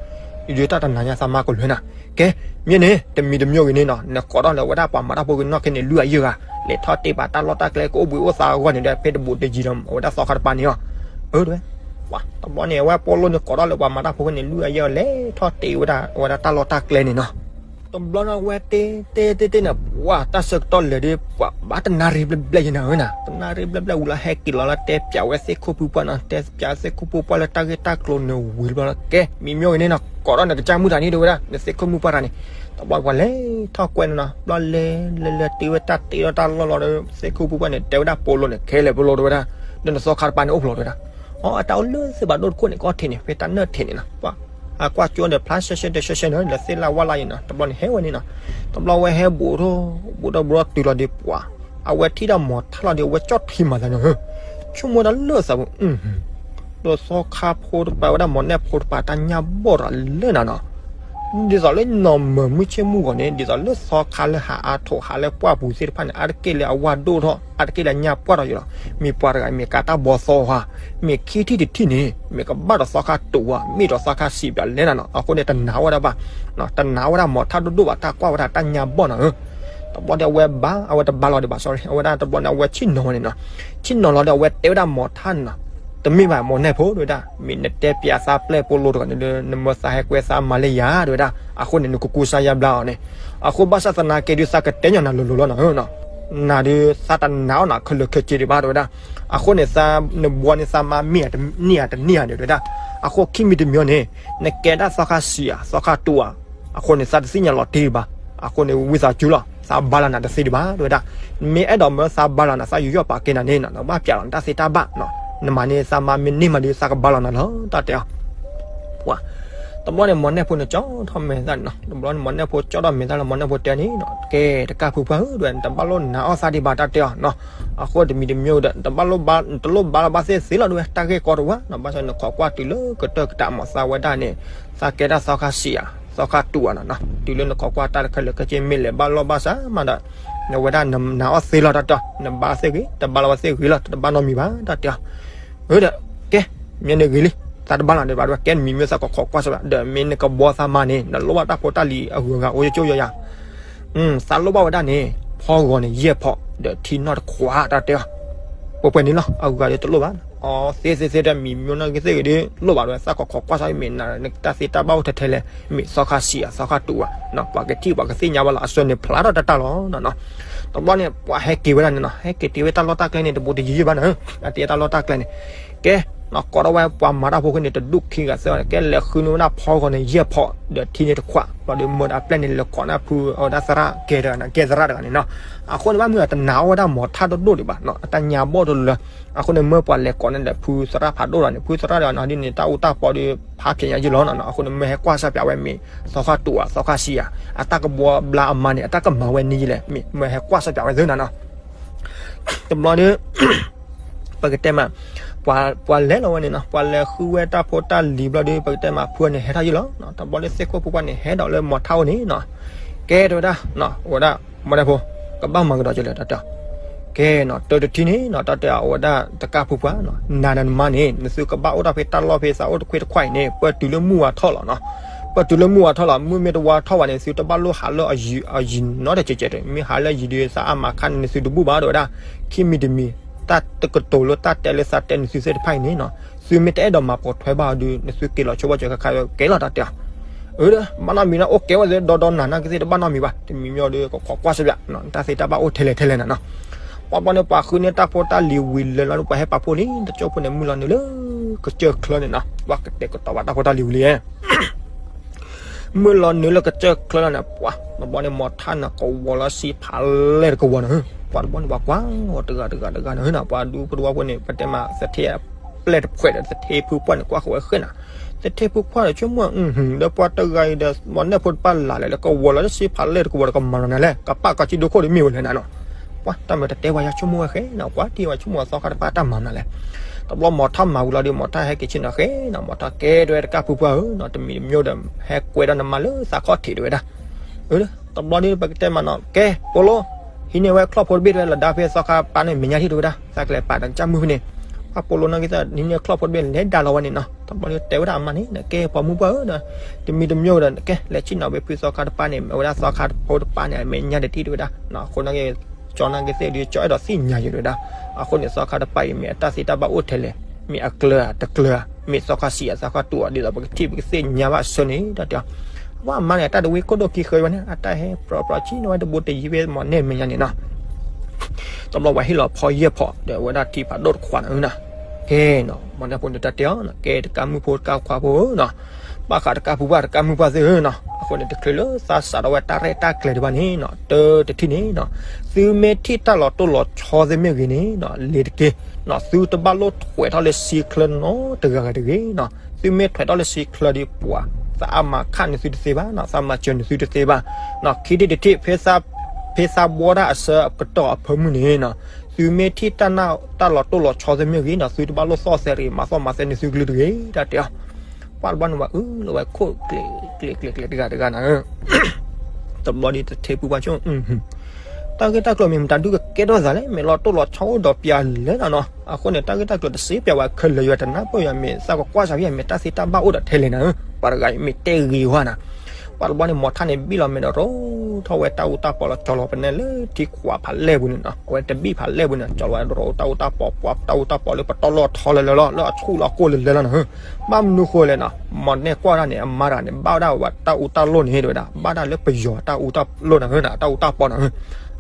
ယဒုးတၢ်တနၤညါသးမါကလွဲနၤ, ကဲ မ့ၢ်န့ၣ် တမံၤတမံၤဂ့ၤန့ၣ်နီၤ နကိးထီၣ်လၢအဝဲဒၣ်ပှၤမၤတၢ်ဖိကနီၢ်ခဲန့ၣ် လွံၢ်အယဲၢ်ဂၤ လဲၤထီၣ်တ့ပာ်တၢ်လီၢ်တၢ်ကျဲကအိၣ်ဘှံးအိၣ်သါအဂီၢ်န့ၣ်ဒီး ဖဲတဘူးတယံၤဒီး အဝဲဒၣ်သီခါတပၤန့ၣ်အီၤ, အၢ တဝဲ ပှၤ တဘျီန့ၣ် အဝဲပိလိန့ၣ်ကိးထီၣ်လၢပှၤမၤတၢ်ဖိကန့ၣ် လွံၢ်အယဲၢ်ဂၤ လဲၤထီၣ်တ့ဝဲဒၣ် အဝဲဒၣ်တၢ်လီၢ်တၢ်ကျဲန့ၣ်နီၤ, တဘျီန့ၣ် အဝဲတ့တ့တ့တ့န့ၣ် ပှၤတၢ်ဆၢကတီၢ်လဲၤဒီး ပှၤဘၣ်တနၣ်ရံၣ်ဘျဲၣ်ဘျဲၣ်ယဲၢ်နၤဧၢနၤ တနၣ်ရံၣ်ဘျဲၣ်ဘျဲၣ်ဝံၤလီၤ ဟဲက့ၤလီၤလၢတဲပျးဝဲသ့ၣ်ခိၣ်ဖုပှၢ်နီၤ တဲပျးသ့ၣ်ခိၣ်ဖုပှၢ်လၢတၢ်ဂ့ၢ်တၢ်ကျိၤန့ၣ်ဝံၤတဘျီလီၤ ကဲ မံမံဂ့ၤန့ၣ်နီၤ ကိးထီၣ်နကစၢ်မုၢ်တနံၤ တဲဝဲဒၣ် နသ့ၣ်ခိၣ်မုၢ်ပှၢ်တဂၤန့ၣ်, တဘျီပှၤလဲၤထီၣ်ကွဲန့ၣ်နီၤ ဘျီလဲၤလဲၤလဲၤတ့ဝဲတၢ်တ့ထီၣ်တၢ်လီၢ်လီၤဒီး သ့ၣ်ခိၣ်ဖုပှၢ်န့ၣ် တဲဝဲဒၣ်ပိလိန့ၣ် ခဲလၢာ်ပိလိတဲဝဲဒၣ်, ဒီးနသီခါတပၤန့ၣ်အိၣ်ဖျိးတဲဝဲဒၣ်, အီ အတၢ်အိၣ်လၢသ့ၣ်ဘၣ်ဒိၣ်တခိၣ်န့ၣ် ကီထံးန့ၣ် ဖဲတၢ်နၢၣ်ထံးန့ၣ်နီၤ ပှၤ အကွၢ်ကၠိဒီး ဖျါရှဲရှဲဒီးရှဲရှဲန့ၣ် လၢသ့ၣ်လၢဝၢ်လၢ်ယဲၢ်နီၤ တဘျီန့ၣ်ဟဲဝဲန့ၣ်နီၤ, တဘျီဝဲဟဲဘူးထီၣ် ဘူးထီၣ်ဘူးထီၣ်တုၤလီၤဒီးပှၤ, အဝဲထံၣ်ဒီးမီၤထၣ်လီၤဒီး အဝဲကၠီၣ်ထံမၤသးန့ၣ် ဆိကမိၣ်တၢ်လၢသးပူၤ ဒီးသီခါဖိတပၤဝဲဒၣ်မီၤနဲၣ်ဖိတပၤတၢ်ညၣ်ဘီၣ်တဂၤလၢနၤနီၤ, ဒ်သိးလၢနီၢ်မုၢ်မုၢ်ဆ့ၣ်မုၢ်ဂီၤန့ၣ် ဒ်သိးလၢသီခါလၢဟးအါထိးဟးလၢပှၢ်ပူၤသ့ၣ်တဖၣ်န့ၣ် အါတက့ၢ်လၢအဝၢ်ဒိၣ်ထီၣ် အါတက့ၢ်လၢအညၣ်ပှၢ်ထီၣ်ယံၤလီၤ, မ့ၢ်ပှၤတဂၤမ့ၢ်ကးတၢ်ဘီသီဧါ, မ့ၢ်ခံထံၣ်တထံၣ်န့ၣ် မ့ၢ်ကဘၣ်ဒီးသီခါတူာ်ဧါ မ့ၢ်ဒီးသီခါစံးပျးလဲၣ်နၤနီၤ အဃိန့ၣ်တနာ်ဝဲဒၣ်ဘၣ်, တနာ်ဝဲဒၣ်မီၤထၣ်ဒိၣ်ဒိၣ်ဘၣ် တၢ်ကွၢ်ဝဲဒၣ်တၢ်ညၣ်ဘီၣ်နီၤဧၢ တဘျီဒီးအဝဲဘါ အဝဲတဘါလီၤဒံးဘၣ် sorry အဝဲဒၣ်တဘျီန့ၣ် အဝဲဆ့ၣ်နီၤဝဲန့ၣ်နီၤ, ဆ့ၣ်နီၤလီၤဒီးအဝဲတဲဝဲဒၣ်မီၤထၣ်န့ၣ်နီၤ, တမ့ၢ်ဘၣ်မီၤနဲၣ်ဖိတဲဝဲဒၣ်, မ့ၢ်နတဲပျးသးပျဲၢ်ပိလိတဂၤန့ၣ်ဒီး နမၢသးဟဲကွဲသးမၤလၢယၤတဲဝဲဒၣ်, အဃိန့ၣ် နကကူစါယါဘျါအီၤန့ၣ်, အဃိဘၣ်ဆၣ်သနာ်က့ဒုးသးကတဲညီနၤလိၤလိၤလီၤနီၤ, နၤဒုးသးတနာ်အီၤနၤခဲလၢာ်ခဲဆ့ဒံးဘၣ်တဲဝဲဒၣ်, အဃိန့ၣ် သးနဘှီန့ၢ်သးမါမ့ၢ်ဧါတန့ၢ်ဧါတန့ၢ်ဧါန့ၣ်တဲဝဲဒၣ်, အဃိခံမံၤတမံၤန့ၣ် နကဲဒၣ်သီခါစံးဧါ သီခါတူာ်ဧါ အဃိန့ၣ် သးတသ့ၣ်ညါလီၤတံၢ်ဒံးဘၣ်. အဃိန့ၣ် ဝံသးစူၤလီၤ, သးဘါလီၤနၤတသ့ဒံးဘၣ် တဲဝဲဒၣ်. မ့ၢ်အဲၣ်ဒိးမၢသးဘါလီၤနၤ သးယူးယီၣ်ပာ်ကဲနၤန့ၣ်နီၤ နဘၣ်ပျဲလီၤနတၢ်သ့တၢ်ဘၣ်နီၤ. နမၤန့ၢ်သးမါ မ့ၢ်န့ၢ်မးဒီး သးကဘါလီၤနၤလီၤ တၢ်တဲအီၤ. ပှၤ တဘျီန့ၣ် မီၢ်နဲၣ်ဖိန့ၣ် ကၠီထီၣ်မဲာ်သၣ်န့ၣ်နီၤ. တဘျီန့ၣ် မီၢ်နဲၣ်ဖိကၠီထီၣ်မဲာ်သၣ်လၢ မီၢ်နဲၣ်ဖိတဲန့ၣ်နီၤ, ကဲ တကၢ်ဖုပှၢ်ဧၢ တဲဝဲ နတဘၣ်လိၣ်နာ်အီၣ်သးဒံးဘၣ် တၢ်တဲအီၤနီၤ. အဃိတမံၤတမံၤဒီး နတဘၣ်လိၣ်ဘါ နတလိၣ်ဘါလီၤဘၣ်သ့ၣ်သ့လီၤ တဲဝဲ တၢ်ဂ့ၢ်ကီတဝၢနီၤ. ဘၣ်ဆၣ်နခိးကွၢ်တုၤလၢကတၢၢ်ကတးမး သးဝဲဒၣ်န့ၣ် သးကဲဒၣ်သီခါဆံးဧါ သီခါတူာ်ဧါနီၤနီၤ. တုၤလၢနခိးကွၢ်တၢ်တခါလၢာ်ခဲဆ့ မ့ၢ်လဲၤဘၣ်လိၣ်ဘၣ်စးမးဒီး နဝဲဒၣ်နနာ်အီၣ်သ့လီၤ တၢ်တဲအီၤ. နဘါသ့ၣ်ဂ့ၤ တဘါလီၤဝဲသ့ၣ်ဂ့ၤလီၤ တဘၣ်နီတမံၤဘၣ် တၢ်တဲအီၤ. အၢဒီး ကဲ မ့ၢ်န့ၣ်ဂ့ၤလံ သးတဘါလီၤဒံးဘၣ် တဲဝဲ ကဲတမံၤမ့ၢ်သးကခိးကွၢ်စၢ်ဘၣ် ဒီးမ့ၢ်နကဘှီသးမါန့ၣ် နလိၣ်ဘၣ်တၢ်ဖိတၢ်လံၤအဂုၤအဂၤအိၣ်ကၠိကၠိယါယါ သးလိၣ်ဘၣ်ဝဲဒၣ်န့ၣ် ဖီဂီၤန့ၣ် ယဲၢ်ဖီ ဒီးထံနီၣ်တခွး တၢ်တဲအီၤ. ပှဲၤပှဲၤန့ၣ်လီၤ အဂုၤအဂၤဒီးတလိၣ်ဘၣ်. အီ သ့သ့သ့ဒီး မံၤမ့ၢ်နီၢ်ဂ့ၤသ့ၣ်ဂ့ၤဒီး လိၣ်ဘၣ်ဒီး သးကခိးကွၢ်စၢ် မ့ၢ်နတၢ်သ့တၢ်ဘၣ်အိၣ်ထဲထဲလဲၣ်, မ့ၢ်သီခါဆံးဧါ သီခါတူာ်ဧါ, ပှၤကထံၣ်ပှၤကသ့ၣ်ညါဘၣ်လီၤ အဆၢန့ၣ်ဖျါထီၣ်တၢ်တၢ်လီၤနီၤ. တဘျီန့ၣ် ပှၤဟဲက့ၤဝဲဒၣ်န့ၣ်နီၤ, ဟဲက့ၤတ့ဝဲတၢ်လီၢ်တၢ်ကျဲန့ၣ် တဘူးတယံၤယံၤဘၣ်နီၤ, အတ့တၢ်လီၢ်တၢ်ကျဲန့ၣ် ကဲ ကိးထီၣ်ဝဲပှၤမၤတၢ်ဖိဃိန့ၣ် တဒူၣ်ခံဂၤသၢဂၤန့ၣ် ကဲလဲၤဃုန့ၢ်ဝဲဒၣ်ဖီဂီၤန့ၣ် ယဲၢ်ဖီ ဒီးထံန့ၣ်တခွး, ဘျီဒီးမၢဒီးအပျဲၢ်န့ၣ် လဲၤကိးနၢ်ဖုအဝဲဒၣ်သရၣ်ကဲတဂၤန့ၣ် ကဲသရၣ်တဂၤန့ၣ်နီၤ. အဃိန့ၣ်ဘၣ်မုၢ်အတနာ်အီၣ်ဝဲဒၣ်မီၤထၣ်ဒိၣ်ဒိၣ်ဒံးဘၣ်နီၤ, အတၢ်ညါဘီၣ်တလၢ. အဃိန့ၣ်မၢပှၤလဲၤကိးန့ၣ်ဒီး ဖုသရၣ်ဖးဒိၣ်တဂၤန့ၣ်, ဖုသရၣ်တဂၤန့ၣ်ဒ်န့ၣ် တၢ်အူတၢ်ပီဒီးဖးဖျဲးညါယုၢ်လီၤနီၤ. အဃိန့ၣ်မၢဟဲကွၢ်စၢ်ပၠးဝဲမ့ၢ် သီခါတူာ်ဧါ သီခါဆံးဧါ, အတၢ်ကဘှီဘျါအမါန့ၣ် အတၢ်ကမၤဝဲန့ၣ်ယလဲၣ်, မ့ၢ်မၢဟဲကွၢ်စၢ်ပၠးဝဲသ့နီၤနီၤ. တဘျီဒီး ပကတဲမး ပှၤလဲၤလီၤဝဲန့ၣ်နီၤ, ပှၤလဲၤဃုဝဲတၢ်ဖိတၢ်လံၤဘျီဒီး ပကတဲမး ဖုန့ၣ်ဟဲထီၣ်ယုၢ်လီၤ. တဘျီဒီးသ့ၣ်ခိၣ်ဖုပှၢ်န့ၣ် ဟဲဒီးလၢမီၤထၣ်အိၣ်န့ၣ်နီၤ, ကဲတဲဝဲဒၣ် အဝဲဒၣ် မီၤနဲၣ်ဖိ ကဘၣ်မၤကဒီးကလဲၣ်တၢ်တဲ, ကဲနီၤ တၢ်တထံၣ်န့ၣ်နီၤ တၢ်တဲအဝဲဒၣ်တကၢ်ဖုပှၢ်နီၤ, နၤဒီးနမါန့ၣ် နသုကဘၣ်အိၣ်တၢ်ဖဲတၢ်လီၢ်ဖဲသးအိၣ်တခွ့တခွးအံၤန့ၣ် ပၢၢ်တုၤလၢမုၢ်ဝါထီၣ်လီၤနီၤ. ပၢၢ်တုၤလၢမုၢ်ဝါထီၣ်လီၤ, မုၢ်မ့ၢ်တဝါထီၣ်ဘၣ်န့ၣ် သုတဘၣ်လိၣ်ဟးလၢအယံၤနီတစဲးစဲးတဂ့ၤ, မ့ၢ်ဟးလၢအယံၤဒီးသးအါမးခါန့ၣ် နသုတဘူၣ်ဘၣ်တဲဝဲဒၣ်. ခံမံၤတမံၤ တၢ်တကတိၤလၢတၢ်တဲလၢသးတဲနသုသ့ၣ်တဖၣ်အံၤန့ၣ်နီၤ, သုမ့ၢ်တအဲၣ်ဒိးမၤပိာ်ထွဲဘၣ်အီၤဒီး နသုက့ၤလီၤဆိဘၣ်စၢၤခါခါ ကဲလီၤတၢ်တဲအီၤ. အၢ ဘၣ်နီတမံၤနီၤ, အိၣ်ကဲဝဲသ့ၣ်ဒီဒီနၤနာ်က့သ့ၣ် တဘၣ်နီတမံၤဘၣ်, တမံၤမ့ၢ်ဒီးကခိးကွၢ်စၢ်ပၠး တၢ်သ့တၢ်ဘၣ်အိၣ်ထဲလဲၣ်ထဲလဲၣ်နီၤနီၤ. ပှၤဘျီန့ၣ် ပှၤဃုန့ၢ်တၢ်ဖိတၢ်လံၤဝံၤလၢာ်လီၤဒီး ပှၤဟဲပာ်ဖှိၣ်လံ တကၠိဖိန့ၣ် မုၢ်လီၤနုာ်လၢကစၢၢ်ချၢန့ၣ်နီၤ, ပှၤကတဲာ်ကတီၤဘၣ်တၢ်ဖိတၢ်လံၤဝံၤလံ မုၢ်လီၤနုာ်လၢကစၢၢ်ချၢလီၤန့ၣ် ပှၤတဘျီန့ၣ် မီၤထၣ်န့ၣ် ကဝီၤလီၤဆံဖးလဲၢ်တကဝီၤန့ၣ်, ပှၤတဘျီန့ၣ် ပှၤကွၢ်အီၤတဂၤတဂၤတဂၤန့ၣ်နီၤ, ပှၤဒူဖိတဝီဖိန့ၣ် ပတဲမး သထ့အပျဲၢ်တဖှဲးဒီး သထ့ဖုပှၢ်န့ၣ် ကွၢ်ဃီၤဝဲဃဲၣ်နၤ, သထ့ဖုပှၢ်ဒီး ဆိကမိၣ် ဒီးပှၤတဂၤအံၤဒီး မီၤနဲၣ်ဖိတပၢ်လၢ်လဲၣ် လၢကဝီၤလီၤလၢဆံဖးလဲၢ်တကဝီၤဒီး ကမၤလီၤနၤလဲၣ်, ကပာ်ကီၤကံဒိခိၣ်ဒီးမ့ၢ်ဝဲလဲၣ်နၤနီၤ. ပှၤတၢ်မၤတတဲဝဲယၤ ဆိကမိၣ်ဝဲဃဲၣ်နၤ, ကွၢ်တံၢ်ဝဲ ဆိကမိၣ်အသီခါတပၢ်တၢ်မၤနၤလဲၣ်. တဘျီမီၤထၣ်မၤဝံၤလီၤဒီး မီၤထၣ်ဟဲက့ၤဆ့ၣ်နီၤဃဲၣ်နၤ, မီၤထၣ်ကဲတဲဝဲတကၢ်ဖုပှၢ်ဧၢနီၤ, တမံၤတမံၤဒီး ဟဲကွဲဒီးနမါလၢသးခီၣ်ထံးတဲဝဲဒၣ်. တဘျီဒီး ပကတဲမးနီၤ, ကဲ ပိလိ, ဟံးန့ၢ်ဝဲချီၣ်ဖိတဘ့ၣ်တဲဝဲ လၢဒါဖဲသီခါပၢ်န့ၣ် မဲာ်ညါထံၣ်တဲဝဲဒၣ်, သးကလဲၤပာ်ဒီးကစၢ်မုၣ်ဖဲန့ၣ်. ပှၤပိလိန့ၣ်က့ၤသး ဟံးန့ၢ်ချီၣ်ဖိတဘ့ၣ် လဲၤဒၣ်လီၤဝဲန့ၣ်နီၤ. တဘျီဒီးတဲဝဲဒၣ်အမါန့ၣ် ကဲ ပိာ်မုၣ်ပှၢ်ဧၢ, တမံၤတမံၤဒီး ကဲ လဲၤဆ့ၣ်နီၤဝဲဖုသီခါတပၢ်န့ၣ် အဝဲဒၣ်သီခါဖိတပၢ်န့ၣ် အမဲာ်ညါတထံၣ်တဲဝဲဒၣ်, အဃိန့ၣ်က့ၤ ကၠီန့ၣ်က့ၤသ့ၣ်ဒုး ကၠီအဲၣ်ဒိးသ့ၣ်ညါယိာ်တဲဝဲဒၣ်. အဃိန့ၣ် သီခါတပၢ်အံၤ မ့ၢ်အတၢ်သ့တၢ်ဘၣ်အိၣ်ထဲလဲၣ်, မ့ၢ်အကျၢၤဧါတကျၢၤဧါ, မ့ၢ်သီခါဆံးဧါ သီခါတူာ်ဧါ, ဒ်သိးပကထံၣ်ပကသ့ၣ်ညါဘၣ်အဆၢန့ၣ် တၢ်တဲအီၤ. ပှၤအမါန့ၣ် အတၢ်တဝံခိၣ်ဒိၣ်ခံဃၢၤဝဲန့ၣ် အတၢ်ဟဲပြီပြီဆံးန့ၢ်ဝဲတဘူးတယံၤဖဲမီၤနဲၣ်မဲာ်ညါန့ၣ်နီၤ. တဘျီပှၤဟ့ၣ်လီၤဖီယဲၢ်ဖီ ဒီးအဝဲဒၣ်ထံဖးဒိၣ်တခွးန့ၣ်နီၤ. ကဲနီၤ မီၤနဲၣ်ဖိန့ၣ်တၢ်တဲအီၤနီၤ, ကဲတကၢ်မုၣ်ဖိတကၢ်ခွါဖိဧၢနီၤ, ဘၣ်ဃးတကၢ်ဖုပှၢ်တကၢ်မုၣ်ပှၢ်သ့ၣ်ဧၢနီၤ. အဃိန့ၣ် တချုးလၢသးစးထီၣ်ဝဲတၢ်ရဲၣ်တၢ်ကျဲၤဒံးဘၣ်န့ၣ်နီၤ, တၢ်တထံၣ်န့ၣ်နီၤ, သုမ့ၢ်ထံၣ်တၢ်လီၤတိၢ်လီၤဆီသ့ၣ်မ့ၢ်ဂ့ၤန့ၣ်နီၤ, လ့ၤတက့ၢ်နီၤ, သုတဘၣ်လိၣ်ထွဲးထီၣ်လၢဆံချၢနီတဂၤဂၤတဂ့ၤနီၤ. သုမ့ၢ်ထွဲးထီၣ်လၢဆံချၢဒီးပှၤ သးအါမးခးန့ၢ်သုတသ့ဘၣ်နီၤ, သးမၤစၢၤန့ၢ်သုတသ့ဘၣ်နီၤ. ခံထံၣ်တထံၣ် ဖဲသးဘှီတၢ်အဆၢကတီၢ်အဖၢမုၢ်န့ၣ်နီၤ, သုမ့ၢ်ထံၣ်တၢ်လီၤတိၢ်လီၤဆီသ့ၣ်မ့ၢ်ဂ့ၤနီၤ, သုတဘၣ်လိၣ်သီၣ်သဲတဂ့ၤ မၤသီၣ်မၤသဲန့ၢ်သုကလုၢ်တဂ့ၤ တၢ်တဲအီၤ. ပှၤတဘျီန့ၣ်ဝဲအၢလီၤဝဲခိၣ်ကျဲၤကျဲၤကျဲၤကျဲၤတဂၤတဂၤနၤဧၢ တဘျီဒီးတထံၣ်ဖုပှၢ်ဆိ တၢ်ဂ့ၢ်တၢ်ကျိၤမ့ၢ်မတၤဒုကကဲထီၣ်သးလဲၣ်, မ့ၢ်လီၤတိၢ်လီၤဆီအိၣ်ဒီးပျၢၤလဲၣ်နၤနီၤ. အဃိန့ၣ် တၢ်ဂ့ၢ်တၢ်ကျိၤတစ့ပျၢၤဝဲခဲလၢာ်ယွၤတနၢ်ပၢၢ်ယွၤ မ့ၢ်သးကကွၢ်စၢ်ဖဲမ့ၢ်တၢ်သ့တၢ်ဘၣ်အိၣ်ဒီးထဲလဲၣ်နၤဧၢ, ပှၤတဂၤအံၤမ့ၢ်တဲဂ့ၤဝဲနၤ. ပှၤတဘျီန့ၣ် မီၤထၣ်န့ၣ်ဘံၣ်လီၤမဲာ်ဒီးရိထီၣ်ဝဲတၢ်အူတၢ်ပီလီၤ ကၠီလီၤပနဲလၢထံခွးဖးလဲၢ်ပူၤန့ၣ်နီၤ, အဝဲတဘံၣ်ဖးလဲၢ်ပူၤန့ၣ် ကၠီလီၤဝဲရိတၢ်အူတၢ်ပီ ပှၤတၢ်အူတၢ်ပီလၢပတီၢ်လီၢ်ထီလၢလၢလီၤ လၢအဆူၣ်လီၤကိၢ်လၢလၢလီၤနၤဧၢ. ဘၣ်မနုၤဃိလဲၣ်နီၤ, မီၤနဲၣ်ကွၢ်ဒၣ်န့ၣ် အမါတဂၤန့ၣ် ဘၣ်ဝဲဒၣ်ဝဲတၢ်အူတၢ်လိၢ်န့ၣ် တဲဝဲဒၣ် ဘၣ်ဒၣ်လၢပယီၤတၢ်အူတၢ်လိၢ်နၤဧၢ, တၢ်အူတၢ်ပီနၤဧၢ.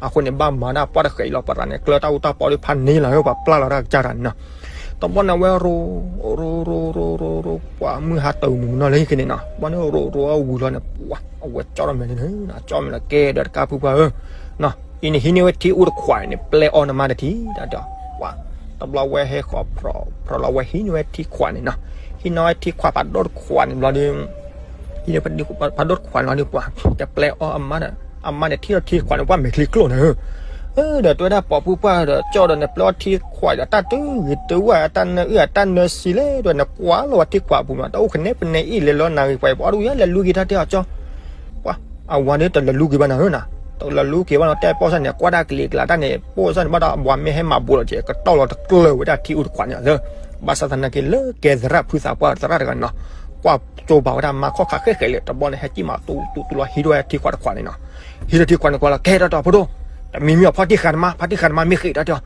အဃိန့ၣ် ဘၣ်မၤဒၣ်ပှၢ်တဃဲးအံၤလီၤ ပရၤန့ၣ် ကျၢတၢ်အူတၢ်ပီဒီးဖးန့ၢ်လီၤဧၢ, ပှၤပျၢ်လီၤတၢ်ကစၢ်တၢ်န့ၣ်နီၤ. တဘျီန့ၣ်ဝဲရိ ရိ ရိ ရိ ရိ ပှၤမုၢ်ဟါတၢ်မုၢ်မနီၤလၢဟံၣ်က့ၤန့ၣ်နီၤ, ဘျီန့ၣ်ရိရိအဝံၤလီၤန့ၣ် ပှၤ အဝဲကၠီထီၣ်မဲာ်လံန့ၣ်, ကၠီမဲာ်လီၤ ကဲဒီးတကးဖုပှၢ်ဧၢ, အံၤန့ၣ်ဟံးန့ၢ်ဝဲထံအူတခွးန့ၣ် ပျဲအီၣ်နမါတထံၣ် တၢ်တဲအီၤ, ပှၤ, တဘျီဝဲဟဲဃီၤဖြီၣ်ဖြီၣ်လီၤ ဝဲဟံးန့ၢ်ဝဲထံခွးန့ၣ်နီၤ, ဟံးန့ၢ်ဝဲထံခွးဖးဒိၣ်တခွးန့ၣ်ဘျီဒီး ဟံးန့ၢ်ဖးဒိၣ်တခွးန့ၣ်ဘျီဒီး ပှၤ ကပျဲအီၣ်အမါဒီး အမါန့ၣ်ထံၣ်လီၤထံခွးန့ၣ် ပှၤမဲာ်ချံကျိၣ်န့ၣ်ဧၢ, ဒီးတဲဝဲဒၣ်ပိာ်ဖုပှၢ်ဒီး ကၠီဒီးနပျဲအီၣ်ထံခွးဒီး တၢ်တုဂ့ၤတုဝဲ အတၢ်နၢအုၣ်အတၢ်နၢဆံးလဲၣ် ဒီးနကွၢ်လီၤဝဲထံခွးအပူၤမး တၢ်အိၣ်ကနဲပနဲအံၣ်လဲၤလီၤနၤဂ့ၤပှၤ ပှၤအီၣ်တဝံၤလဲၤလူၤက့ၤတၢ်တဲအီၤကၠီ ပှၤ အဝၤဒ်တလဲၤလူၤက့ၤဘၣ်နၤဧၢနၤ, တလဲၤလူၤက့ၤဘၣ်နီၤ တဲပိာ်စၢ်န့ၣ် ကွၢ်တၢ်ကလံၤကျါတၢ်န့ၣ် ပိာ်စၢ်န့ၣ်ဘၣ်ဒီး အဝၤမ့ၢ်ဟဲမၤဘူးလီၤက့ၤ ကတီၢ်လီၤတကျၢၤဝဲဒၣ်ထံအူတခွးန့ၣ်လၢ, ဘၣ်ဆၣ်သနာ်က့လၢကဲသရၣ်ဖုသးပှၢ်သရၣ်တဂၤန့ၣ်နီၤ, ကွၢ်ကၠိဘၣ်ဝဲဒၣ်မါခီၣ်ခါဃဲဃဲလၢ တဘျီန့ၣ် ဟဲကံၣ်မးတူတူတူလီၤ ဟံးထီၣ်ဝဲထံခွးတခွးန့ၣ်နီၤ, ဟံးထီၣ်ထံခွးန့ၣ်ကွၢ်လီၤ ကဲထီၣ်တီၤဖိဒိၣ်, တမံၤမံၤအဖီၣ်တံၢ်ဃာ်နမါ ဖီၣ်တံၢ်ဃာ်နမါမ့ၢ်ဃ့ၢ်တၢ်တဲအီၤ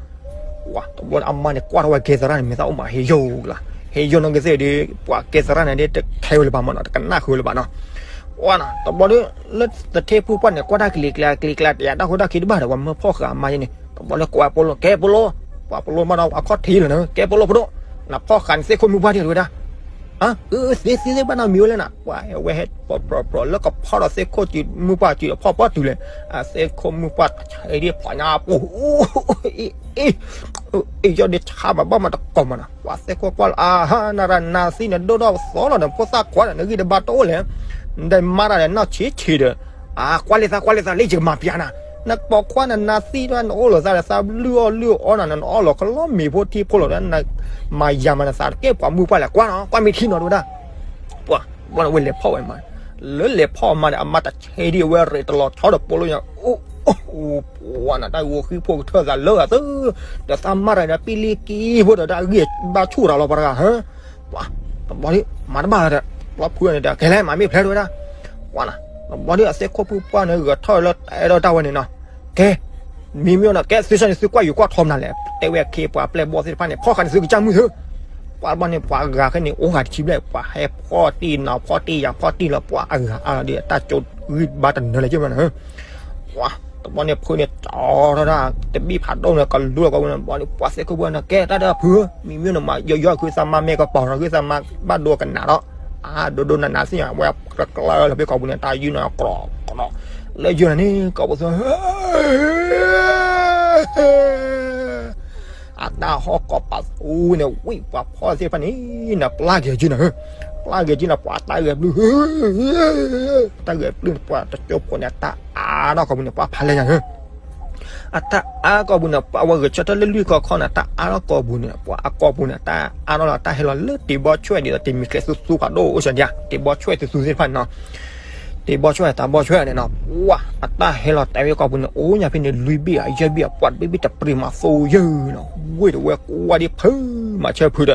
ပှၤ တဘျီန့ၣ် အမါန့ၣ် ကွၢ်ထီၣ်ဝဲကဲသရၣ်န့ၣ် မ့ၢ်သးအိၣ်မး ဟ့ၣ်ယိာ်လီၤ, ဟ့ၣ်ယိာ်နီၢ်ကသ့ၣ်ဒီး ပှၤကဲသရၣ်န့ၣ်ဒ်တခဲဝဲလၢၤဘၣ်မးနီၤ တကနၣ်ဃုာ်လၢၤဘၣ်နီၤ, ပှၤနီၤ တဘျီဒီး လၢသထ့ဖုပှၢ်န့ၣ် ကွၢ်တၢ်ကလံၤကျါ ကလံၤကျါ တယာ်တၢ်ဃိတၢ်ခံတဘၣ်ဒီး ပှၤမၢဖီၣ်ဃာ်အမါယဲန့ၣ် တဘျီလၢကိးဝဲပိလိ ကဲပိလိ, ပှၤပိလိမးဒီးအခီၣ်ထံးလီၤန့ၣ် ကဲပိလိဖိဒိၣ်, နဖီၣ်ဃာ်န့ၣ်သ့ၣ်ခိၣ်မုၢ်ပှၢ်ဒ်လဲၣ်ဝဲဒၣ် အၢ သ့သ့သ့ဘၣ်နီတမံၤဝဲလဲၣ်နၤ, ပှၤဝဲဟဲပျီပျီပျီလၢကဖီၣ်ဒီးသ့ၣ်ခိၣ်စုမုၢ်ပှၢ်စုဒီးဖီၣ်ပီၣ်တုၤလဲၣ်, အသ့ၣ်ခိၣ်မုၢ်ပှၢ်တဆဲဒ်ဖီၣ်ညါပူၤ, အ့ အ့ ယီၢ်ဒ့ဆါမးဘၣ်မးတကိးမးနီၤ, ပှၤသ့ၣ်ခိၣ်ကွၢ်လီၤ အဟါ နရၣ်နၤသံနဒိၣ်ထီၣ်သီလီၤ နဖိသၣ်ခွါဒီး နဂံၢ်တဘါတအိၣ်လဲၣ်, နဒဲမါတၢ်ဒီးနီၢ်ဆံးဆံးဒီး, အါ ကွၢ်လံသး ကွၢ်လံသး လၢယကမၤပျးနၤ, နပိာ်ခွါနနၤသံဒီး နအိၣ်လိာ်သးဒီးသးလုၢ်အီၣ်လုၢ်အီနၤ နအီၣ်လီၤကလီမ့ၤဖိထံဖိလီၤဒီး နမၤယၤမးနသးတကဲပှၤမုၢ်ပှၢ်လဲၣ် ကွၢ်နီၤ ကွၢ်မ့ၢ်ထံနီၤတဝဲဒၣ် ပှၤ ဘၣ်နဝဲလဲၤဖီၣ်ဝဲမး, လၢလဲၤဖီၣ်မးဒီး အမါတဆဲဒ်အဝဲရ့းတလီၤဆီဒီးပိလိညါ, အိၣ် ပှၤနတၢ်ဂိၤဃံဖိကထၢၣ်သး လၢဂၤသၢ, ဒီးသးမါတဂၤဒီးပံလံကံဖိဒီး တၢ်အဂံၢ်ဘါဆူၣ်ရၤလီၤပှၤတဂၤဧၢ, ပှၤ တဘျီဒ် မၤတဘၣ်လၢၤဒီး ဘျီဖုန့ၣ်ဒီး ကဲလဲၣ် မၤမ့ၢ်ဖျဲးတဝဲဒၣ်, ပှၤနီၤ တဘျီဒ်အသ့ၣ်ခိၣ်ဖုပှၢ်န့ၣ် ဂဲၤထီၣ်လၢတအဲၣ်ဒိးတၢ်ဝဲန့ၣ်နီၤ, ကဲ မ့မ့ၢ်နီၤ ကဲသုဆၢန့ၣ် သုကွၢ်ယိၤကွၢ်ထီမနုၤလဲၣ်, တဲဝဲအခ့ပှၤပျဲၢ်ဘီၣ်သ့ၣ်တဖၣ်န့ၣ် ဖီၣ်ဃာ်န့ၣ်သုကစၢ်မုၢ်သု, ပှၤတဘျီန့ၣ် ပှၤဂၤခဲန့ၣ် အိၣ်ဂၤတဆံဘျဲၣ် ပှၤဟဲဖီၣ်တံၢ်နီၤ ဖီၣ်တံၢ်ယၤ ဖီၣ်တံၢ်လီၤ ပှၤအဂၤအါလီၤဒီး အတၢ်ကၠိဂံၢ်ဘါတနၢၤလၢၤက့မးနီၤ, ပှၤ တဘျီန့ၣ်ဖုန့ၣ် တီထီၣ်ဒၣ် တဘံၣ်ဖးဒိၣ်န့ၣ် ကလူလီၤကိးပူၤန့ၣ် ဘျီန့ၣ် ပှၤသ့ၣ်ခိၣ်ဖုန့ၣ် ကဲတၢ်ဒီးဖုဧၢ မ့မ့ၢ်န့ၣ်မၤယီယီဃုသးမါမ့ၢ်ကပီၤနီၤ ဃုသးမါဘၣ်ဒိကနးဒီး အါ ဒိဒိနးနးသ့ၣ်ညါ အဝဲကကျၢလီၤဖဲကိးပူၤန့ၣ် တၢ်ယုၢ်နီၤ ကြီကြီ လၢယုၢ်နၤန့ၣ် ကိးပူၤသ့ၣ် အတၢ်ဟီၣ်ကိးပာ်သူန့ၣ် ဝံၣ်ပှၤဖီၣ်သ့ၣ်တဖၣ်န့ၣ် နပျၢ်က့ၤက့ၤနၤဧၢ, ပျၢ်က့ၤက့ၤနၤ ပှၤတၢ်ဂဲၤပျုၢ်, တၢ်ဂဲၤပျုၢ်န့ၣ် ပှၤတကၠိဖိန့ၣ် အတၢ်အါထီၣ်ကိးပူၤန့ၣ် ပှၤဖးလဲၢ်ညါဧၢ, အတၢ်အါကိးပူၤန့ၣ် ပှၤဝဲဂဲၤဆၢထၢၣ်လၢလွံၢ်ခီခီန့ၣ် တၢ်အါထီၣ်ကိးပူၤန့ၣ် ပှၤအကိးပူၤန့ၣ် တၢ်အါထီၣ်လီၤ တၢ်ဟဲလီၤလၢတ့ၤဘီဆွဲၣ်ဒ်သိးတ့ၤမံၤကျဲသူသူဖးဒိၣ်အိၣ်စၢၤဒံး တ့ၤဘီဆွဲၣ်သူသူသ့ၣ်တဖၣ်န့ၣ်နီၤ တ့ၤဘီဆွဲၣ် တၢ်ဘီဆွဲၣ်န့ၣ်နီၤ ပှၤ အတၢ်ဟဲလီၤတဲာ်ဝဲကိးပူၤန့ၣ် အိၣ်ညါဖဲန့ၣ် လွံၢ်ဘ့ၣ်ဧါ ယဲၢ်ဘ့ၣ်ဧါ ပှၤတဘ့ၣ်ဘ့ၣ်တပြံၤမးသိယၢၢ်နီၤ ဝ့ၢ်တဝဲကွၢ်ဒ်ဖုမၤဆၢဖုဒီး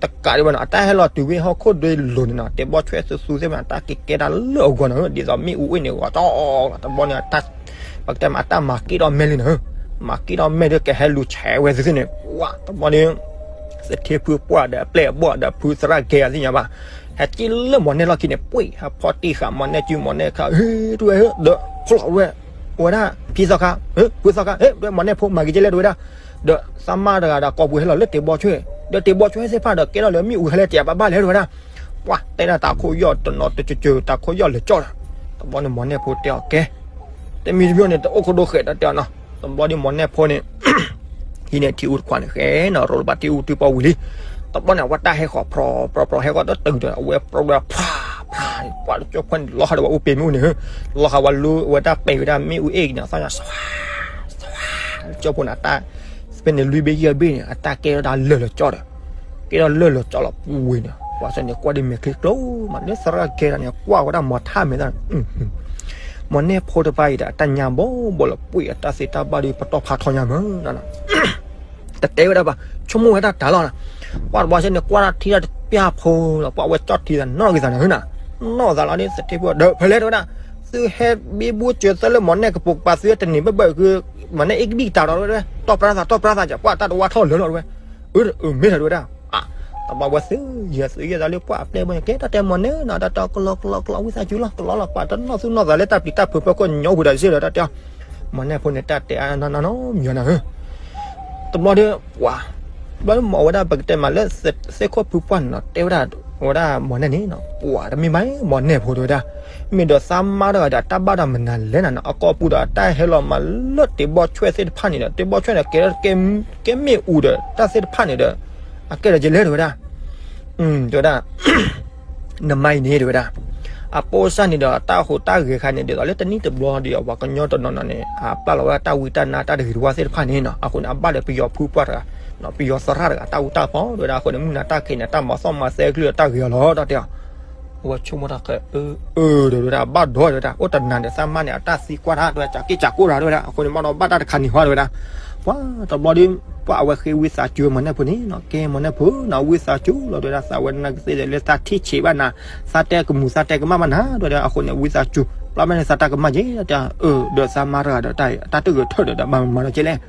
တကးဒံးဘၣ်နီၤ အတၢ်ဟဲလီၤတုၤဝဲဟီၣ်ခိၣ်ဒွဲလိၤန့ၣ်နီၤ တ့ၤဘီဆွဲၣ်သူသူသ့ၣ်မး အတၢ်က့ၤကဲတၢ်လၢအဂီၢ်နီၤ ဒ်သိးမ့ၣ်အူအ့ၣ်န့ၣ်ဂီၤတီၢ် တဘျီန့ၣ် ပကတဲမး အတၢ်မၤက့ၣ်ဒီးမဲာ်လံနီၤ မၤက့ၣ်ဒီးမဲာ်ဒီးကဟဲလူၤဆဲးဝဲသုသ့ၣ်န့ၣ် ပှၤ တဘျီန့ၣ် သထ့ဖုပှၢ်ဒီးအပျဲၢ်အဘီၣ်ဒီးဖုသရၣ်ကဲအသ့ၣ်ညါဘၣ် ဟဲက့ၤလၢမီၢ်နဲၣ်လီၢ်ခံန့ၣ် ပှ့ၢ် ဟဲဖီၣ်တံၢ်ဃာ်မီၢ်နဲၣ်စု မီၢ်နဲၣ်ခါ ဟ့ၣ် တဝဲ ဒီးဖျိးဝဲ ဝဲဒၣ် ဖံသီခါ ဖုသီခါ ဟ့ၣ် တဝဲမီၢ်နဲၣ်ဖိမၤက့ၤကဲလဲၣ်တဝဲဒၣ် ဒီးသးမါတဂၤဒီးကိးပူၤဟဲလီၤလၢတ့ၤဘီဆွဲၣ် ဒီးတ့ၤဘီဆွဲၣ်သ့ၣ်တဖၣ်ဒီး ကဲထီၣ်လၢမ့ၣ်အူဟဲလၢတ့ၤအဘၣ်ဘၣ်လဲၣ်တဝဲဒၣ် ပှၤ တဲဒၣ်တၢ်ခိၣ်ယီၢ်တနီၤတကၠၢၤ တၢ်ခိၣ်ယီၢ်လဲၤကၠီၣ်ဒီး တဘျီန့ၣ်မီၢ်နဲၣ်ဖိတဲအီၤကဲ တမံၤတမံၤန့ၣ် တအိၣ်ခိၣ်ဒိၣ်ဃဲးဒီးတဲအီၤနီၤ တဘျီဒ်မီၢ်နဲၣ်ဖိန့ၣ် ဟံးန့ၢ်ထံအူတခွးန့ၣ် ဃဲနီၤ ရိၣ်လၢဘၣ်ထံအူတုပီၢ်ဝံၤလံ တဘျီန့ၣ် အဝဲတၢ်ဟဲဃီၤဖြီဖြီဖြီ ဟဲဃီၤတတုၤဒီး အဝဲပြီဒီး ဖျါ ဖျါ ပှၤတကၠိဖိန့ၣ် လီၤဟးဒီးဝဲအူပ့ၤမ့ၣ်အူန့ၣ် လီၤဟးဝဲလူဝဲဒၣ်ပဲာ်ဝဲဒၣ်မ့ၣ်အူအ့ၣ်ကန့ၣ် သီၣ်ညါ သဝါ သဝါ ကၠိဖိန့ၣ် အတၢ် ဖဲန့ၣ်လွံၢ်ဘ့ၣ်ယဲၢ်ဘ့ၣ်န့ၣ် အတၢ်ကဲထီၣ်ဒၣ်လၢာ်လၢာ်ကၠီဒီး ကဲထီၣ်လၢာ်လၢာ်ကၠီလီၤပူၤဝံၤန့ၣ် ပှၤစၢန့ၣ် ကွၢ်ဒ်မဲာ်ချံကျိမး လၢသရၣ်ကဲဒၣ်န့ၣ် ကွၢ်ဝဲဒၣ်မီၤထၣ်မဲာ်သၣ်န့ၣ် မီၢ်နဲၣ်ဖိတဖၣ်အံၤဒီး အတၢ်ညါဘီဘီလီၤ ပှ့ၢ်အတၢ်သ့တၢ်ဘၣ်ဒီး ပတီၢ်ဖးထီညါမး တတဲဝဲဒၣ်ဘၣ် ဆိကမိၣ်ဝဲဒၣ်တၢ်လီၤနီၤ ပှၤတဘျီစဲန့ၣ် ကွၢ်တၢ်ထံတၢ်တပျၢ်ဖိလီၤ ပှၤဝဲကၠီၣ်ထံသးနီၣ်ဂ့ၤသးန့ၣ်နီၤ နီၣ်သးလီၤဒီး သထ့ဖုဒီး ဖဲလဲၣ်တဝဲဒၣ် သုဟဲဘံဘူစၢၤသၢလၢမီၢ်နဲၣ်ကပိာ်ကပၤ သုဟဲတန့ၢ်ဘၣ်ဘၣ် မီၢ်နဲၣ်အ့ၣ်ကဘံၣ်ကတၢ်ဒီးဝဲ တီၢ်ပြၢသး တီၢ်ပြၢသး ပှၤတၢ်တဝါထီၣ်လၢာ်လီၤတဝဲ အၢ မ့ၢ်ထီၣ်တဝဲဒၣ် တဘျီဝဲသု ယဲၢ်သုယဲၢ်သးလၢပှၤအပျဲၢ်ဘၣ်န့ၣ် ကဲတၢ်တဲမီၢ်နဲၣ်နီၤ တၢ်တီကလီကလီကလီ ဝံသးစူၤလီၤ ကလီလီၤ ပှၤတနီၣ်သူၣ်နီၣ်သးလၢတၢ်ပျံၤတၢ်ဖုးဖီခိၣ်ညီဝံၤဒီးစ့ၢ်ဒီး တၢ်တဲအီၤ မီၢ်နဲၣ်ဖိန့ၣ်တၢ်တဲအါနီၢ်နီၢ်နီၢ်မီၢ်နၤဧၢ တဘျီဒီး ပှၤ ဘျီမ့ၢ်ဝဲဒၣ်ပကတဲမးလၢ သ့ၣ်ခိၣ်ဖုပှၢ်န့ၣ်နီၤ တဲဝဲဒၣ် ဝဲဒၣ်မီၢ်နဲၣ်န့ၣ်နီၤ ပှၤတမ့ၢ်ဘၣ် မီၢ်နဲၣ်ဖိတဲဝဲဒၣ်, မ့ၢ်ဒီးသးမါတဂၤဒီး အတၢ်ဘၣ်တၢ်မနုၤလဲၣ်နၤနီၤ, အကိာ်ပူၤဒီးအတၢ်ဟဲလီၤမၤလၢတ့ဘီဆွဲၣ်သ့ၣ်တဖၣ်န့ၣ်ဒီး တ့ဘီဆွဲၣ်န့ၣ် ကဲထီၣ်ကဲမ့ၣ်အူဒီး တၢ်သ့ၣ်တဖၣ်န့ၣ်ဒီး အကဲထီၣ်ကလဲၣ်တဲဝဲဒၣ်, တဲဝဲဒၣ် နမါအံၤန့ၣ်တဲဝဲဒၣ်, အပိစၢ်န့ၣ်ဒီး အတၢ်ဟူးတၢ်ဂဲၤခါန့ၣ် ဒ်သိးလၢတနံၣ်တဘျီဒီး ပှၤကညီတနီၤနီၤန့ၣ် အပျၢ်လီၤဝဲဒၣ်တၢ်ဝံတၢ်နါတၢ်တဂ့ၤတဝါသ့ၣ်တဖၣ်န့ၣ်နီၤ, အဃိန့ၣ် အဘၣ်ဒီးပယီၤဖုပှၢ်တဂၤ, ပယီၤသရၣ်တဂၤ တၢ်အူတၢ်ပီတဲဝဲဒၣ်, အဃိန့ၣ် မုၢ်နၤတၢ်ခံးန့ၣ် တၢ်မၤသီၣ်မၤသဲကလုၢ်တၢ်ဂ့ၤအီၤလီၤ တၢ်တဲအီၤ အဝဲဆိကမိၣ်တၢ်ဃဲ အၢ တဲဝဲဒၣ် ဘၣ်ဒီးတဲဝဲဒၣ် အိၣ်တနၤဒီးသးမါန့ၣ် အတၢ်သံကွၢ်တၢ်တဲဝဲ ကးက့ၢ်ကးကိၢ်တၢ်တဲဝဲဒၣ်, အဃိန့ၣ် ဘၣ်ဒီးဘၣ်တၢ်တခါန့ၣ်ဟီတဲဝဲဒၣ်, ပှၤတဘျီဒီး ပှၤအဝဲဃ့ဝံသးစူၤမီၢ်နဲၣ်ဖိန့ၣ်နီၤ, ကဲမီၢ်နဲၣ်ဖိနီၤ ဝံသးစူၤလီၤတဲဝဲဒၣ်, သးဝဲနကသ့ဒီးလၢသးထံၣ်ဆံးဘၣ်နၤ, သးတဲကမူၤသးတဲကမၣ်ဘၣ်နၤတဲဝဲဒၣ်, အဃိန့ၣ် ဝံသးစူၤ ပျၢ်ဘၣ်န့ၣ်သးတၢ်ကမၣ်က့ၤတဲ, အၢ ဒီးသးမါတဂၤဒီးတၢ်တၢ်တဂဲၤထၢၣ်ဒီး တၢ်ဘၣ်မၤဒီးကဲလဲၣ်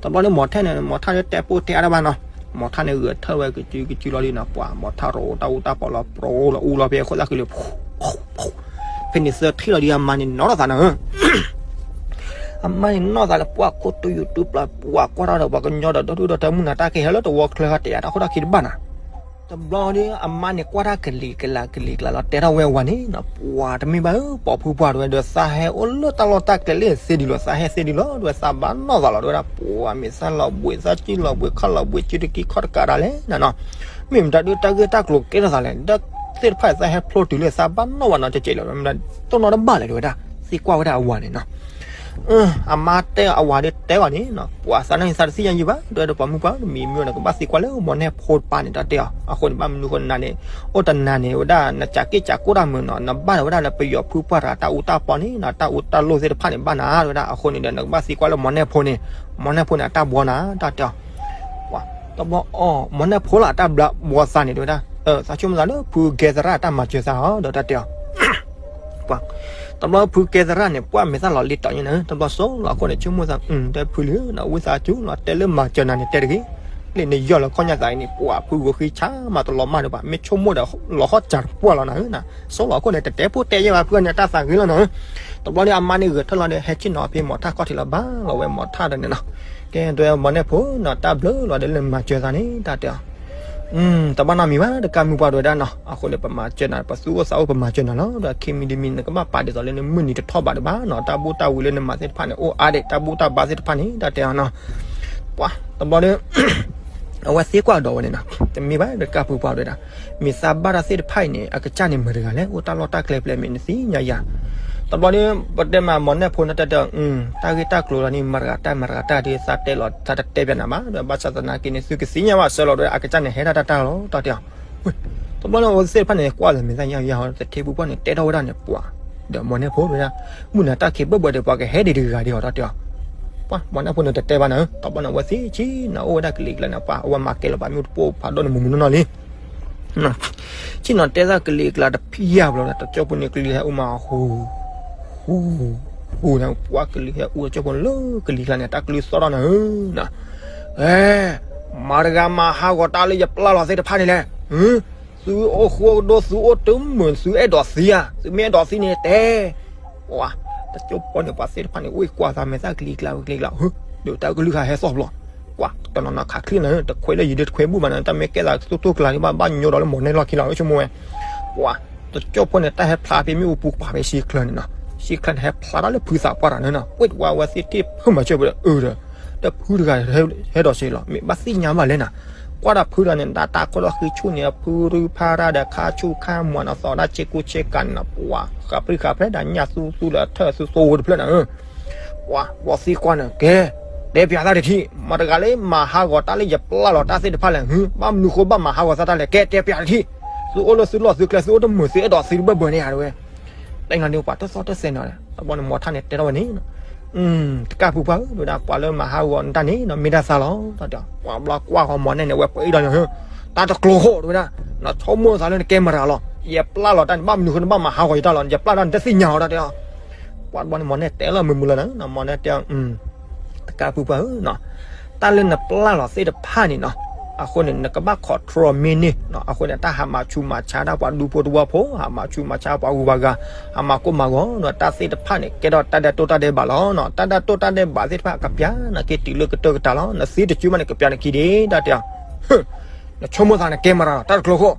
တဘျီန့ၣ် မီၢ်ထဲန့ၣ် မီၢ်ထါန့ၣ်တဲပိၢ်တဲအါတဘၣ်နီၤ, မီၢ်ထါန့ၣ်ဂဲၤထၢၣ်ဝဲကစုကစုလီၤဒ်နီၤ, ပှၤမီၢ်ထါရိၤတၢ်အူတၢ်ပီလီၤ ပြိလီၤအူလီၤဖဲအခိၣ်သၣ်ဃံလၢ ဖဲန့ၣ်သၢထံၣ်လီၤဒီး အမါန့ၣ်နီၢ်ထီၣ်သးနၤဧၢ, အမါန့ၣ်နီၢ်သးလၢပှၤခိၣ်တူၢ်ယူၤတူၢ်ပျၢ် ပှၤကွၢ်ထီၣ်ဒီးပှၤကညီဒီး ဒီဒူၣ်ဒီထၢ မုၢ်နၤတၢ်ခံးဟဲလၢတဝီချၢခါ တဲယၤတၢ်ခိၣ်တၢ်ခံတဘၣ်နၤ တဘျီဒီး အမါန့ၣ်ကွၢ်တၢ်ကလံၤကလၤကလံၤကလၤလီၤ တဲထီၣ်ဝဲအဝၤန့ၣ်နီၤ, ပှၤတမ့ၢ်ဘၣ်ဧၢ ပိာ်ဖုပှၢ်တဲဝဲ ဒီးသးဟဲအိၣ်လၢတၢ်လီၢ်တၢ်ကျဲလၢသ့ဒံးလီၤ သးဟဲသ့ဒံးလီၤ တဲဝဲ သးဘၣ်နီၢ်သးလီၤ တဲဝဲဒၣ်, ပှၤမ့ၢ်သးလီၤဘှံးသးစံၣ်လီၤဘှံးခီၣ်လီၤဘှံးစုတကံခီၣ်တကးဒၣ်လဲၣ်နၤနီၤ, မ့ၢ်မတၤဒုးတၢ်ဂ့ၢ်တၢ်ကျိၤကဲထီၣ်သးလဲၣ် ဒီးသ့ၣ်တဖၣ်သးဟဲဖျိတုၤလၢသးဘၣ်နီၣ်ဝဲနီၤ ကဲကဲးလီၤ မ့ၢ်မတၤတိၢ်နီၣ်တဘၣ်လဲၣ် တဲဝဲဒၣ်, သံကွၢ်ဝဲဒၣ်အဝၤန့ၣ်နီၤ အမါတဲအဝၤဒီးတဲအီၤန့ၣ်နီၤ, ပှၤသးန့ၣ်သးတသ့ၣ်ညါယံၤဘၣ် တဲဝဲဒီး ပိာ်မုၣ်ပှၢ် မံၤမံၤနကဘၣ်သံကွၢ်လၢမီၢ်နဲၣ်ဖိတပၤန့ၣ် တၢ်တဲအီၤ, အဃိန့ၣ် ဘၣ်မနုၤဃိနၤန့ၣ် အိၣ်တနၤန့ၣ်ဝဲဒၣ် နကးက့ၢ်ကးကိၢ်တၢ်မုာ်နီၤ နဘၣ်ဝဲဒၣ်လၢပယီၤဖုပှၢ်တဂၤတၢ်အူတၢ်ပီန့ၣ်နီၤ တၢ်အူတၢ်လိၣ်သ့ၣ်တဖၣ်န့ၣ် ဘၣ်နၤ တဲဝဲဒၣ်, အဃိန့ၣ်ဒီး နကဘၣ်သံကွၢ်လၢမီၢ်နဲၣ်ဖိန့ၣ်, မီၢ်နဲၣ်ဖိန့ၣ် အတၢ်ဘှီနၤ တၢ်တဲအီၤ တဘျီအီၤ မီၢ်နဲၣ်ဖိလၢအတၢ်ဘှီသးန့ၣ် တဲဝဲဒၣ်, သးဆိကမိၣ်သးလၢဖုကဲသရၣ်တၢ်မၤစၢၤသးဟီဒီး တၢ်တဲအီၤ တဘျီဖုကဲသရၣ်န့ၣ် ပှၢ်မ့ၢ်သၣ်လီၤလံတီၤညါန့ၣ် တဘျီစိလီၤအခိၣ်န့ၣ် ဆိကမိၣ်သး တဲဖုလံ နဝံသးစူၤလီၤ တဲလၢမၤစၢၤနၤန့ၣ် တဲတဂ့ၤ, လၢနယီၢ်လၢခီၣ်ညါသးအံၤန့ၣ် ပှၢ်ဖုဂိၤဃံဆါမးတလီၤမၢ်ဒံးဘၣ် မ့ၢ်ဆိကမိၣ်ဒီး လီၤဟီၣ်စၢ်တပှၢ်လီၤနၤဧၢ, စိလီၤအခိၣ်န့ၣ် တတဲဖိတဲယဲၢ်ဘၣ်ဖုန့ၣ် တၢ်သးဂ့ၤလီၤနၤဧၢ, တဘျီန့ၣ် အမါန့ၣ်ဂဲၤထၢၣ်လီၤဒီး ဟဲဆ့ၣ်နီၤဖဲမီၢ်ထၣ်ခီၣ်ထံးလီၤ ဘၣ်လီၤဝဲမီၢ်ထၣ်ဒီးန့ၣ်နီၤ, ကဲ တဲမီၢ်နဲၣ်ဖိနီၤ တၢ်ဘျုးလီၤဒီးလၢမၤစၢၤသးန့ၣ် တၢ်တဲအီၤ တဘၣ်နီတမံၤဘၣ် တကးမုၢ်ပှၢ်တဲဝဲဒၣ်နီၤ, အဃိန့ၣ် ပမၤစၢၤနၤ ပသူၣ်အိၣ်သးအိၣ် ပမၤစၢၤနၤလီၤ, ဒီးခံမံၤတမံၤ နကဘၣ်ပာ်ဒ်သိးလၢနမုၢ်နံၤတထီၣ်ဘးဒံးဘၣ်နီၤ, တၢ်ဘူၣ်တၢ်ဝံၤလၢနမၤသ့ၣ်တဖၣ်န့ၣ် အိၣ်အါဒံး တၢ်ဘူၣ်တၢ်ဘါသ့ၣ်တဖၣ်န့ၣ် တၢ်တဲအီၤနီၤ, ပှၤ တဘျီဒီး အဝဲသံကွၢ်ဒီးဝဲန့ၣ်နီၤ, တမ့ၢ်ဘၣ် တကးမုၢ်ပှၢ်တဲဝဲဒၣ်, မ့ၢ်သးဘၣ်တၢ်သ့ၣ်တဖၣ်အံၤန့ၣ် အကစၢ်န့ၣ်မတၤတဂၤလဲၣ်, အိၣ်တၢ်လီၢ်တၢ်ကျဲဖဲလဲၣ် မ့ၢ်နသ့ၣ်ညါယၤ တဘျီဒီး ပတဲမးမီၢ်နဲၣ်ဖိန့ၣ် တၢ်တဲအီၤ တၢ်ဂ့ၢ်တၢ်ကျိၤလီၤန့ၣ် မတၤတဂၤတၢ် မတၤတဂၤတၢ်ဒီး သးတဲလီၤ သးတတဲပျးနၤဘၣ်ဒီး ဘၣ်ဆၣ်သနာ်က့န့ၣ် သုကသ့ၣ်ညါဘၣ်ဆၢလီၤဒီး အကစၢ်န့ၣ်ဟဲဒၣ်တၢ်တၢ်လီၤ တၢ်တဲအီၤ, တဘျီန့ၣ် အဝဲသ့ၣ်တဖၣ်န့ၣ် ကွၢ်လၢမ့ၢ်သ့ၣ်ညါယၤဟီ တထံပူၤပှၢ်န့ၣ် တဲထီၣ်ဝဲဒၣ်န့ၣ် ပှၤ ဒီးမီၢ်နဲၣ်ဖိတဲဝဲဒၣ်, မုၢ်နၤတၢ်ခံးဘၢၣ်ဘၢၣ်ဒီး ပှၤကဟဲဒံးတဂၤဒံးဟီ တၢ်တဲအီၤ, ပှၤ မီၢ်နဲၣ်ဖိန့ၣ်တတဲဘၣ်နၤဧၢ, တဘျီန့ၣ် အဝဲသ့ၣ်ဆ့ၣ်နီၤအိၣ်ဝဲဒၣ်ကလံၤကျါန့ၣ် ပှၤ အဝဲမၤကဲလီၤပှၤမ့ၣ်အူတပိၢ်ဖးဒိၣ်န့ၣ် မုၢ်မုၢ်နီၢ်နီၢ်လံ ဆ့ၣ်နီၤတဲသးကလံၤကျါတဖံးယၤဘျီဒီး တကၠိဖိန့ၣ်ကလံၤဟဲအူမး ဟူ ဟူ ဟူန့ၣ် ပှၤကလံၤဟဲအူတကၠိဖိန့ၣ်လၢကလံၤကျါန့ၣ် တၢ်ကလုၢ်သီၣ်ထီၣ်နၤဧၢ, အဲ မတၤတဂၤမၤဟးဂီၤတၢ်လၢယပျၢ်လီၤသ့ၣ်တဖၣ်န့ၣ်လဲၣ်, သုအိၣ်ဃိကဒိ သုအိၣ်တမုာ် သုအဲၣ်ဒိးသံဧါ, သုမ့ၢ်အဲၣ်ဒိးသံန့ၣ်တဲ ပှၤ တကၠိဖိန့ၣ် ပှၤသ့ၣ်တဖၣ်န့ၣ် အိၣ်ကွၢ်သးမဲာ်သၣ်ကလံၤကျါကလံၤကျါ ဟၢ ဒီးတၢ်ကလုၢ်ဟးဟဲသီၣ်ဘျီ ပှၤ တနီၤနီၤခးချံၣ်နၤ တခွဲးလၢယံၤဒုးတခွဲးဘူၣ်ဘၣ်နၤ တၢ်မ့ၢ်ကဲသးသိၣ်တိၢ်ကျါဒံးဘၣ် ဘၣ်ညိဒီးလၢမီၢ်နဲၣ်လီၢ်ခံလီၤ ဆိကမိၣ်ဝဲ ပှၤ တကၠိဖိန့ၣ် တၢ်ဟဲဖျါဖဲမ့ၣ်အူပူၤပာ်ဖဲရှံချၢန့ၣ်နီၤ ရှံချၢန့ၣ် ဟဲဖျါတၢ်လၢဖုသးပှၢ်တဂၤန့ၣ်နီၤ ဝ့ၢ်တဝါဝဲသ့ၣ်ထံၣ်ဖုမၤစၢၤပှဲၤဒီးအၢဒီး တဖုတဂၤဟဲဒီးစ့လီၤ မ့ၢ်ဘၣ်သ့ၣ်ညါဘၣ်လဲၣ်နၤ ကွၢ်ဒီးဖုတဂၤန့ၣ် တၢ်တၢ်ခိၣ်လီၢ်ဃံဆူၣ်န့ၣ် ဖုရူဖးရၣ်ဒီးခါဆူၣ်ခါမွၤန့ၣ် သီၣ်ဒၣ်ဆ့ကူဆ့ကၤန့ၣ်နီၤ ပှၤ ဃးပြံဃးဖဲဒၣ်ညၣ်သူသူဒီးထၢၣ်သူသိဝဲတဖျၢၣ်နၤဧၢ ပှၤ ပှၤသံကွၢ်န့ၣ် ကဲ တဲပျးတၢ်တထံၣ် မတၤတဂၤလၢမၤဟးဂီၤတၢ်လၢယပျၢ်လီၤတၢ်သ့ၣ်တဖၣ်လဲၣ် ဟ့ ဘၣ်မနုၤဃိဘၣ်မၤဟးဂီၤသးတၢ်လဲၣ် ကဲ တဲပျးတထံၣ် သုအိၣ်လၢသုလီၢ်သုကျဲ သုအိၣ်တမုာ် သုအဲၣ်ဒိးသံတဘၢၣ်ဘၢၣ်န့ၣ်ဧါ တဲဝဲ တၢ်နၤဒုးပှၤတသီၣ်တသဲနီၤ တဘျီန့ၣ်မီၢ်ထၣ်န့ၣ်တဲထီၣ်ဝဲန့ၣ် တကၢ်ဖုပှၢ်ဧၢ တဲဝဲဒၣ် ပှၤလၢမၤဟးဂီၤနတၢ်န့ၣ်နီၤ မ့ၢ်ဒၣ်သးလီၤ တၢ်တဲ ပှၤဘျီကွၢ်ဃီမီၢ်နဲၣ်န့ၣ် ဝဲပှၤအံၣ်ဒီးန့ၣ် တၢ်တကျိၤဃိ တဲဝဲဒၣ် နဆိကမိၣ်သးလၢနကဲမရၤလီၤ ယပျၢ်လီၤတၢ်န့ၣ် ဘၣ်မနုၤဃိနဘၣ်မၤဟးဂီၤယတၢ်လီၤ ယပျၢ်တၢ်နတသ့ၣ်ညါအီၤ တၢ်တဲ ပှၤဘျီန့ၣ်မီၢ်နဲၣ်တဲလီၤမုာ်မုာ်လီၤနၤ မီၢ်နဲၣ်တဲ တကၢ်ဖုပှၢ်ဧၢ တၢ်လၢနပျၢ်လီၤသ့ၣ်တဖၣ်န့ၣ်နီၤ အဃိန့ၣ် နကဘၣ် control မ့ၢ်န့ၢ် အဃိန့ၣ် တၢ်ဟးမၤဆူးမၤဆါတၢ်ပှၤဒူဖိတဝၢဖိ ဟးမၤဆူးမၤဆါပှၤဂုၤပှၤဂၤ ဟးမၤကိၢ်မၤဂီၤဒီး တၢ်သ့ၣ်တဖၣ်န့ၣ် ကဲထီၣ်တၢ်ဒဲးတိၢ်တၢ်ဒဲးဘးလီၤနီၤ တၢ်ဒဲးတိၢ်တၢ်ဒဲးဘးသ့ၣ်တဖၣ် ကပျးနၤက့ၤတုၤလၢကတၢၢ်ကတၢၢ်လီၤ နသံတစုမးန့ၣ် ကပျးနခံဒံး တၢ်တဲ နဆိကမိၣ်သးနကဲမရၤလီၤ တၢ်တကျိၤဃိ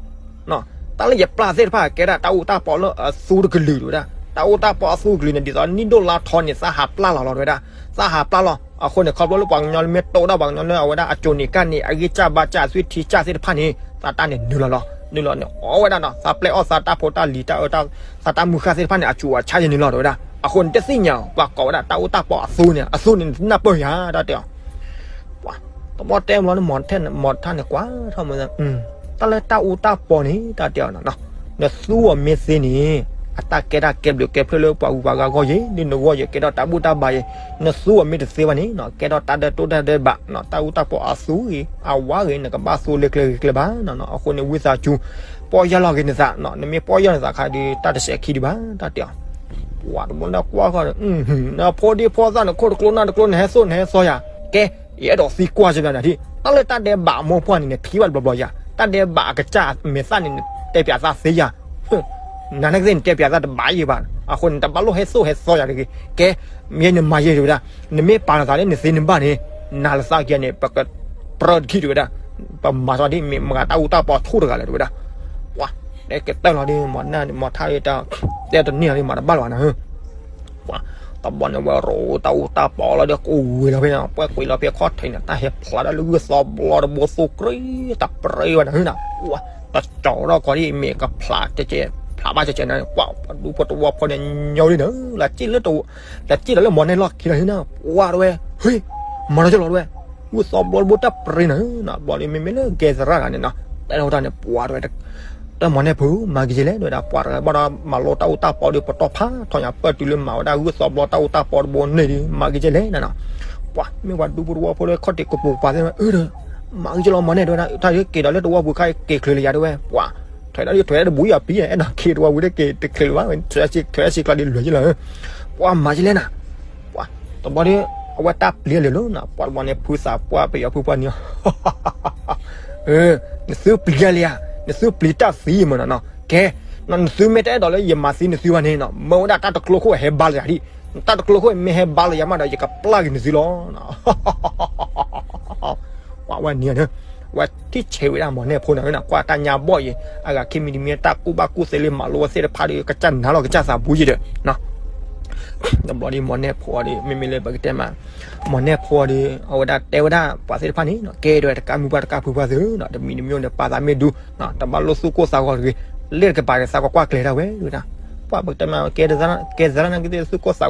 နီၤ တၢ်လၢယပျၢ်သ့ၣ်တဖၣ် ကဲဒၣ်တၢ်အူတၢ်ပီလၢအသူတကလုာ် တဲဝဲဒၣ်. တၢ်အူတၢ်ပီအသူတကလုာ်န့ၣ် ဒ်သိးနံၣ်ဒိၣ်လါထီန့ၣ် သးဟးပျၢ်လီၤလီၤ တဲဝဲဒၣ်. သးဟးပျၢ်လီၤ. အဃိန့ၣ် ခီဖျိလၢပှၤကညီလၢမ့ၢ်တိၢ်ဒၣ်ပှၤကညီလၢအဝဲဒၣ်အစိၤန့ၣ်ကၣ်န့ၣ် အဂံၢ်စၢ်ဘါစၢ်အသွံၣ်ထံစၢ်သ့ၣ်တဖၣ်န့ၣ် သးတၢ်န့ၣ်နုာ်လီၤလီၤ. နုာ်လီၤန့ၣ် အီၣ်ဝဲဒၣ်နီၤ သးပျဲအီၣ်သးတၢ်ဖိတၢ်လံၤ သးတၢ်မုၢ်ဃၢ်သ့ၣ်တဖၣ်န့ၣ် အစူၤအဆါယဲန့ၣ်လီၤ တဲဝဲဒၣ်. အဃိန့ၣ် တသ့ၣ်ညါ ပှၤကိးဝဲဒၣ်တၢ်အူတၢ်ပီအသူန့ၣ် အသူန့ၣ်နၢ်ပၢၢ်ယၤ တၢ်တဲအီၤ ပှၤတဘျီတဲဘျီန့ၣ် မီၤထၣ်န့ၣ်ကွၢ်ထီၣ်မ တၢ်လၢတၢ်အူတၢ်ပီန့ၣ် တၢ်တဲအီၤနီၤ, နသူအီၤမ့ၢ်သ့န့ၣ် အတၢ်ကဲတၢ်ကဲဘျုးကဲဖျၢၣ်လၢပှၤဂုၤပှၤဂၤအဂီၢ်ယဲ ဒ်နဂီၢ်ယဲ ကဲထီၣ်တၢ်ဘူၣ်တၢ်ဘါယဲ. နသူအီၤမ့ၢ်တသ့ဘၣ်န့ၣ်နီၤ ကဲထီၣ်တၢ်ဒဲတိၢ်တၢ်ဒဲဘးနီၤ တၢ်အူတၢ်ပီအသူဂ့ၤ အဝါဂ့ၤ နကဘၣ်သူလၢကျဲဂ့ၤကျဲဘၣ်နီၤ. အဃိန့ၣ် ဝံသးစူၤ ပီၢ်ယၢ်လီၤက့ၤနသးနီၤ နမ့ၢ်ပီၢ်ယၢ်နသးခါဒီး တၢ်တစဲးခံဒံးဘၣ် တၢ်တဲအီၤ. ပှၤတဘျီလၢကွၢ်ဃီဒီး နဖိဒံဖိသၣ်န့ၣ် ခိၣ်တကျိနၢ်တကျိ နဟဲသိၣ်နဟဲသီယၤ ကဲ ယအဲၣ်ဒိးသံကွၢ်စၢၤနၤဒၣ်ထံၣ် တၢ်လၢတၢ်ဒဲးဘးအမိၢ်ပှၢ်န့ၣ် နထံၣ်ဘၣ်တဘျီဘျီယၤ တၢ်ဒဲးဘးအကစၢ်မဲာ်သၣ်န့ၣ် နတဲပၠးသးသ့ယၤ နၤနာ်က့သ့ၣ် နတဲပၠးသးတဘၣ်ယဲဘၣ် အဃိန့ၣ် တဘၣ်လိၣ်ဟဲသိၣ်ဟဲသီယၤတဂ့ၤ ကဲ မ့ၢ်နမၤယဲတဲဝဲဒၣ် နမ့ၢ်ပာ်လီၤသးလၢနသ့နဘၣ်န့ၣ် နၤလၢသးကဲန့ၣ် ပကပြၢတခံတဲဝဲဒၣ် ပမၤသးဒ်မ့ၢ်မတၤတၢ်အူတၢ်ပီထိၣ်တဂၤလဲၣ်တဲဝဲဒၣ် ပှၤ တဲကတၢၢ်လီၤဒ် မီၤထၣ်ဒီး တဲတန့ၢ်လီၤဒ် မၤတဘၣ်လၢၤဘၣ်နၤ ပှၤ တဘျီန့ၣ်ဝဲရိတၢ်အူတၢ်ပီလီၤဒီး ကဝ့ၤလီၤဖဲန့ၣ် ပှဲၤကွံာ်လီၤဖဲခီၣ်ထံးန့ၣ် တၢ်ဟဲဖျါတၢ်လၢဂုၢ်သီဘျီတဘိသိၣ်ကြ့ တပြ့ဝဲနၤနၤ ပှၤ တကၠီၤထီၣ်ကီးဒ်မ့ၢ်ကဖျး ဖျးဘၣ်ကဲကဲနၤ ပှၤ ပှၤဒူဖိတဝီဖိန့ၣ်ညီဒ်နၤ လၢက့ၣ်လၢတဝီ လၢက့ၣ်လီၤလၢမီၤနဲၣ်လီၢ်ခံလီၤနၤ ပှၤတဝဲ ဟ့ မၤလီၤကလီၤတဝဲ ဂုၢ်သီဘျီတဘိတၢ်ပြ့နၤ ဘျီလံမ့မ့ၢ်လၢကဲသရၣ်ဂၤန့ၣ်နီၤ တဲလီၤတၢ်န့ၣ် ပှၤတဝဲ တၢ်မီၤနဲၣ်ဖိ မၤက့ၤကဲလဲၣ် တဲဝဲဒၣ် ပှၤတဂၤဘၣ်ဒီး မၤလိတၢ်အူတၢ်ပီဒီး ပတီၢ်ဖးထီၣ်ညါ ပၢၢ်တုၤလၢမၤဝဲဒၣ်ဂုၢ်သီဘျီတၢ်အူတၢ်ပီတဘိန့ၣ်ဒီး မၤက့ၤကဲလဲၣ်နၤနီၤ ပှၤ မ့ၢ်ပှၤဒူဖိတဝီဖိလၢခီၣ်ထံးကပိာ်ကပၤသ့ၣ် အၢ မၤက့ၤကဲလီၤမီၤနဲၣ် တဲဝဲဒၣ် တၢ်က့ၤဒီးလၢတဝီပူၤခါက့ၤချုးလၢယၤတဲဝဲ ပှၤ ထွဲဒီးထွဲဒီးတဘူးယၤပံၤ အဲၣ်ဒိးက့ၤတဝီပူၤဒီးက့ၤတချုးလၢၤဘၣ် ထွဲဆံးထွဲဆံးကျါဒီးလွဲၢ်ယလီၤ ပှၤမၤက့ၤလဲၣ်နၤ ပှၤ တဘျီဒီး အဝဲတၢ်ပျံၤလဲၤလီၤနၤ ပှၤတဘျီန့ၣ်ဖုသးပှၢ်ပယီၤဖုပှၢ်န့ၣ် နသုပျံၤယၤလံဧါ နသုပျံၤတၢ်သံမ့ၢ်နီၤနီၤ ကဲ နသုမ့ၢ်တအဲၣ်ဒိးလၢယမၤသံနသုဘၣ်န့ၣ်နီၤ မၢဝဲဒၣ်တၢ်တကျိခိၣ်ဟဲဘါလၢယၤဒ် တၢ်တကျိခိၣ်မ့ၢ်ဟဲဘါလၢယၤမးဒီး ယကပျၢ်က့ၤနသုလီၤ ပှၤဝဲန့ၣ် ဝဲထံၣ်ဆဲးဝဲဒၣ်မီၤနဲၣ်ဖိန့ၣ် ကွၢ်တၢ်ညါဘီၣ်အံၤ အဂၤခံမံၤတမံၤတၢ်ကူၣ်ဘၣ်ကူၣ်သ့လၢမၤလိဝဲသ့ၣ်တဖၣ်ဒီး ကစၢ်နၤလီၤကစၢ်သးဘူးယံၤဒီး တဘျီဒီးမီၤနဲၣ်ဖိဒီး မ့မ့ၢ်လၢပကတဲမး မီၤနဲၣ်ဖိဒီး အဝဲဒၣ်တဲဝဲဒၣ် ပှၤသ့ၣ်တဖၣ်န့ၣ် ကဲဒွဲၣ်တကးမုၢ်ပှၢ်တကးဖုပှၢ်သု တမံၤတမံၤန့ၣ် ပာ်သးမ့ၢ်ဒူ တဘၣ်လိၣ်သူၣ်ကိၢ်သးဂီၤတဂ့ၤ လ့ၣ်တကပၤဒီးသးကွၢ်ကွၢ်ကျဲၤဒၣ်ဝဲဒၣ် ပှၤပကတဲမး ကဲသရၣ်နာ်က့သ့ၣ်သူၣ်ကိၢ်သးဂီၤ